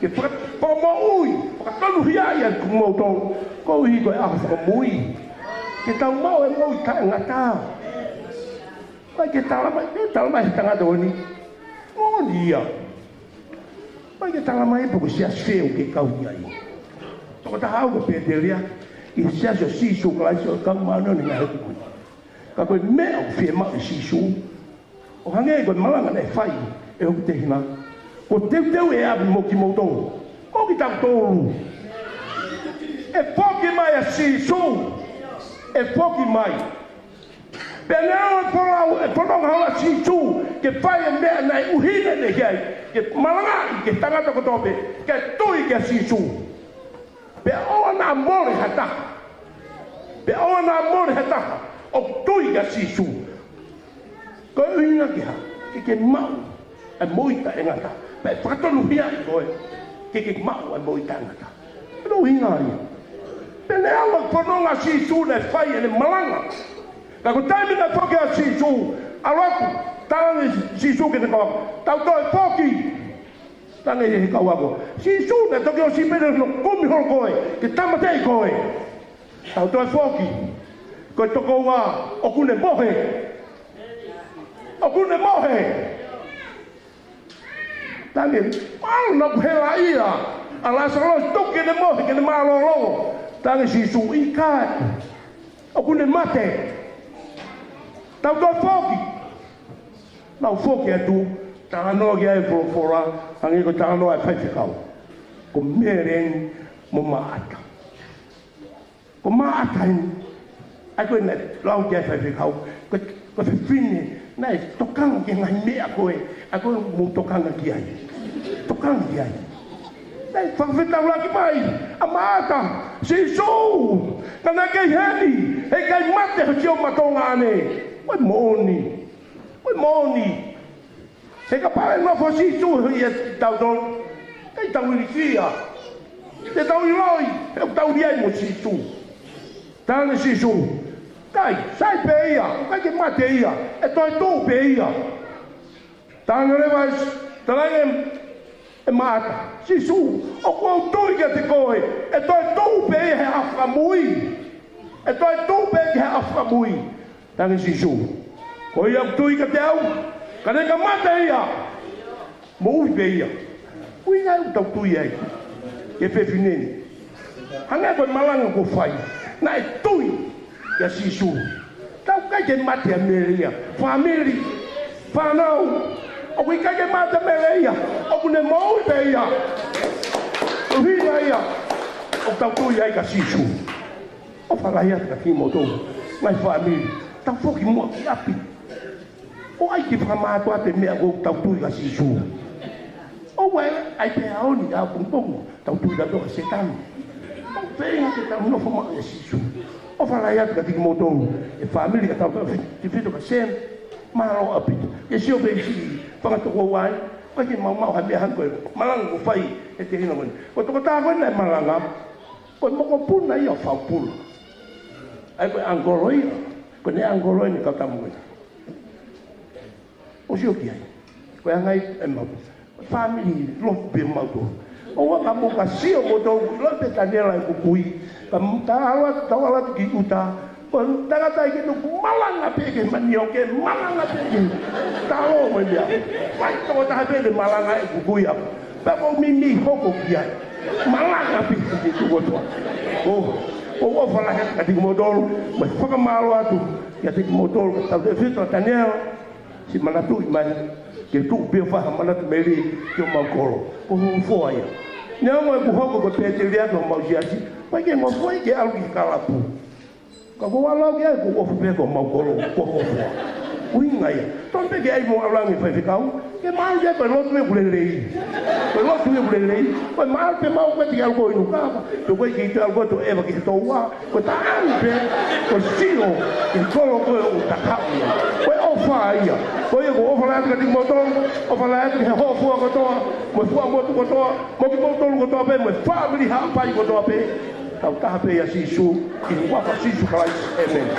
Ke faka-, fakamoʻui, fakatonuhiaʻi ʻa kimoutolu. Koeʻuhi ko e ʻaho fakamui. Ke tau maʻu e moʻui taʻengata. Mai ke talamai, ke talamai he tangata ko eni. Moʻoni ia. Mai ke talamai pe ko e siasi fē ʻoku ke kau ki ai. Ko e taha au ko Pēteliake ʻi he Siasi ʻo Sīsū Kalaisi ʻo e Kau Māʻoniʻoni ʻi he Ngaahi ʻAho Kimui ni. Ka ko e meʻa ʻoku fiemaʻu ʻe Sīsū, ʻo hangē ko e malanga naʻe fai ʻe hoku tehina, kuo teuteu e ʻapi mo kimoutolu, mo kitautolu. ʻE foki mai ʻa Sīsū, ʻe foki mai. Pea neongo e folau, e fononga ʻa Sīsū ke fai e meʻa naʻe ʻuhinga ʻene ʻi ai, ke malangaʻi ki he tangata kotoa pē ke tui kia Sīsū. Pea ʻoua naʻa mole ha taha. Pea ʻoua naʻa mole ha taha ʻoku tui kia Sīsū. Ko e ʻuhinga ke hā? Ke ke maʻu ʻa e moʻui taʻengata. Pea ʻe fakatonuhiaʻi koe ke ke maʻu ʻa e moʻui taʻengata. Ko e ʻuhinga ia. Pea neongo e fononga ʻa Sīsū naʻe fai ʻene malanga, ka ko e taimi naʻe foki ai ʻa Sīsū, ʻalu atu, talaange ʻe Sīsū ki heʻene kau ako, tau toe foki. Talaange ʻe he kau ako, Sīsū, naʻe toki ʻosi pē hono kumi holo koe, ke tāmateʻi koe. Tau toe foki. Ko e tokoua, ʻoku ne mohe. ʻOku ne mohe. Talaange, mālō naʻa ku helaʻia ʻa Lāsalosi, tuku ke ne mohe, ke ne mālōlō. Talaange ʻe Sīsū, ʻikai. ʻOku ne mate. Tau toe foki. Nau foki atu, talanoa ki ai e folofola, hangē ko e talanoa ʻa e faifekau. Ko Mele mo Māʻata. Ko Māʻata eni, ʻa ia ko ē naʻe lau ki ai e faifekau, ko, ko e fefine naʻe tokanga ki he ngaahi meʻa ko ē, ʻa ia ko ē mou tokanga ki ai. Tokanga ki ai. Naʻe fakafetaulaki mai ʻa Māʻata, Sīsū, ka naʻe kei heni, heʻikai mate ho sio matonga ʻanē. Ko e moʻoni. Ko e moʻoni. He kapau ʻe nofo ʻa Sīsū ʻiate kitautolu, ʻikai tau ilifia. Te tau ʻiloʻi, he ʻoku tau ʻi ai mo Sīsū. Talaange ʻe Sīsū, ʻikai, sai pē ia, ʻikai ke mate ia, ʻe toe tuʻu pē ia. Talaange leva ʻe, talaange ʻe Māʻata, Sīsū, ʻoku ou tui kiate koe, ʻe toe tuʻu pē ia he ʻaho fakamui. ʻE toe tuʻu pē ki he ʻaho fakamui. Talaange ʻe Sīsū, ko ia ʻoku tui kiate au, ka ne ka mate ia, moʻui pē ia. ʻUhinga ia ʻoku tau tui ai ki he fefine ni. Hangē ko e malanga kuo fai, naʻe tui kia Sīsū. Tau ʻikai ke mate ʻa Mele ia. Fāmili, fānau, ʻoku ʻikai ke mate ʻa Mele ia. ʻOku ne moʻui pē ia. ʻUhinga ia ʻoku tau tui ai kia Sīsū. ʻOfa lahi atu kiate kimoutolu, ngaahi fāmili, tau foki muʻa ki ʻapi. ʻOua ʻai ke fakamātoato e meʻa ko ē ʻoku tau tui kia Sīsū. ʻOua ʻe ʻai pē ʻaho ni, ʻapongipongi, tau tui kātoa kia Sētane. Tau feinga ke tau nofo maʻu ʻia Sīsū. ʻOfa lahi atu kiate kimoutolu, e fāmili, ka tau tau fetofito kia Sētane. Mālō ʻaupito. Ke sio pē siʻi fanga tokoua, ʻoku ʻikai ke maumau ha meʻa hangē ko e malanga kuo fai ʻe he tehina ko eni. Ko e tokotaha ko ē naʻe malanga, ko e mokopuna ia ʻo Faupula. ʻA ia ko e ʻangolo ia, ko ʻene ʻangolo ʻene kau tama ko ē. ʻOsi ʻoku ʻi ai. Ko e anga ia ʻemau fāmili lotu pē mautolu. ʻOua ka mou ka sio moutolu, ʻiloʻi pē Taniela ʻeku kui. Ka m-, ta ʻalu atu, tau ʻalu atu ki ʻuta. Ko e tangata ia ke nau malanga pē ki he manioke, malanga pē ki he talo mo e meʻa. Fai tokotaha pē ʻene malanga ʻeku kui ʻaʻaku. Pea ʻoku ou mimi hoko ki ai. Malanga pē ki he tuʻu kotoa. ʻOku, ʻoku ou ʻofa lahi atu kiate kimoutolu, mo e fakamālō atu kiate kimoutolu, ka tau tefito ʻa Taniela, siʻi manatuʻi mai, ke tuʻu pē ʻo fai ha manatu melie ki homau kolo. Ko ho ʻofa ia. Neongo ʻeku hoko ko e pēteliake ʻo homau siasi, ʻoku ʻikai ke u ngofua ke ʻalu ki he kalapu. Ka ko e lau ki ai, ʻoku ou ʻofa pē ki homau kolo, ko ho ʻofa. ʻUhinga ia. Tonu pē ke ʻai mo ʻalu ange faifekau, ke maʻu ia ko e lotu ʻoku lelei. Ko e lotu ʻoku lelei. Ko e maʻu pē maʻu ko e te ʻalu ko inu kava. Ko e ko e ke te ʻalu ko e to eva ki he toua. Ko e taʻanga pē, ko e sio ki he kolo ko ē ʻoku ta kau ia. Ko e ʻofa ia. Ko ia ʻoku ou ʻofa lahi atu kiate kimoutolu, ʻofa lahi atu ki he hoʻo fua kotoa, mo e fua motu kotoa, mo kimoutolu kotoa pē, mo e fāmili Haʻapai kotoa pē. Tau taha pē ʻia Sīsū, ʻi he huafa ʻo Sīsū Kalaisi. ʻĒmeni.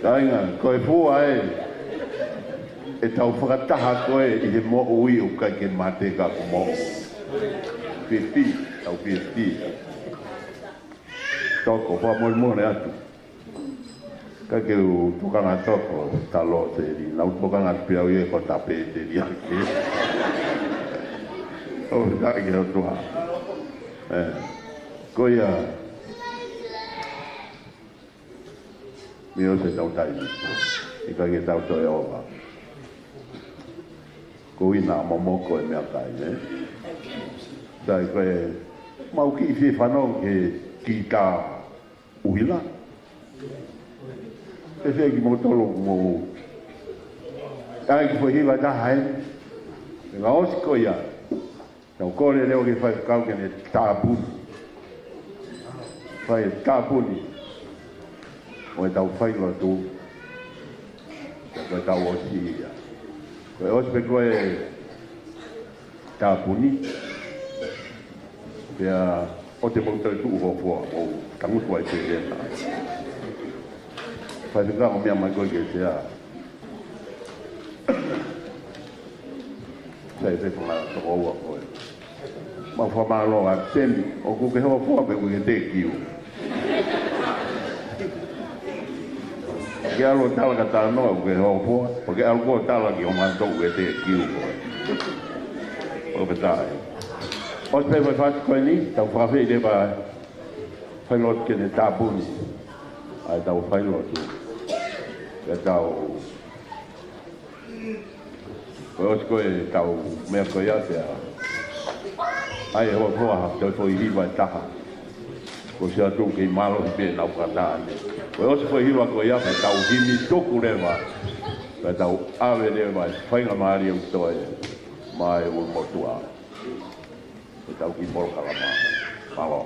Kāinga, ko e fua ē, ʻetau fakataha ko ē ʻi he moʻui ʻoku ʻikai ke mate ka ʻoku moʻui. Fifty, tau fifty. Toko, fakamolemole atu. Ka ke u tokanga atu ko Talo Teli, naʻa ku tokanga atu pē au ia ko Tape Teli ake. ʻOfa atu ki he ʻOtua. ʻE, ko ia, mei ʻosi ʻetau taimi, ʻikai ke tau toe ova. Ko ina momoko e meʻakai, ē? Sai ko e mau kiʻi fie fanongo ki he kita ʻuhila. ʻE fie kimoutolu mo. ʻAi ki foʻi hiva ʻe taha ē. Ngaahi ʻosi ko ia. Tau kole leva ki he faifekau ke ne tāpuni. Fai tāpuni. ʻO ʻetau failotu. Ko ʻetau ʻosi ia. Ko e ʻosi pē ko e tāpuni. Pea ʻoua te mou toe tuʻu hōfoa, mou tangutu ai pē lena. Faifekau, meʻa mai koe ki he sea. Sai pē ko e ngaahi toko ua ko ē. Mau fakamālō atu Semi, ʻoku ke hōfoa pe ʻoku ke tekiu? Ke ʻalu ʻo tala kia Tanoa ʻoku ke hōfoa, pea ke ʻalu koe ʻo tala ki ho mātuʻa ʻoku ke tekiu koe. ʻOku pē taʻe. ʻOsi pē fai fasi ko eni, tau fakafeʻiloaki leva, failotu ke ne tāpuni. ʻAi tau failotu. Ke tau Ko e ʻosi ko ē ʻetau meʻa ko ia te a. ʻAi e hōfoa ha toe foʻi hiva ʻe taha. Ko sia tu kei mālohi pē nau ka taʻane. Ko e ʻosi foʻi hiva ko ia pea tau himi tuku leva. Pea tau ʻave leva e faingamālie ʻoku toe. Mai ʻo motuʻa. ʻEtau kiʻi polokalama. Mālō.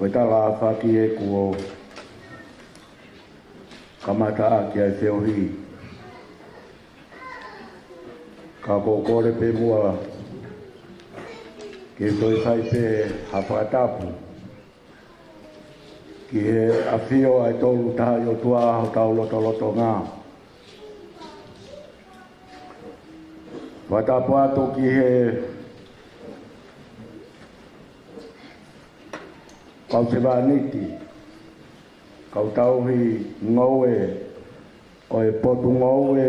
Ko e tala ʻa e faki ē kuo kamata ʻaki ʻa e feohi. Ka ʻoku ou kole pē muʻa ke toe fai pē ha fakatapu ki he ʻafio ʻa e Tolu Tahaʻi ʻOtua ʻi hotau lotolotonga. Fakatapu atu ki he kau sevāniti, kau tauhi ngoue ʻo e potungāue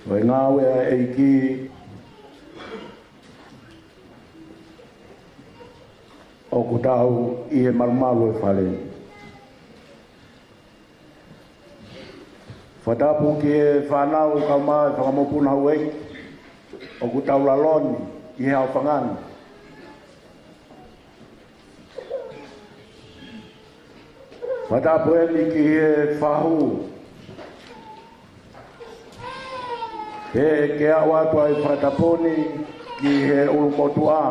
ʻo e ngāue ʻa e ʻEiki, ʻoku tau ʻi he malumalu ʻo e fale. Fakatapu ki he fānau kae ʻumaʻā e fanga mokopuna houʻeiki ʻoku tau lalo ni ʻi he ʻaofangá ni. Fakatapu eni ki he fahu, he ke aʻu atu ʻa e fakatapu ni ki he ʻulumotuʻa.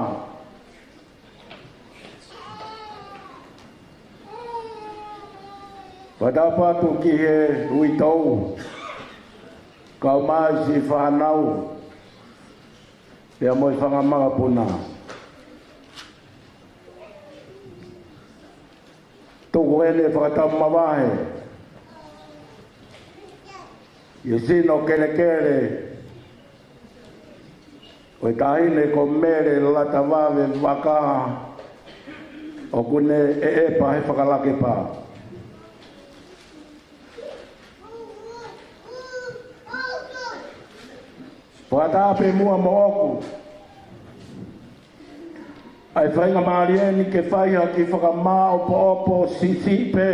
Fakatapu atu ki he uitou, kae ʻumaʻā e siʻi fānau, pea mo e fanga makapuna. Tuku eni e fakatapu mavahe ʻi he sino kelekele ʻo e taʻahine ko Mele Latavave Vaka, ʻoku ne ʻeʻepa he fakalakepa. Fakatapu pē muʻa moʻoku ʻa e faingamālie ni ke fai ha kiʻi fakamāʻopoʻopo siʻisiʻi pē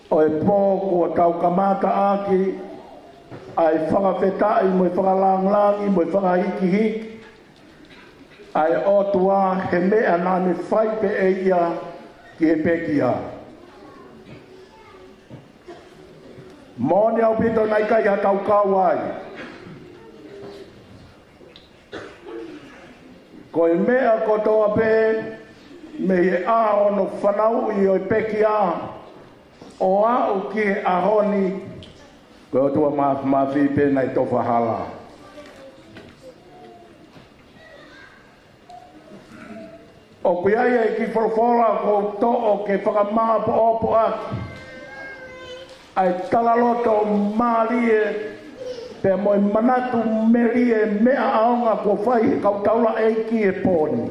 ʻo e pō kuo tau kamata ʻaki ʻa e fakafetaʻi mo e fakalāngilangi mo e fakahikihiki ʻa e ʻOtua he meʻa naʻá ne fai pē ʻe ia ki he pekia. Moʻoni ʻaupito naʻe ʻikai ha tau kau ai. Ko e meʻa kotoa pē mei he ʻaho hono fanauʻi ʻo e pekia ʻo aʻu ki he ʻaho ni, ko e ʻOtua Māfimafi pē naʻe tofa hala. ʻOku ʻi ai e kiʻi folofola ʻoku ou toʻo ke fakamāʻopoʻopo ʻaki ʻa e talaloto mālie pea mo e manatu melie meʻa ʻaonga kuo fai he kau taulaʻeiki he pō ni.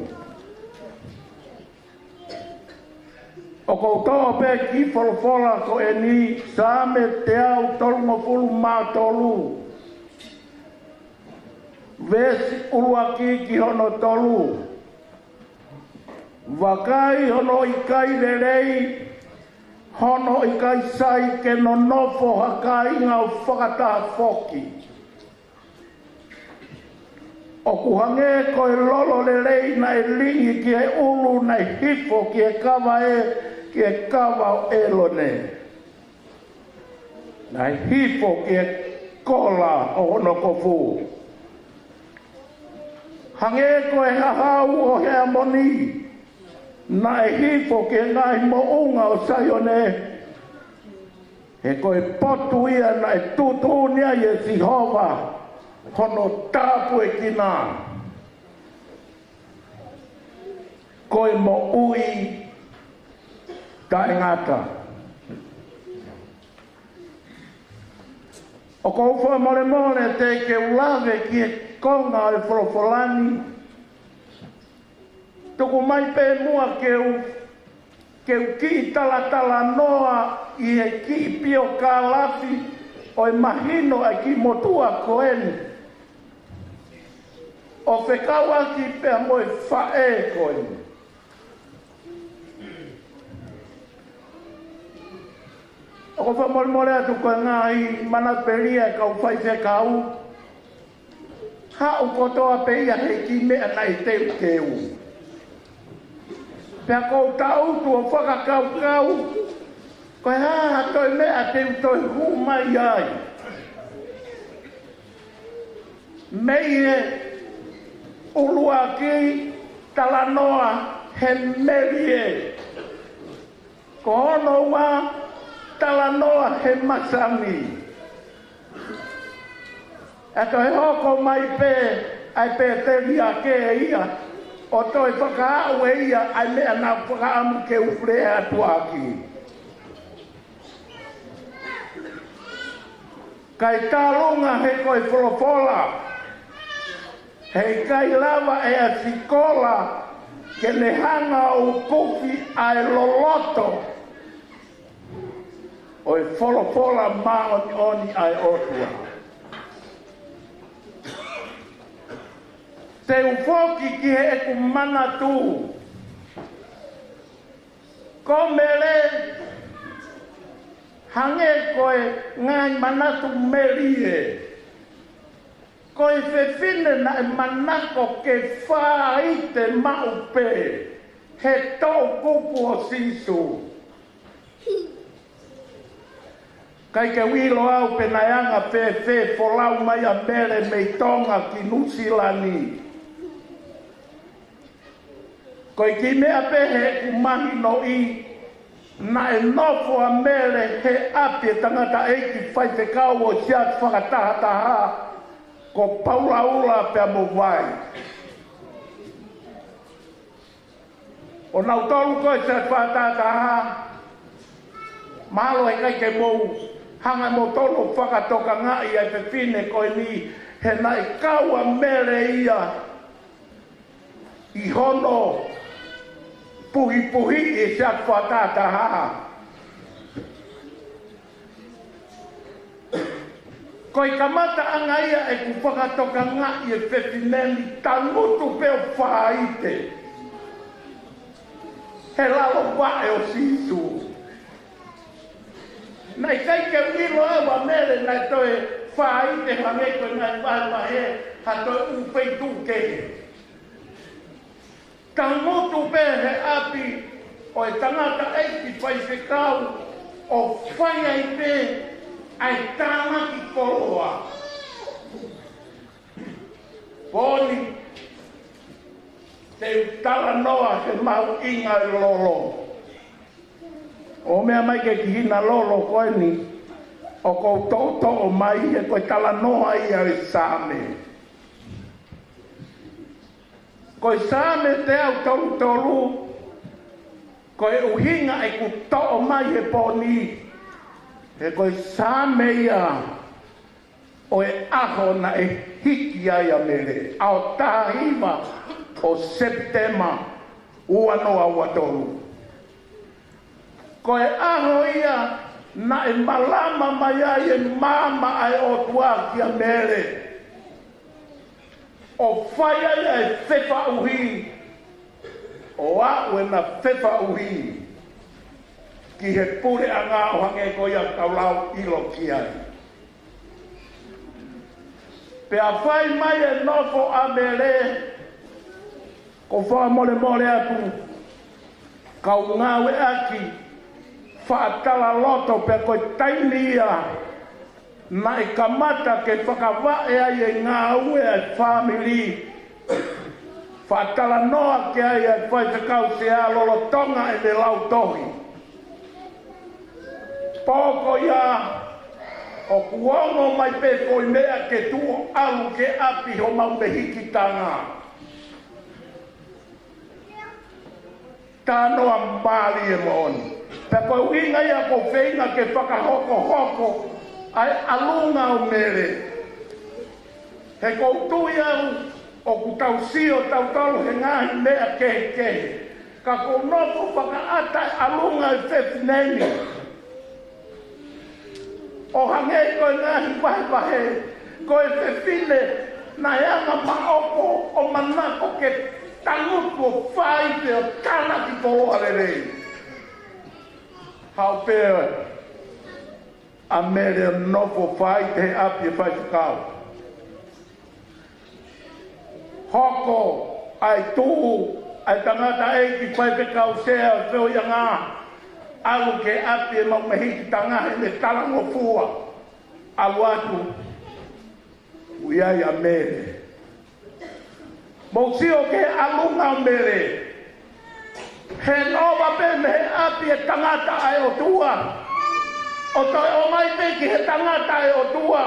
ʻOku ou toʻo pē kiʻi folofola ko eni, Saame teau tolungofulu mā tolu, veesi ʻuluaki ki hono tolu. Vakai, hono ʻikai lelei, hono ʻikai sai ke nonofo ha kāinga ʻo fakataha foki. ʻOku hangē ko e lolo lelei naʻe lingi ki he ʻulu naʻe hifo ki he kava ē, ki he kava ʻo ʻĒlone. Naʻe hifo ki he kola ʻo hono kofu. Hangē ko e hahau ʻo Heamoni naʻe hifo ki he ngaahi moʻunga ʻo Saione. He ko e potu ia naʻe tuʻutuʻuni ai ʻe Sihova hono tāpuekina. Ko e moʻui taʻengata. ʻOku ou fakamolemole te u lave ki he konga ʻo e folofola ni. Tuku mai pē muʻa ke u, ke u kiʻi talatalanoa ʻi he kiʻi piokālafi ʻo e mahino ʻa e kiʻi motuʻa ko eni, ʻo fekauʻaki pea mo e faʻē ko eni. ʻOku ou fakamolemole atu ko e ngaahi manatu pē ia ʻa e kau faifekau. Haʻu kotoa pē ia he kiʻi meʻa naʻe teuteu. Pea ʻoku ou tangutu ʻo fakakaukau, ko e hā ha toe meʻa te u toe hū mai ai. Mei he ʻuluaki talanoa he melie. Ko hono ua, talanoa he masani. ʻE toe hoko mai pē ʻa e pēteliake ia ʻo toe fakaaʻu ʻe ia ʻa e meʻa naʻa ku fakaʻamu ke u lea atu ʻaki. Kae tālunga he ko e folofola, heʻikai lava ʻe ha sikola ke ne hanga ʻo pufi ʻa e loloto ʻo e folofola māʻoniʻoni ʻa e ʻOtua. Te u foki ki heʻeku manatu. Ko Mele, hangē ko e ngaahi manatu melie, ko e fefine naʻe manako ke faite maʻu pē he toʻukupu ʻo Sīsū. ʻIkai ke u ʻilo au pe naʻe anga fēfē folau mai ʻa Mele mei Tonga ki Nuʻusila ni. Ko e kiʻi meʻa pē heʻeku mahinoʻi, naʻe nofo ʻa Mele he ʻapi ʻo e tangataʻeiki faifekau ʻo e Siasi Fakatahataha, ko Paula Ula pea mo Vai. ʻO nautolu ko e Siasi Fakatahataha, mahalo heʻikai ke mou hanga ʻe moutolu ʻo fakatokangaʻi ʻa e fefine ko eni, he naʻe kau ʻa Mele ia ʻi hono puhipuhiʻi e Siasi Fakatahataha. Ko e kamataʻanga ia ʻeku fakatokangaʻi e fefine ni, tangutu pē ʻo faite he lalo vaʻe ʻo Sīsū. Naʻe ʻikai ke u ʻilo au ʻa Mele naʻe toe faite hangē ko e ngaahi vahevahe ha toe ʻū feituʻu kehe. Tangutu pē he ʻapi ʻo e tangataʻeiki faifekau ʻo fai ai pē ʻa e tānaki koloa. Pō ni, te u talanoa he mahuʻinga ʻo e lolo. ʻOmai mai ke kiʻi hina lolo ko eni ʻoku ou toʻotoʻo mai, he ko e talanoa ia ʻo e Saame. Ko e Saame teau tolu tolu, ko e ʻuhinga ʻeku toʻo mai he pō ni, he ko e Saame ia ʻo e ʻaho naʻe hiki ai ʻa Mele, ʻaho taha hiva ʻo Sepitema ua noa ua tolu. Ko e ʻaho ia naʻe malama mai ai e maama ʻa e ʻOtua kia Mele, ʻo fai ai ʻa e fefaʻuhi, ʻo aʻu ʻena fefaʻuhi ki he puleʻanga ʻo hangē ko ia ʻoku tau lau ʻilo ki ai. Pea fai mai e nofo ʻa Mele, ʻoku ou fakamolemole atu, kau ngāueʻaki faʻa talaloto, pea ko e taimi ia naʻe kamata ke fakavaʻe ai e ngāue ʻa e fāmili, faʻa talanoa ki ai ʻa e faifekau sea lolotonga ʻene lautohi. Pō ko ia, ʻoku ongo mai pē ko e meʻa ke tuʻu ʻo ʻalu ki ʻapi homau mehikitanga. Talanoa mālie moʻoni. Pea ko e ʻuhinga ia ʻoku ou feinga ke fakahokohoko ʻa e ʻalunga ʻo Mele. He ʻoku ou tui au ʻoku tau sio tautolu he ngaahi meʻa kehekehe. Ka ʻoku ou nofo fakaʻata e ʻalunga ʻo e fefine ni. ʻO hangē ko e ngaahi vahevahe, ko e fefine naʻe anga maʻopo ʻo manako ke tangutu ʻo faite ʻo tānaki koloa lelei. Haʻu pē ʻa Mele ʻo nofo faite he ʻapi ʻo e faifekau. Hoko ʻa e tuʻu ʻa e tangataʻeiki faifekau sea ʻo e feohiʻanga, ʻalu ki he ʻapi ʻemau mehikitanga heʻene talangofua. ʻAlu atu, ui ai ʻa Mele. Mou sio ki he ʻalunga ʻo Mele. He noa pē mei he ʻapi ʻo e tangata ʻa e ʻOtua, ʻo toe ʻomai pē ki he tangata ʻa e ʻOtua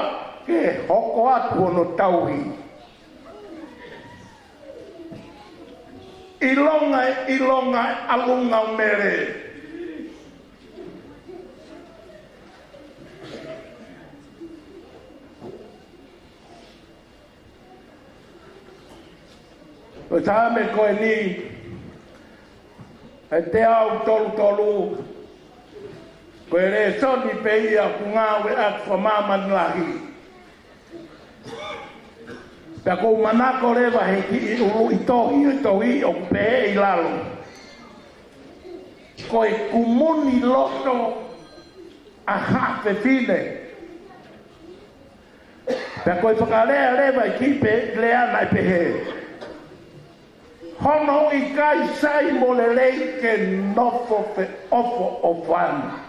ke hoko atu hono tauhi. ʻIlonga, ʻilonga ʻa e ʻalunga ʻo Mele. Ko e Saame ko eni, ʻa e teau tolu tolu, ko e lēsoni pē ia ʻoku ngāueʻaki ʻi māmani lahi. Pea ʻoku ou manako leva he kiʻi ʻuluʻi tohi ʻo e tohi ʻoku pehē ʻi lalo: Ko e kumuni loto ʻa haʻa fefine. Pea ko e fakalea leva ʻi he kiʻi pē lea naʻe pehē: Hono ʻikai sai mo lelei ke nofo feʻofoʻofani.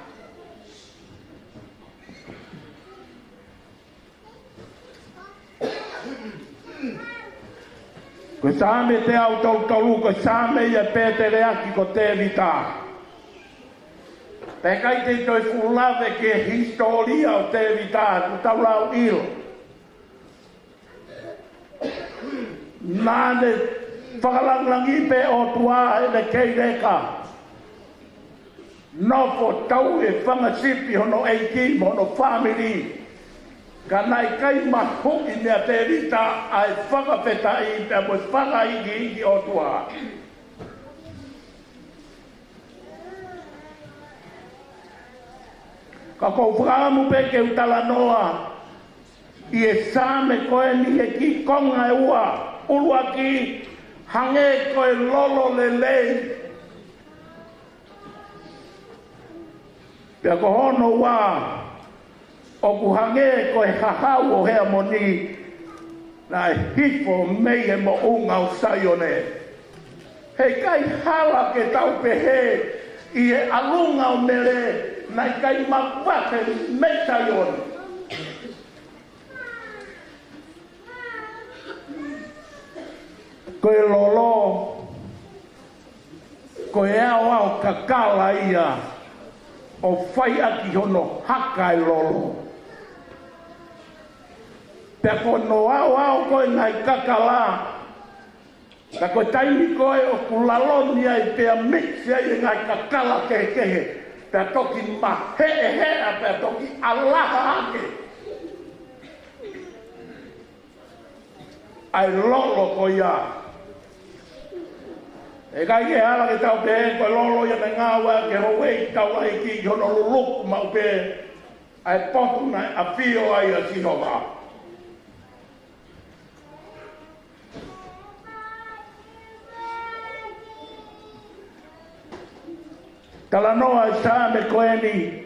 Ko e Saame teau tolu tolu, ko e Saame ia ʻa e pēteliake ko Tēvita. Pea ʻikai te u toe fuʻu lave ki he hisitōlia ʻo Tēvita, kuo tau lau ʻilo. Naʻa ne fakalāngilangiʻi pē ʻOtua ʻi heʻene kei leka. Nofo tauʻi e fanga sipi hono ʻeiki mo hono fāmili. Ka naʻe ʻikai mahuʻi meia Tēvita ʻa e fakafetaʻi pea mo e fakaikiiki ki he ʻOtua. Ka ʻoku ou fakaʻamu pē ke u talanoa ʻi he Saame ko eni he kiʻi konga ʻe ua. ʻUluaki, hangē ko e lolo lelei. Pea ko hono ua, ʻoku hangē ko e hahau ʻo Heamoni naʻe hifo mei he moʻunga ʻo Saione. Heʻikai hala ke tau pehē ʻi he ʻalunga ʻo Mele naʻe ʻikai mavahe mei Saione. Ko e lolo, ko e aoao kakala ia ʻo fai ʻaki hono haka e lolo. Pea ko hono aoao ko e ngaahi kakala, ka ko e taimi ko ē ʻoku lalo ni ai pea mix ai e ngaahi kakala kehekehe, pea toki maheʻeheʻa, pea toki ʻalaha hake ʻa e lolo ko ia. ʻIkai ke hala ke tau pehē ko e lolo ia naʻe ngāueʻaki ʻe Houʻeiki Taulahiki ki hono luluku maʻu pē ʻa e potu naʻe ʻafio ai ʻa Sihova. Talanoa e Saame ko eni,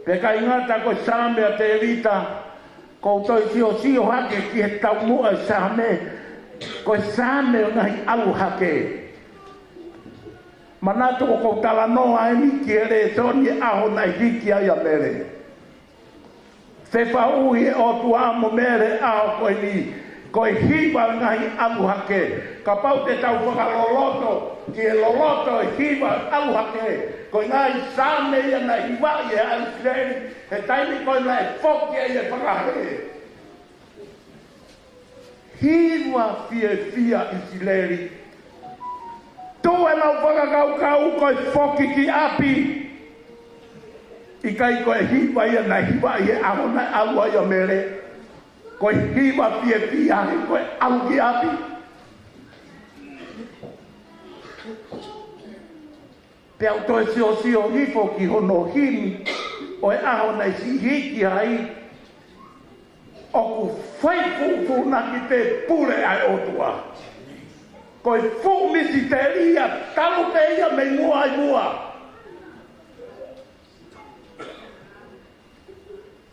pea ʻikai ngata ko e Saame ʻa Tēvita, ʻoku ou toe siosio hake ki he taumuʻa e Saame, ko e Saame ʻo e ngaahi ʻalu hake. Manatu ʻoku ou talanoa eni ki he lēsoni ʻaho naʻe hiki ai ʻa Mele. Fefaʻuhi e ʻOtua mo Mele ʻaho ko eni, ko e hiva ngaahi ʻalu hake. Kapau te tau fakaloloto ki he loloto e hiva ʻalu hake, ko e ngaahi Saame ia naʻe hivaʻi ʻe ʻIsileli he taimi ko ē naʻe foki ai e fakahē. Hiva fiefia ʻIsileli. Tuʻu ʻenau fakakaukau ko e foki ki ʻapi. ʻIkai ko e hiva ia naʻe hivaʻi he ʻaho naʻe ʻalu ai ʻa Mele. Ko e hiva fiefia he ko e ʻalu ki ʻapi. Pea u toe siosio hifo ki hono himi ʻo e ʻaho naʻe siʻi hiki ai, ʻoku fai fuʻufuʻunaki pē pule ʻa e ʻOtua. Ko e fuʻu misiteli ia talu pē ia mei muʻa ʻi muʻa.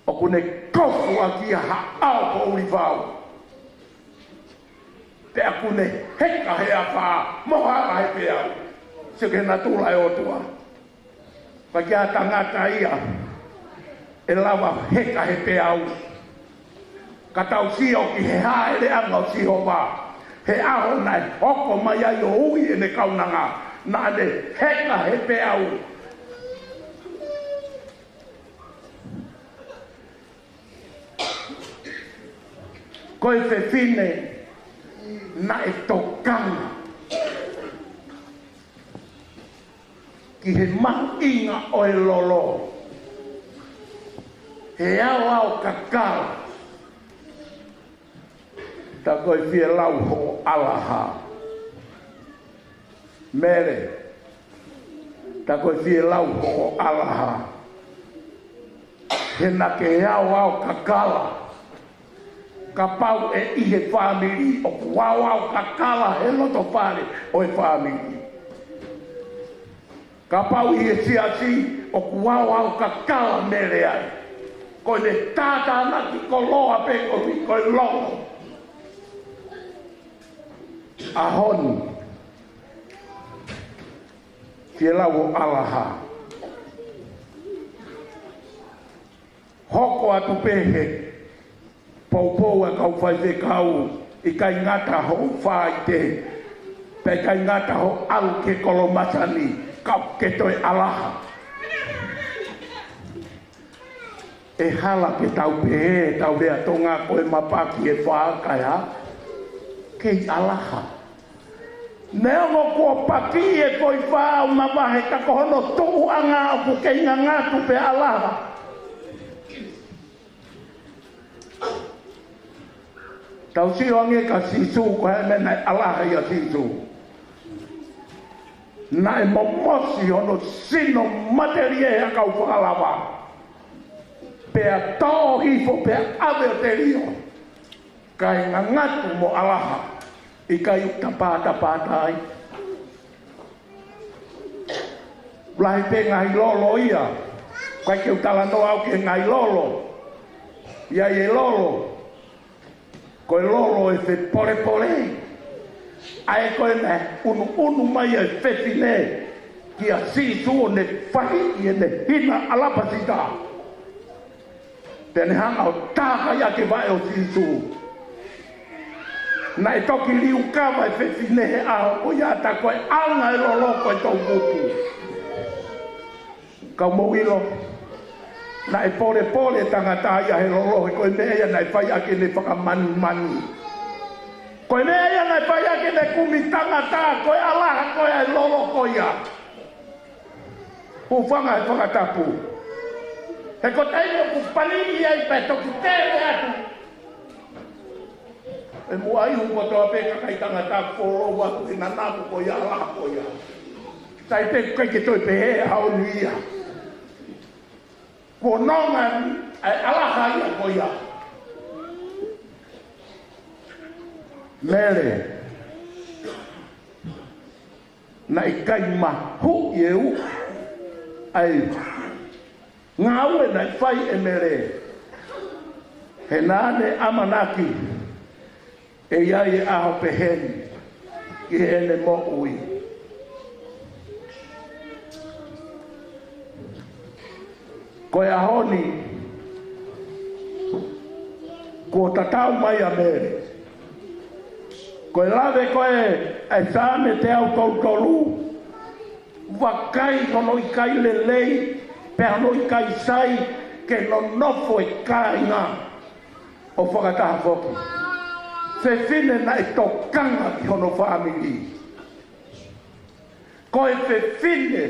ʻOku ne kofu ʻaki ia ha ʻao poʻuli vau. Pea ʻoku ne heka he afā, mo hala he peau. Sio ki he natula e ʻOtua. Ka ko e tangata ia ʻe lava heka he peau. Ka tau sio ki he hāʻeleʻanga ʻo Sihova. He ʻaho naʻe hoko mai ai ʻo ui ʻene kaunanga. Naʻa ne heka he peau. Ko e fefine naʻe tokanga ki he mahuʻinga ʻo e lolo he aoao kakala. Ta ko e fie lau hoʻo ʻalaha. Mele, ta ko e fie lau hoʻo ʻalaha. He naʻa ke aoao kakala. Kapau ʻe ʻi he fāmili ʻoku aoao kakala he loto fale ʻo e fāmili. Kapau ʻi he siasi ʻoku aoao kakala Mele ai. Ko ʻene tātānaki koloa pē ko ē ko e lolo. ʻAho ni, fie lau hoʻo ʻalaha. Hoko atu pē he poupou ʻa e kau faifekau, ʻikai ngata hoʻo faite, pea ʻikai ngata hoʻo ʻalu ki he kolo masani, ka ke toe ʻalaha. ʻE hala ke tau pehē, tau lea Tonga ko e mapaki e fā kae hā, kei ʻalaha. Neongo kuo paki e foʻi fā ʻo mavahe ka ko hono tuʻuʻanga ʻoku kei ngangatu pea ʻalaha. Tau sio ange kia Sīsū ko e hā e meʻa naʻe ʻalaha ai ʻa Sīsū. Naʻe momosi hono sino matelie ʻa e kau fakalava. Pea tō hifo pea ʻave ʻo telio. Kae ngangatu mo ʻalaha. ʻIkai u tapatapata ai. Lahi pē ngaahi lolo ia. ʻIkai ke u talanoa au ki he ngaahi lolo. ʻI ai e lolo. Ko e lolo ʻo e fepolepole. ʻA ē ko ē naʻe ʻunuʻunu mai ʻa e fefine kia Sīsū ʻo ne fahiʻi ʻene hina ʻalapasita. Pea ne hanga ʻo tākai ʻaki e vaʻe ʻo Sīsū. Naʻe toki liukava e fefine he ʻaho ko ia, tā ko e ʻaonga e lolo ko e toʻukupu. Ka mou ʻilo, naʻe polepole tangata ia he lolo, he ko e meʻa ia naʻe fai ʻaki ʻene fakamanumanu. Ko e meʻa ia naʻe fai ʻaki ʻene kumi tangata, ko e ʻalaha ko ē ʻa e lolo ko ia. Hūfanga he fakatapu. He ko e taimi ʻoku paliʻi ai pea toki tele atu. ʻE muʻa ihu kotoa pē kakai tangata follow atu ki he nanamu ko ia, ʻalaha ko ia. Sai pē ʻikai ke toe pehē ʻaho ni ia. Kuo nonga ʻa e ʻalaha ia ko ia. Mele. Naʻe ʻikai mahuʻi e uʻi ʻa e ngāue naʻe fai ʻe Mele. He naʻa ne ʻamanaki ʻe ʻi ai e ʻaho pehē ni ki heʻene moʻui. Ko e ʻaho ni, kuo tatau mai ʻa Mele. Ko e lave ko ē ʻa e Saame teau tolu tolu, vakai hono ʻikai lelei, pea hono ʻikai sai ke nonofo e kāinga ʻo fakataha foki. Fefine naʻe tokanga ki hono fāmili. Ko e fefine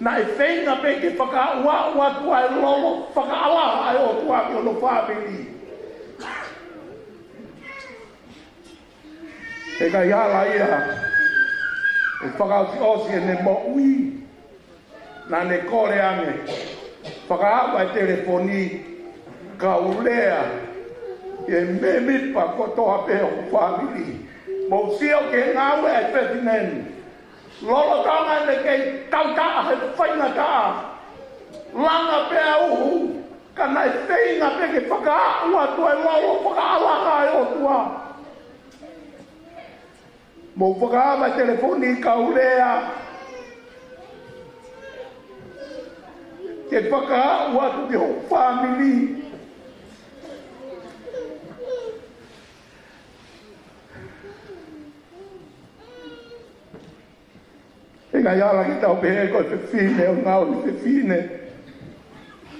naʻe feinga pē ke fakaaʻuaʻu atu ʻa e lolo fakaʻalaha ʻa e ʻOtua ki hono fāmili. He ʻikai ala ia ʻo fakaʻosiʻosi ʻene moʻui. Naʻa ne kole ange, fakaava e telefoni, kau lea ki he mēmipa kotoa pē ʻo e fāmili. Mou sio ki he ngāue ʻa e fefine ni. Lolotonga ʻene kei tautaʻa he faingataʻa, langa pea uhu, ka naʻe feinga pē ke fakaaʻu atu e lolo fakaʻalaha ʻa e ʻOtua. Mou fakaava e telefoni kau lea ke fakaaʻu atu ki hoʻo fāmili. ʻIkai ala ke tau pehē ko e fefine ʻo e ngaahi fefine,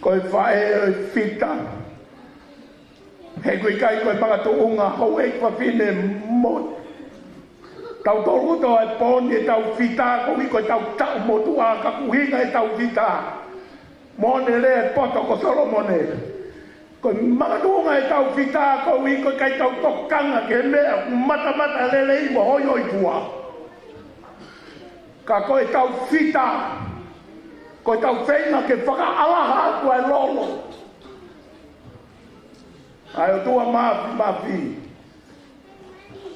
ko e faʻē ʻo e fita. He ʻoku ʻikai ko e makatuʻunga houʻeiki fafine mo tautolu kotoa ʻi he pō ni ʻetau fita, koeʻuhi ko ʻetau taʻu motuʻa, ka ko e ʻuhinga ʻetau fita. Moʻoni leva e poto ko Solomone. Ko e makatuʻunga ʻetau fita koeʻuhi ko e ʻikai tau tokanga ki he meʻa ʻoku matamatalelei mo hoihoifua. Ka ko ʻetau fita, ko ʻetau feinga ke fakaʻalaha atu ʻa e lolo ʻa e ʻOtua Māfimafi.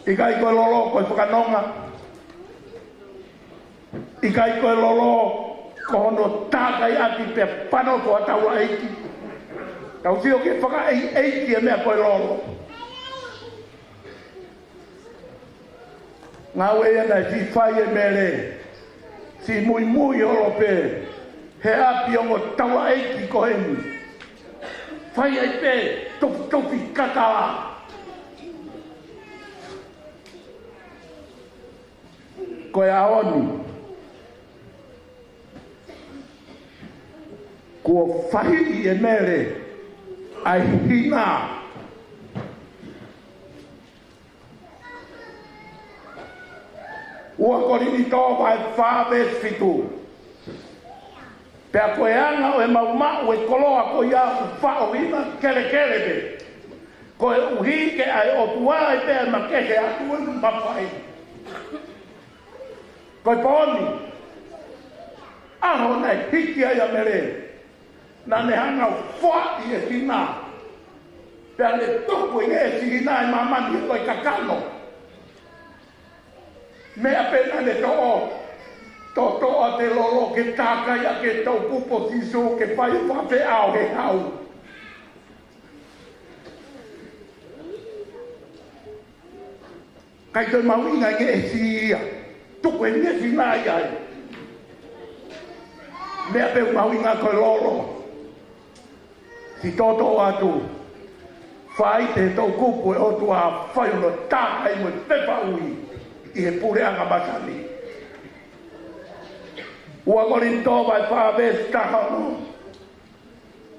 ʻIkai ko e lolo ko e fakanonga. ʻIkai ko e lolo ko hono tākaiʻaki pea panofua taulaʻeiki. Tau sio ki he fakaʻeiʻeiki e meʻa ko e lolo. Ngāue ia naʻe siʻi fai ʻe Mele, siʻi muimui holo pē he ʻapi ongo taulaʻeiki ko eni. Fai ai pē tofitofi kakala. Ko e ʻaho ni, kuo fahiʻi ʻe Mele ʻa e hina. Ua Kolinitō vahe fā veesi fitu. Pea ko e anga ʻo ʻemau maʻu e koloa ko ia ʻoku faʻo hina kelekele pē, koeʻuhi ke ʻa e ʻOtua ʻe pea makehe atu ʻa e mafai. Ko e pō ni, ʻaho naʻe hiki ai ʻa Mele, naʻa ne hanga ʻo foaʻi e hina. Pea ne tuku e ngeʻesi hina ʻi māmani ko e kakano. Meʻa pē naʻa ne toʻo, toʻo ʻa e lolo ke tākaiʻaki e toʻukupu ʻo Sīsū ke fai fakafeʻao he hau. ʻIkai toe mahuʻinga e ngeʻesi ia. Tuku e ngeʻesi hina ia ai. Meʻa pē ʻoku mahuʻinga ko e lolo. Siʻi toʻotoʻo atu. Fai ʻe he toʻukupu ʻo e ʻOtua, fai hono tākai mo e pepa ui ʻi he puleʻanga masani. Ua Kolinitō vahe fā veesi taha ono.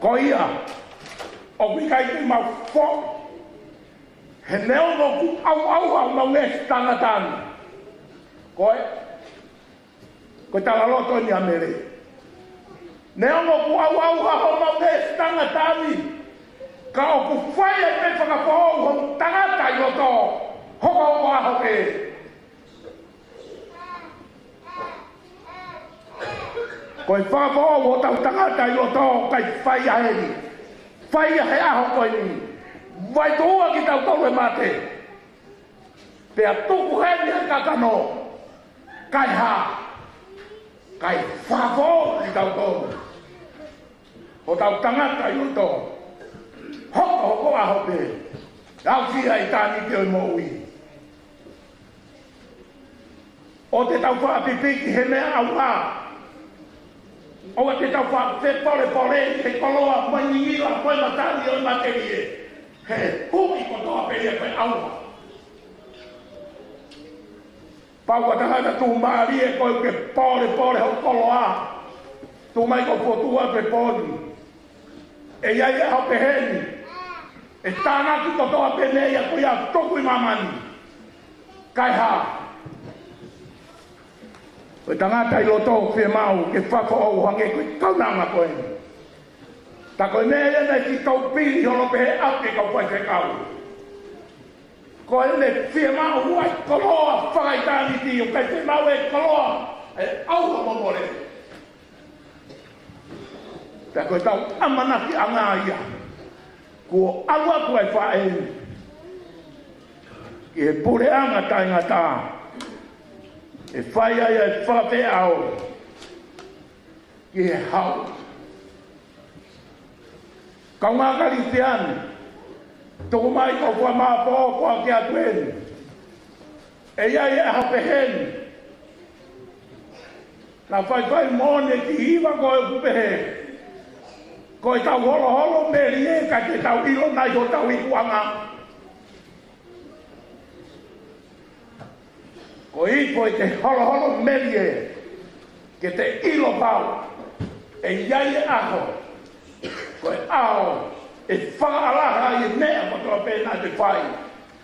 Ko ia, ʻoku ʻikai ke mau foʻi, he neongo ʻoku ʻauʻauha homau ngeʻesi tangata ni. Ko e, ko e talaloto eni ʻa Mele. Neongo ʻoku ʻauʻauha homau ngeʻesi tangata ni, ka ʻoku fai ai pē fakafoʻou ho tangata ʻi loto, hokohoko ʻaho pē. Ko e fakafoʻou hotau tangata ʻi loto, ʻikai fai ia heni. Fai ia he ʻaho ko eni. Vaituʻua kitautolu he mate. Pea tuku heni ʻa e kakano. Kae hā? Kae fakafoʻou kitautolu. Hotau tangata ʻi loto, hokohoko ʻaho pē, aʻusia ʻitāniti ʻo e moʻui. ʻOua te tau fakapipiki he meʻa ʻauha. ʻOua te tau fakafepolepole he koloa mo e ngingila mo e matani ʻo e matelie. He huʻi kotoa pē ia ko e ʻauha. Pau ko ha tangata tuʻumālie koe ke polepole hoʻo koloa. Tuʻu mai ko e fokotuʻu atu e pō ni. ʻE ʻi ai e ʻaho pehē ni. ʻE tānaki kotoa pē meʻa ia ko ia ʻoku tuku ʻi māmani. Kae hā? Ko e tangata ʻi loto ʻoku fiemaʻu ke fakafoʻou hangē ko e kaunanga ko eni. Tā ko e meʻa ia naʻe siʻi tau pili holo pē he ʻapi e kau faifekau. Ko ʻene fiemaʻu ʻa e koloa fakaʻitāniti, ʻoku ʻikai fiemaʻu e koloa ʻe ʻauha mo mole. Pea ko ʻetau ʻamanakiʻanga ia, kuo ʻalu atu ʻa e faʻē ni ki he puleʻanga taʻengata, ʻe fai ai ʻa e fakafeʻao ki he hau. Kaungā Kalisitiane, tuku mai kau fakamāʻopoʻopo ʻaki atu eni. ʻE ʻi ai e ʻaho pehē ni. Naʻa faifai moʻoni e kiʻi hiva ko ē ʻoku pehē, ko ʻetau holoholo melie ka te tau ʻilo nai hotau ikuʻanga. Ko e ifo ʻete holoholo melie, Ke te ʻilo pau ʻe ʻi ai e ʻaho, ko e ʻaho ʻe fakaʻalaha ai e meʻa kotoa pē naʻa te fai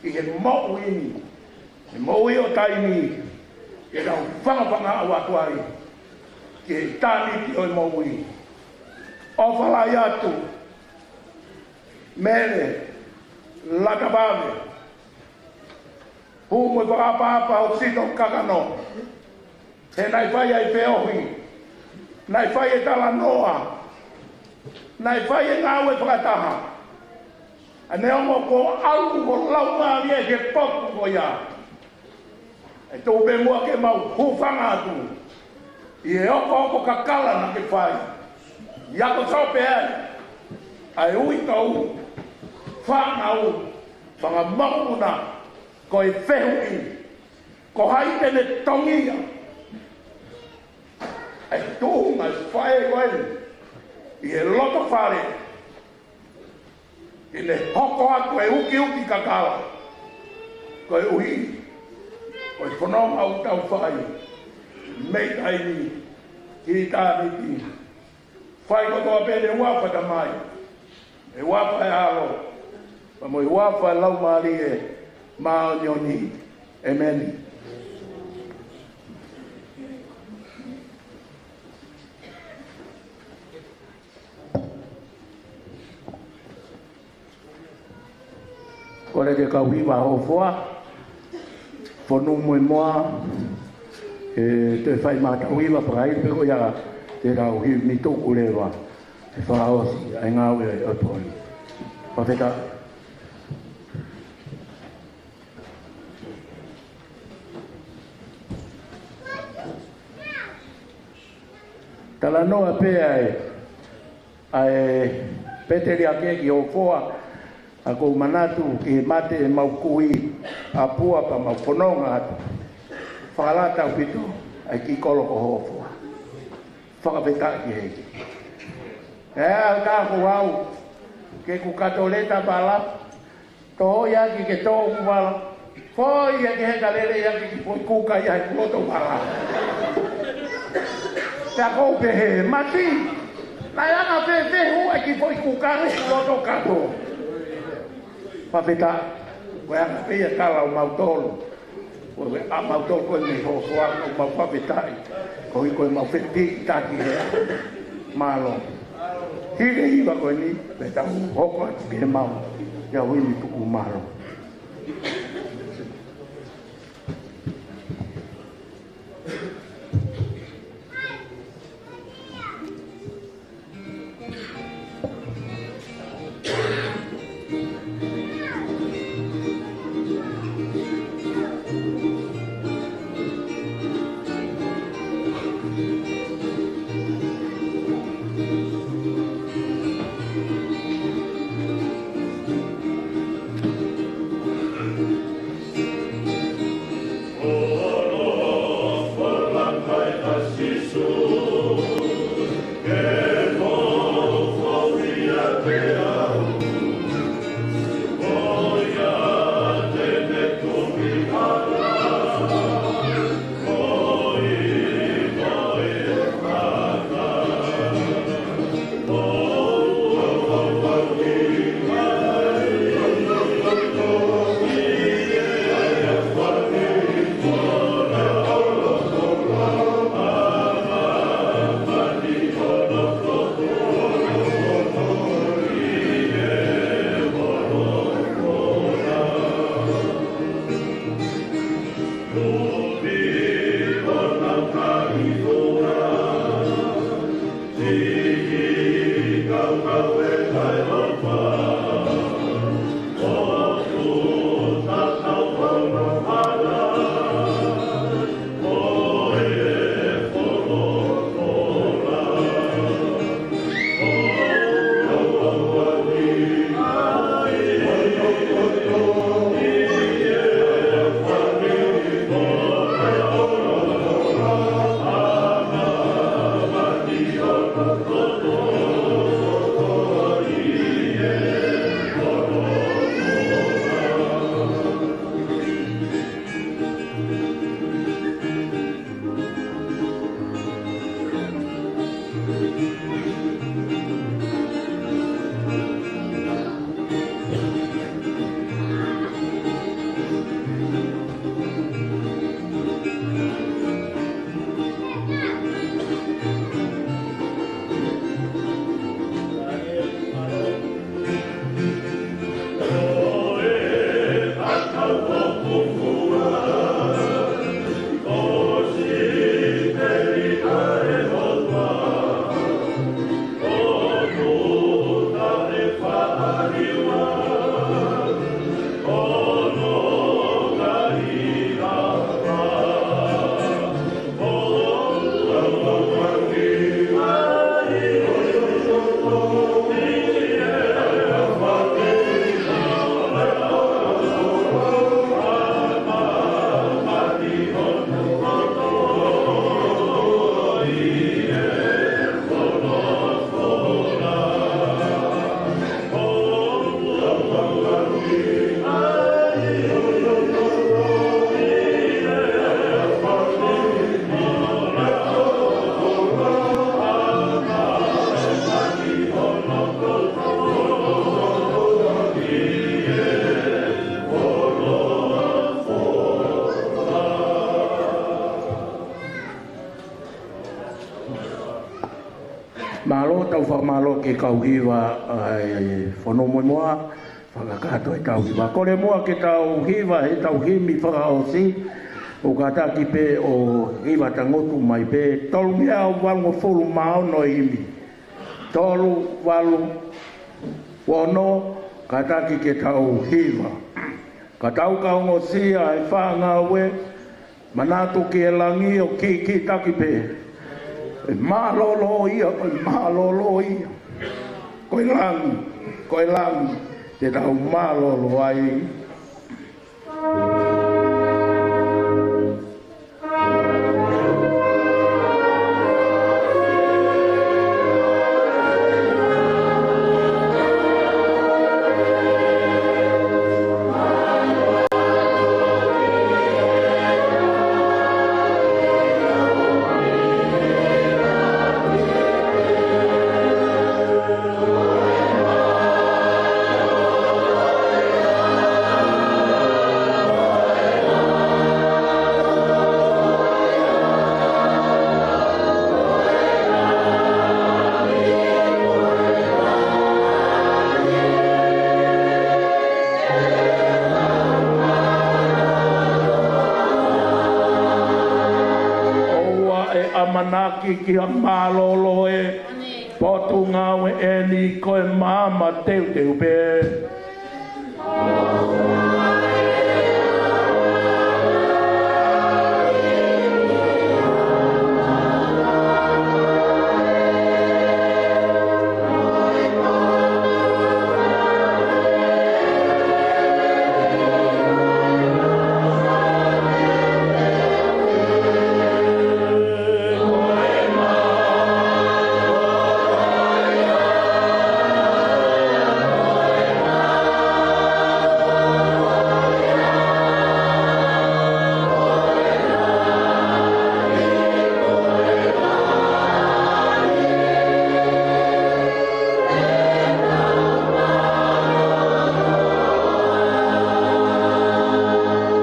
ʻi he moʻui ni, he moʻui ʻo taimi, ke tau fangafanga ʻo ʻatu ai ki he ʻitāniti ʻo e moʻui. ʻOfa lahi atu, Mele Latavave, hū mo e fakaʻapaʻapa ʻo Sito Kakano, he naʻe fai ai feohi, naʻe fai e talanoa, naʻe fai e ngāue fakataha. ʻA neongo kuo ʻalu ho laumālie he potu ko ia, ʻe tuku pē muʻa ke mau hūfanga atu ʻi he okooko kakala naʻa ke fai. ʻI he ako sope ai ʻa e uitou, fānau, fanga mokopuna, ko e fehuʻi, ko hai te ne tongia ʻa e tuʻunga ʻo e faʻē ko eni ʻi he loto fale, ke ne hoko atu e ukiuki kakala, koeʻuhi ko e fononga ʻoku tau fai mei taimi ki ʻitāniti. Fai kotoa pē ʻi he huafa ʻo e Tamai, ʻi he huafa ʻo e ʻAlo, pea mo e huafa ʻo e Laumālie Māʻoniʻoni. ʻEmeni. Kole ke kau hiva hoʻo foa, fonu mo e moa, ʻe toe fai maʻa tau hiva, pea ʻi ai pē ko ia te tau hiva mei tuku leva, ʻe fakaʻosi ʻa e ngāue ʻa e ʻOtua ni. Fakafetaʻi. Talanoa pē ʻa e, ʻa e pēteliake ki hoʻo foa, ʻa ʻoku ou manatu ki he mate ʻemau kui ʻa Pua pea mau fononga atu. Fakalata ʻaupito ʻa e kiʻi kolo ko hoʻo foa. Fakafetaʻi ki he ʻEiki. ʻE au tā ko au, ke ku kato leta pala, tō ia ki ke tō ku vala. Foʻi ia ki he kalele ia ki ki foʻi kuka ia he kuloto vala. Pea kou pehē, mati, naʻe anga fēfē hu ʻa e kiʻi foʻi kuka he kuloto kato. Fakafetaʻi, ko e anga pē ia tala ʻo mautolu. Ko e ʻa mautolu ko eni hoʻo foa, ko mau fakafetaʻi. Koeʻuhi ko e mau feti taki hea. Mālō. Hili hiva ko eni, pea tau hoko atu ki he mau. Ia ui ni tuku mālō. Tau fakamālō ki he kau hiva ʻa e Fonua Moemoa, fakakakato ʻetau hiva. Kole muʻa ke tau hiva ʻetau himi fakaʻosi, ʻo kātaki pē ʻo hiva tangutu mai pē, tolungeau valungofulu mā ono e himi. Tolu valu ono, kātaki ke tau hiva. Ka tau ka ongosia e faʻa ngāue, manatu ki he langi ʻo kikitaki pē. ʻE mālōlō ia, ko e mālōlō ia. Ko e langi, ko e langi, te tau mālōlō ai. ʻOua ʻe ʻamanaki ki ha mālōlō ʻe Potungāue ʻeni, ko e maama teuteu pē.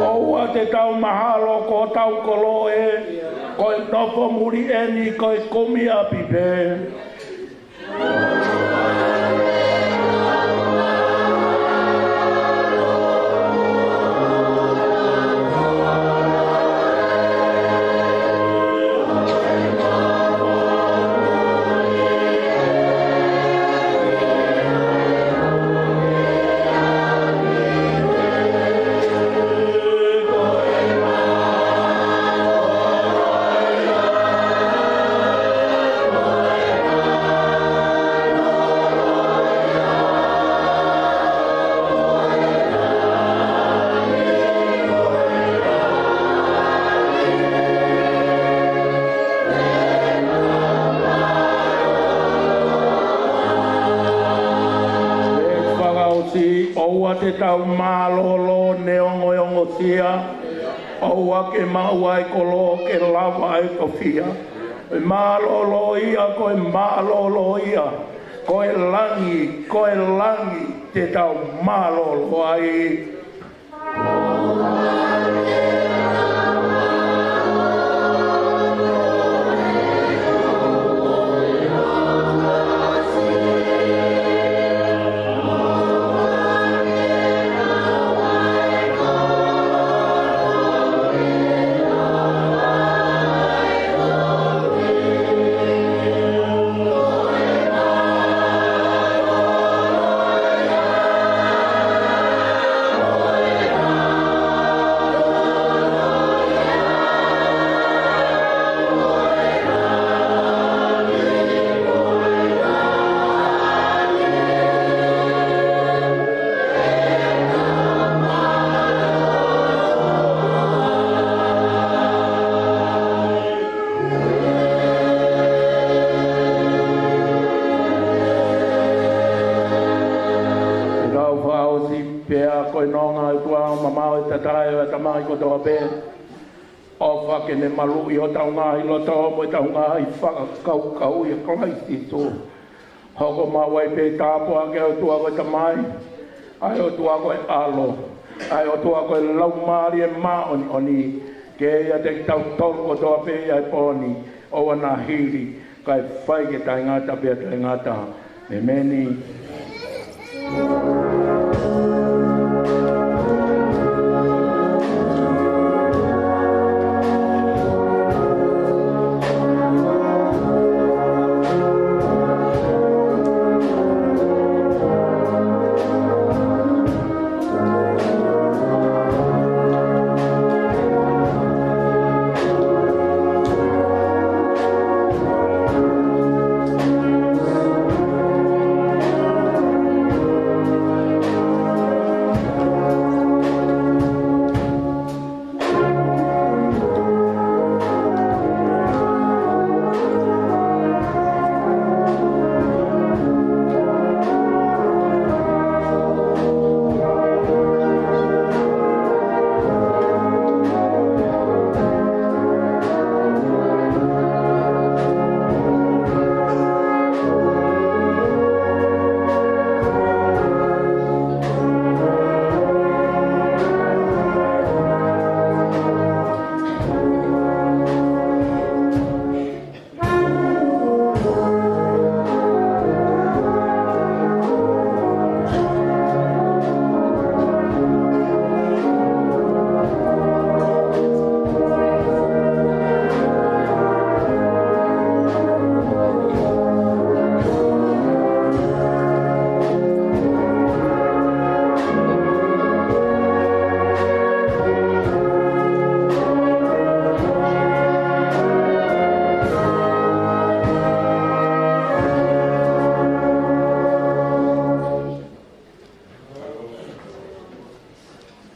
ʻOua te tau mahalo ko hotau kolo ē, ko e nofo muli ʻeni ko e kumi ʻapi pē. Fakaʻosi, ʻoua te tau mālōlō neongo e ongosia, ʻoua ke maʻu ʻa e kolo ke lava ʻa e tofiʻa. Mālōlō ia, ko e mālōlō ia, ko e langi, ko e langi te tau mālōlō ai. Tau fakaʻosi pea ko e nonga ʻa e ʻOtua, ʻoku mamaʻo e tatae ʻo e ʻatamai kotoa pē. ʻOfa ke ne maluʻi hotau ngaahi loto mo ʻetau ngaahi fakakaukau ʻia Kalaisi Sīsū. Hoko maʻu ai pē tāpuaki ʻa e ʻOtua ko e Tamai, ʻa e ʻOtua ko e ʻAlo, ʻa e ʻOtua ko e Laumālie Māʻoniʻoni, ke ʻiate kitautolu kotoa pē ʻi he pō ni, ʻo ʻana hili kae fai ke taʻengata pea taʻengata. ʻEmeni.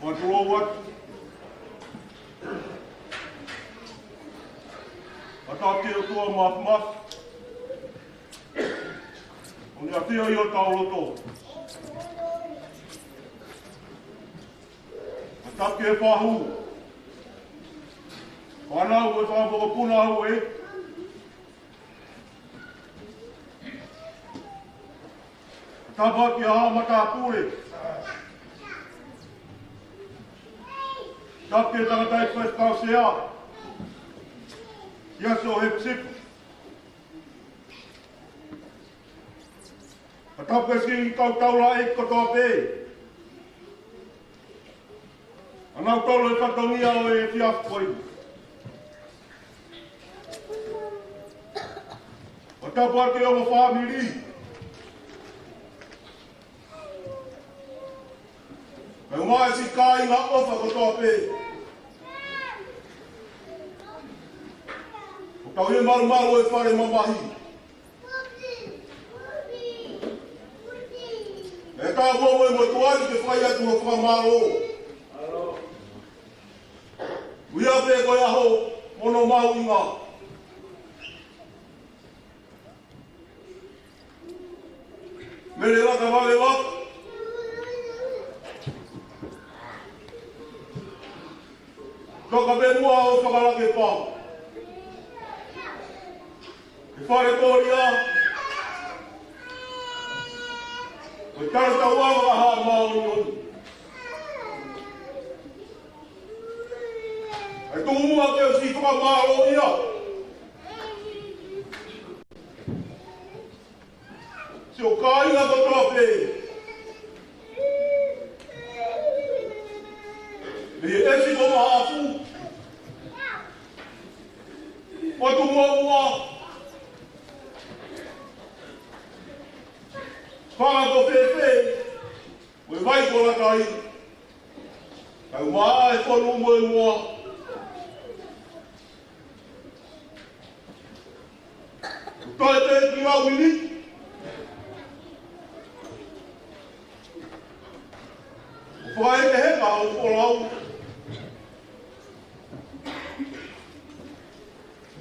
Ua tolo ua. Ata ke o tua mafmaf. ʻO ne ʻafio ʻi hotau loto. Ata ke fahu. Fānau ʻe fāfokopuna au ē. Tapa ki ha matāpule. Tapa ki he tangataʻeiki faifekau sea. Ia so hepsip. Tapa ki he kau taulaʻeiki kotoa pē. ʻA nautolu e fatongia ʻo e efiafi ko eni. ʻO tapu atu ki he ongo fāmili. Kae ʻumaʻā e siʻi kāinga ʻofa kotoa pē. ʻOku tau ʻi he malumalu ʻo e fale mamahi. ʻE taʻu mo e motuʻa ni ke fai atu ha fakamālō. ʻUhia pē ko e ʻaho mo hono mahuʻinga. Mele laka vale laka. Toka pē muʻa ʻo fakalake pau. ʻI he fale kōlia. Ko e tala tau ava ha māʻoniʻoni. ʻE tuku muʻa ke ʻosi fakamālō ia. Siʻo kāinga kotoa pē. Mei he ʻesi ko Maʻafu. ʻO tuku muʻa. Fanga ko Fēfē. Mo e vai ko Lakai. Kae ʻumaʻā e fonu mo e moa. Toe pē ki lau miniti. ʻO fai ke heka ʻo folau.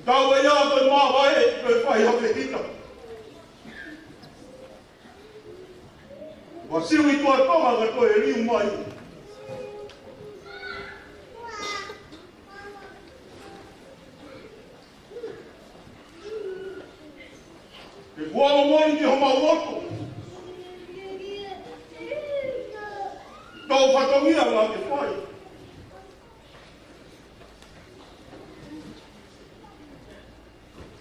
Tau e ia ko e māvae, ko e fai hake kita. Ua siu i tua Tonga ka toe liu mai. Ke kuo ʻalu mai ki homau loto. Tau fatongia la ke fai.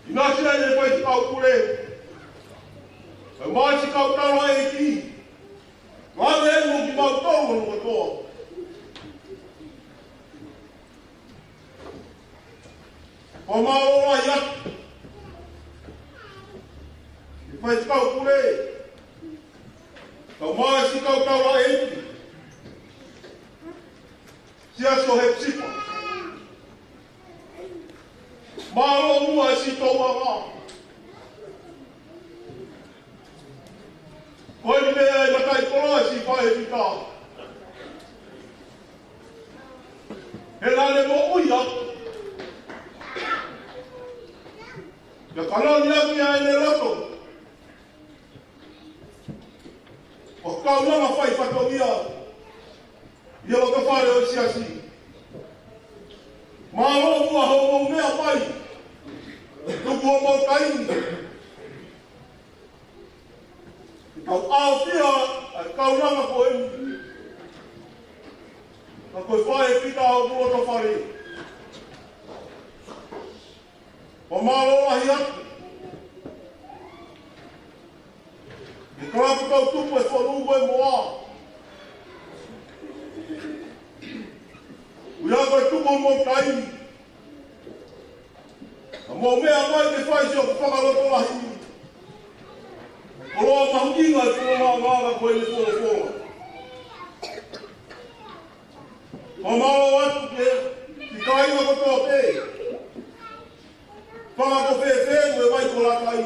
ʻInasi ai e faifekau Taulaʻeiki, lave mo kimautolu hono kotoa. Fakamālō lahi atu ki he faifekau pule, kae ʻumaʻā siʻi kau taulaʻeiki, Siasi ʻo Hepisipa. Mālō muʻa e siʻi tauʻanga. Ko eni meʻa e mataʻikoloa siʻi faʻē fika. He naʻa ne moʻui atu ʻo kalani ʻaki ʻa ʻene loto ʻo kaunanga fai fatongia ʻi he loto fale ʻo e siasi. Mālō muʻa hoʻomou meʻa mai, tuku hoʻomou taimi ke tau ʻaofia ʻa e kaunanga ko eni. Ka ko e faʻē fika ʻo e loto fale. Fakamālō lahi atu ki he kalapu tau tupu e fonu mo e moa. ʻOku ʻi ai ko e tuku mo e taimi. Ka mou meʻa mai ke fai siʻoku fakalotolahi. Koloa mahuʻinga e folofola ko eni folofola. Fakamālō atu ki he kāinga kotoa pē. Fanga ko fēfē mo e vai ko Lākai.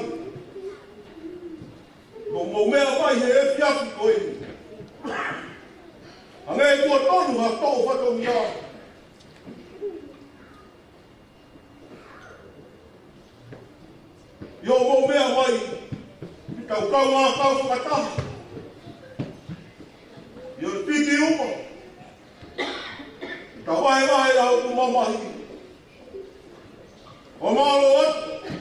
Ko mou meʻa mai he efiafi ko eni. Hangē kuo tonu ha toʻo fatongia. ʻI hoʻomou meʻa mai, ke tau kaungā kau fakataha. ʻI hoʻo piki uma, ke tau vahevahe ʻa hoku mamahi. Fakamālō atu ki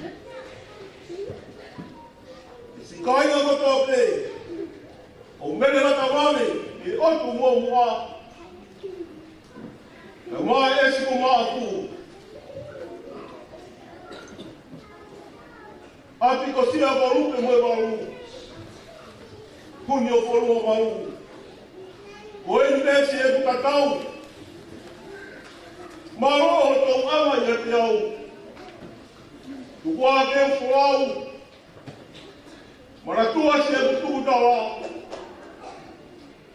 he siʻi kāinga kotoa pē ʻoku mele lata vave ki he ʻotu muʻomuʻa. Kae ʻumaʻā e siʻi kau maʻaku. ʻApi ko Sia ko Lupe mo e Valu. Kuni ʻo Folua Malu. Ko eni pē siʻeku tatau. Mālō hoʻo tauʻanga ʻiate au. Tuku ā ke u folau. Manatua siʻeku tuʻu tala.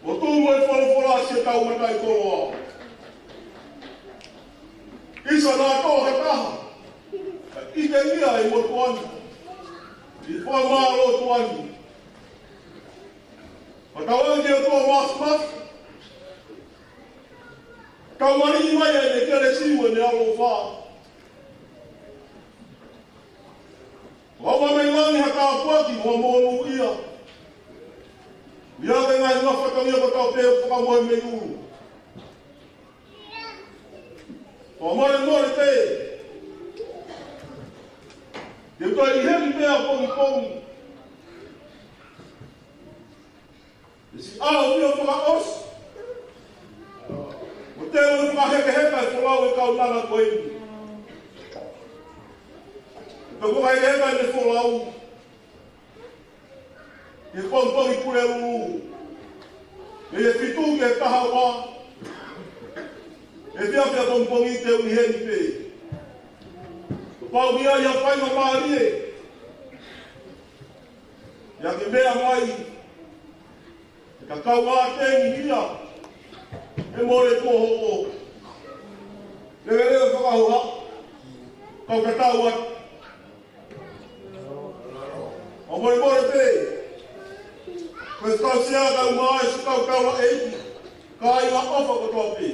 ʻO tuʻu mo e folofola siʻetau mataʻikoloa. ʻIsa naʻa tō ha taha, ka ʻi he ʻi ai motuʻa ni, ʻi he fakamālō tuʻa ni. Fakatauange ki he ʻOtua Māfimafi, tau maliʻi mai ʻa e kelesi mo ʻene ʻaloʻofa. Ua mai langi ha tāpuaki mo monūʻia. ʻIa ke ngaahi ngaahi fatongia kotoa pē ʻoku fakamohe mei ʻulu. Fakamolemole pē ke u toe ʻi heni pē ʻapongipongi. ʻI he siʻi ʻaho ʻo fakaʻosi. Mo te u fakahekeheka e folau e kaunanga ko eni. Te u fakahekeheka ʻene folau. ʻI he pongipongi Pulelulu. Mei he fitu ki he taha ua. ʻI he efiafi ʻapongipongi te u ʻi heni pē. Kapau ʻe ʻi ai ha faingamālie ʻa ia ke meʻa mai, ke kaungā tengi ia, ʻe mole kuo hopo. Leveleva fakahoha, kau tatau atu. Fakamolemole pē, ko e kau sea kae ʻumaʻā e siʻi kau taulaʻeiki, kāinga ʻofa kotoa pē.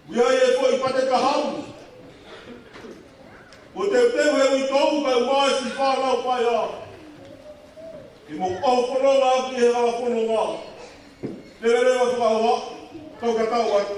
ʻOku ʻi ai e foʻi pate kahaʻu. Kuo teuteu he uitou kae ʻumaʻā e siʻi fānau paea. Ke mou ʻalu fononga ki he hala fononga. Leveleva fakahoha, kau tatau atu.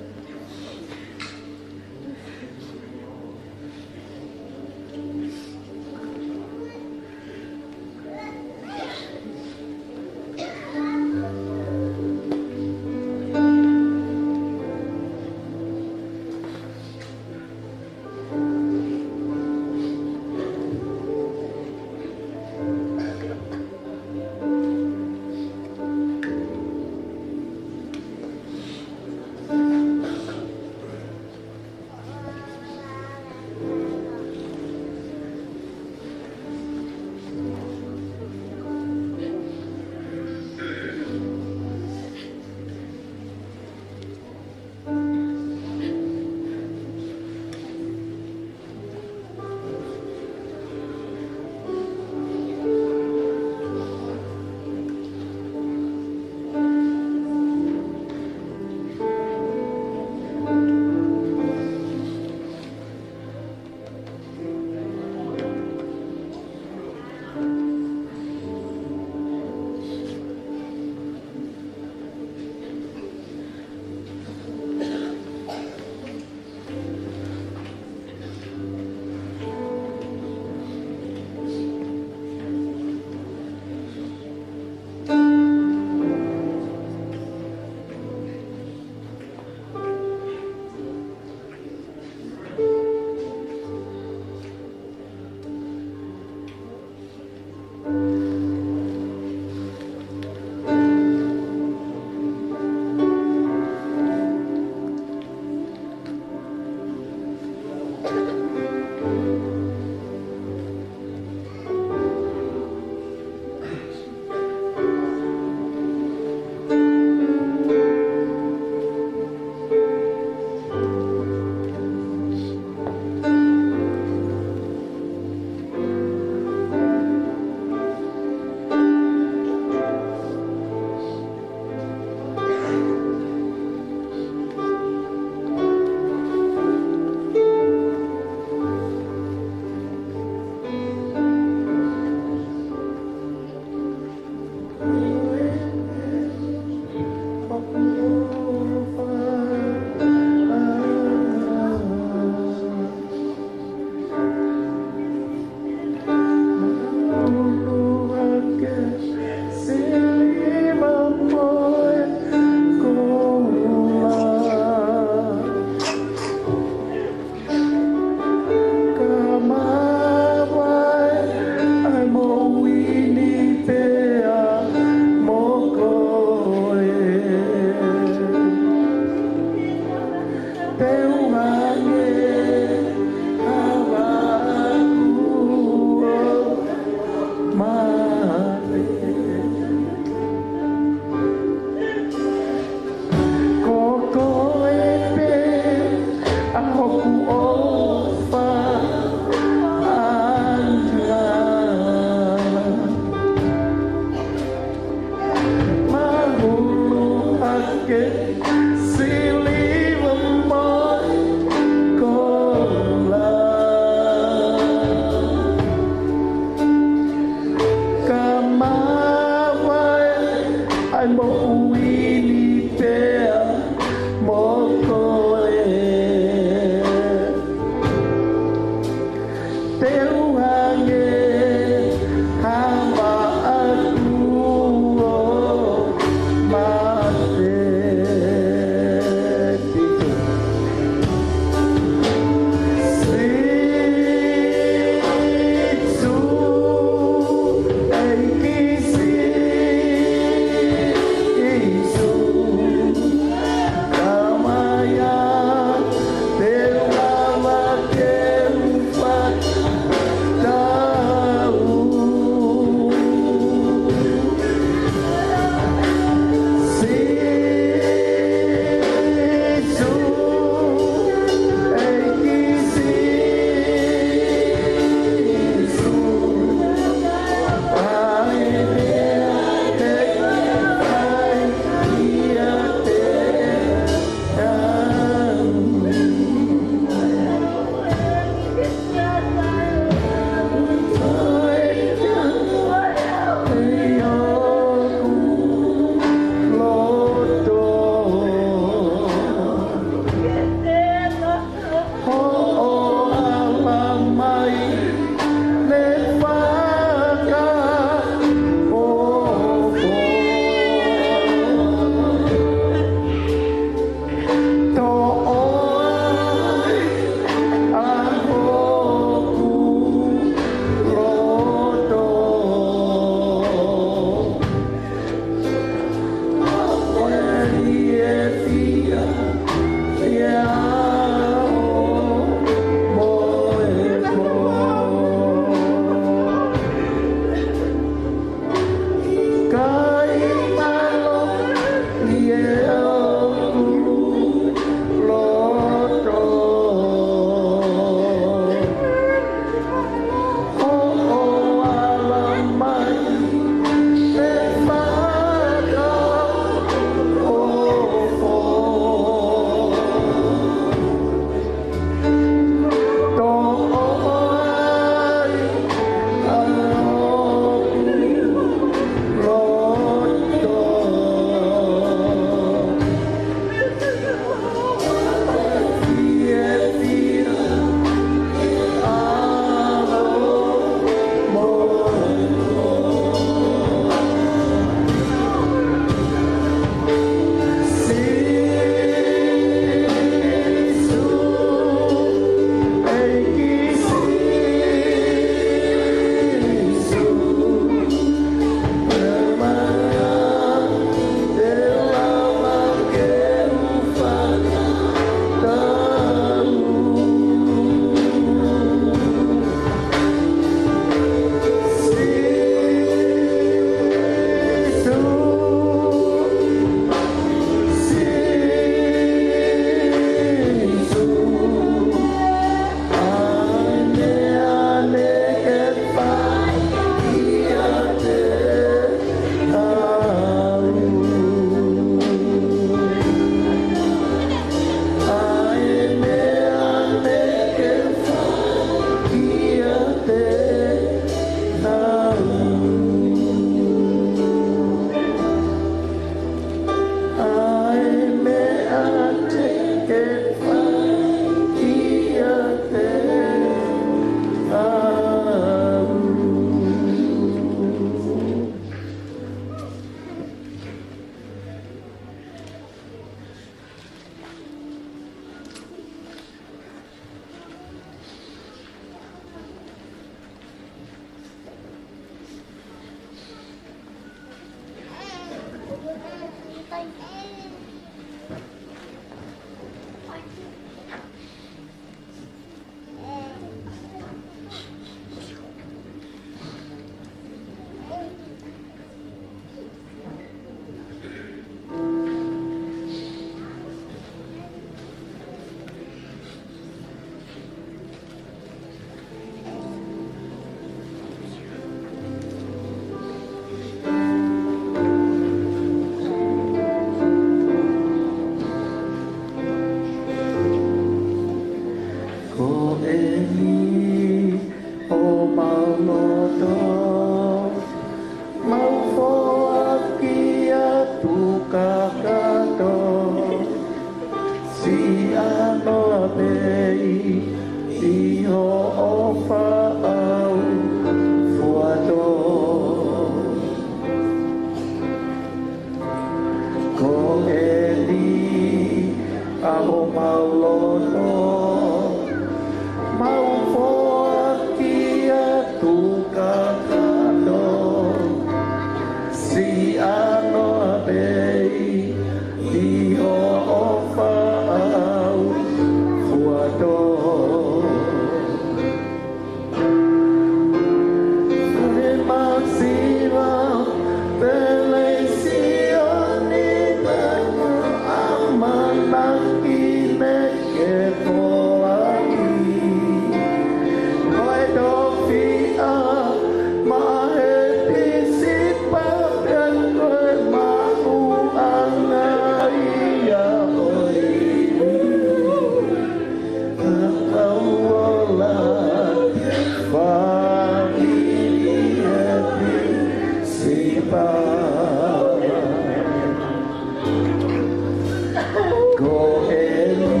Ko eni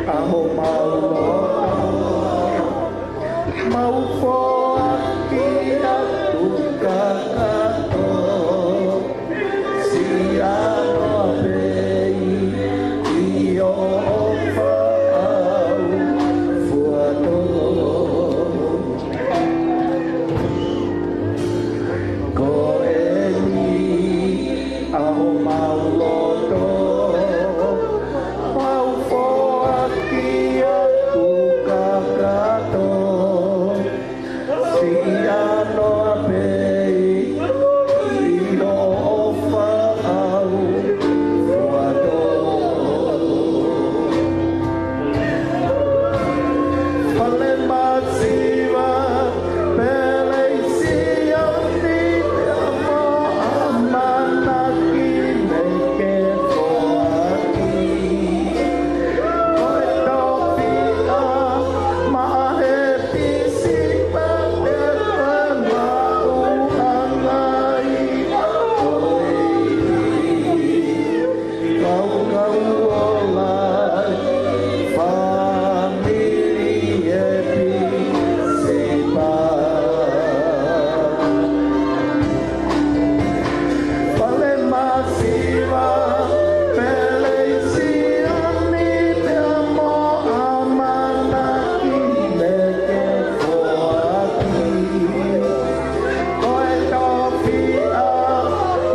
ʻa homau loto, mau foaki atu kakato, siʻi ʻAlo pē ʻi hoʻo faʻu fuato. Ko eni ʻa homau loto, mau foaki atu kakato, siʻi ʻAlo pē ʻi hoʻo faʻu fuato. Fale masiva, pele ʻi Sione, pea mo ʻamanaki mei he foaki. Ko e tofiʻa maʻa e pisipa, pea mo e maʻuʻanga ʻi ʻoi. Kaukau ola, fāmili e pisipa. Fale masiva, pele ʻi Sione, pea mo ʻamanaki mei he foaki. Ko e tofiʻa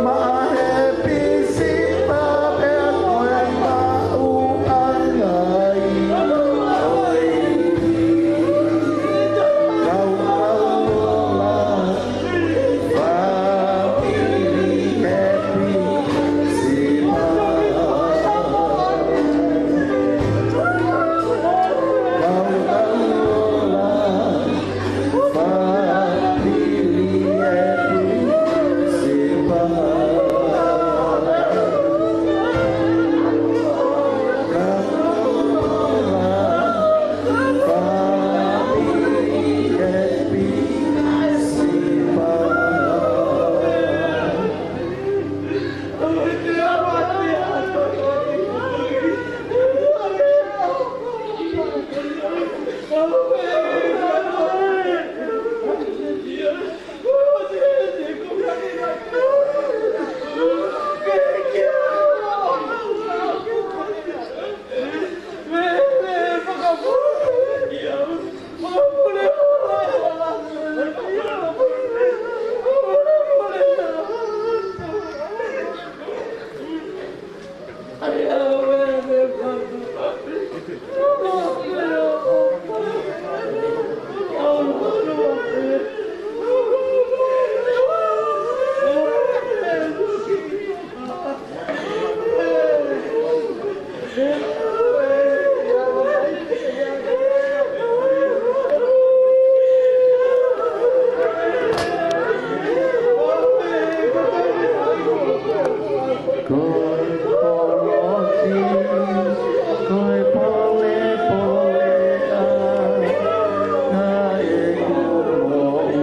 maʻa e pisipa, pea mo e maʻuʻanga ʻi ʻoi. Kaukau ola, fāmili e pisipa. Kaukau ola, fāmili e pisipa. Kaukau ola, fāmili e pisipa. Ko e kolosi, ko e polepole ʻa ʻeku moʻui.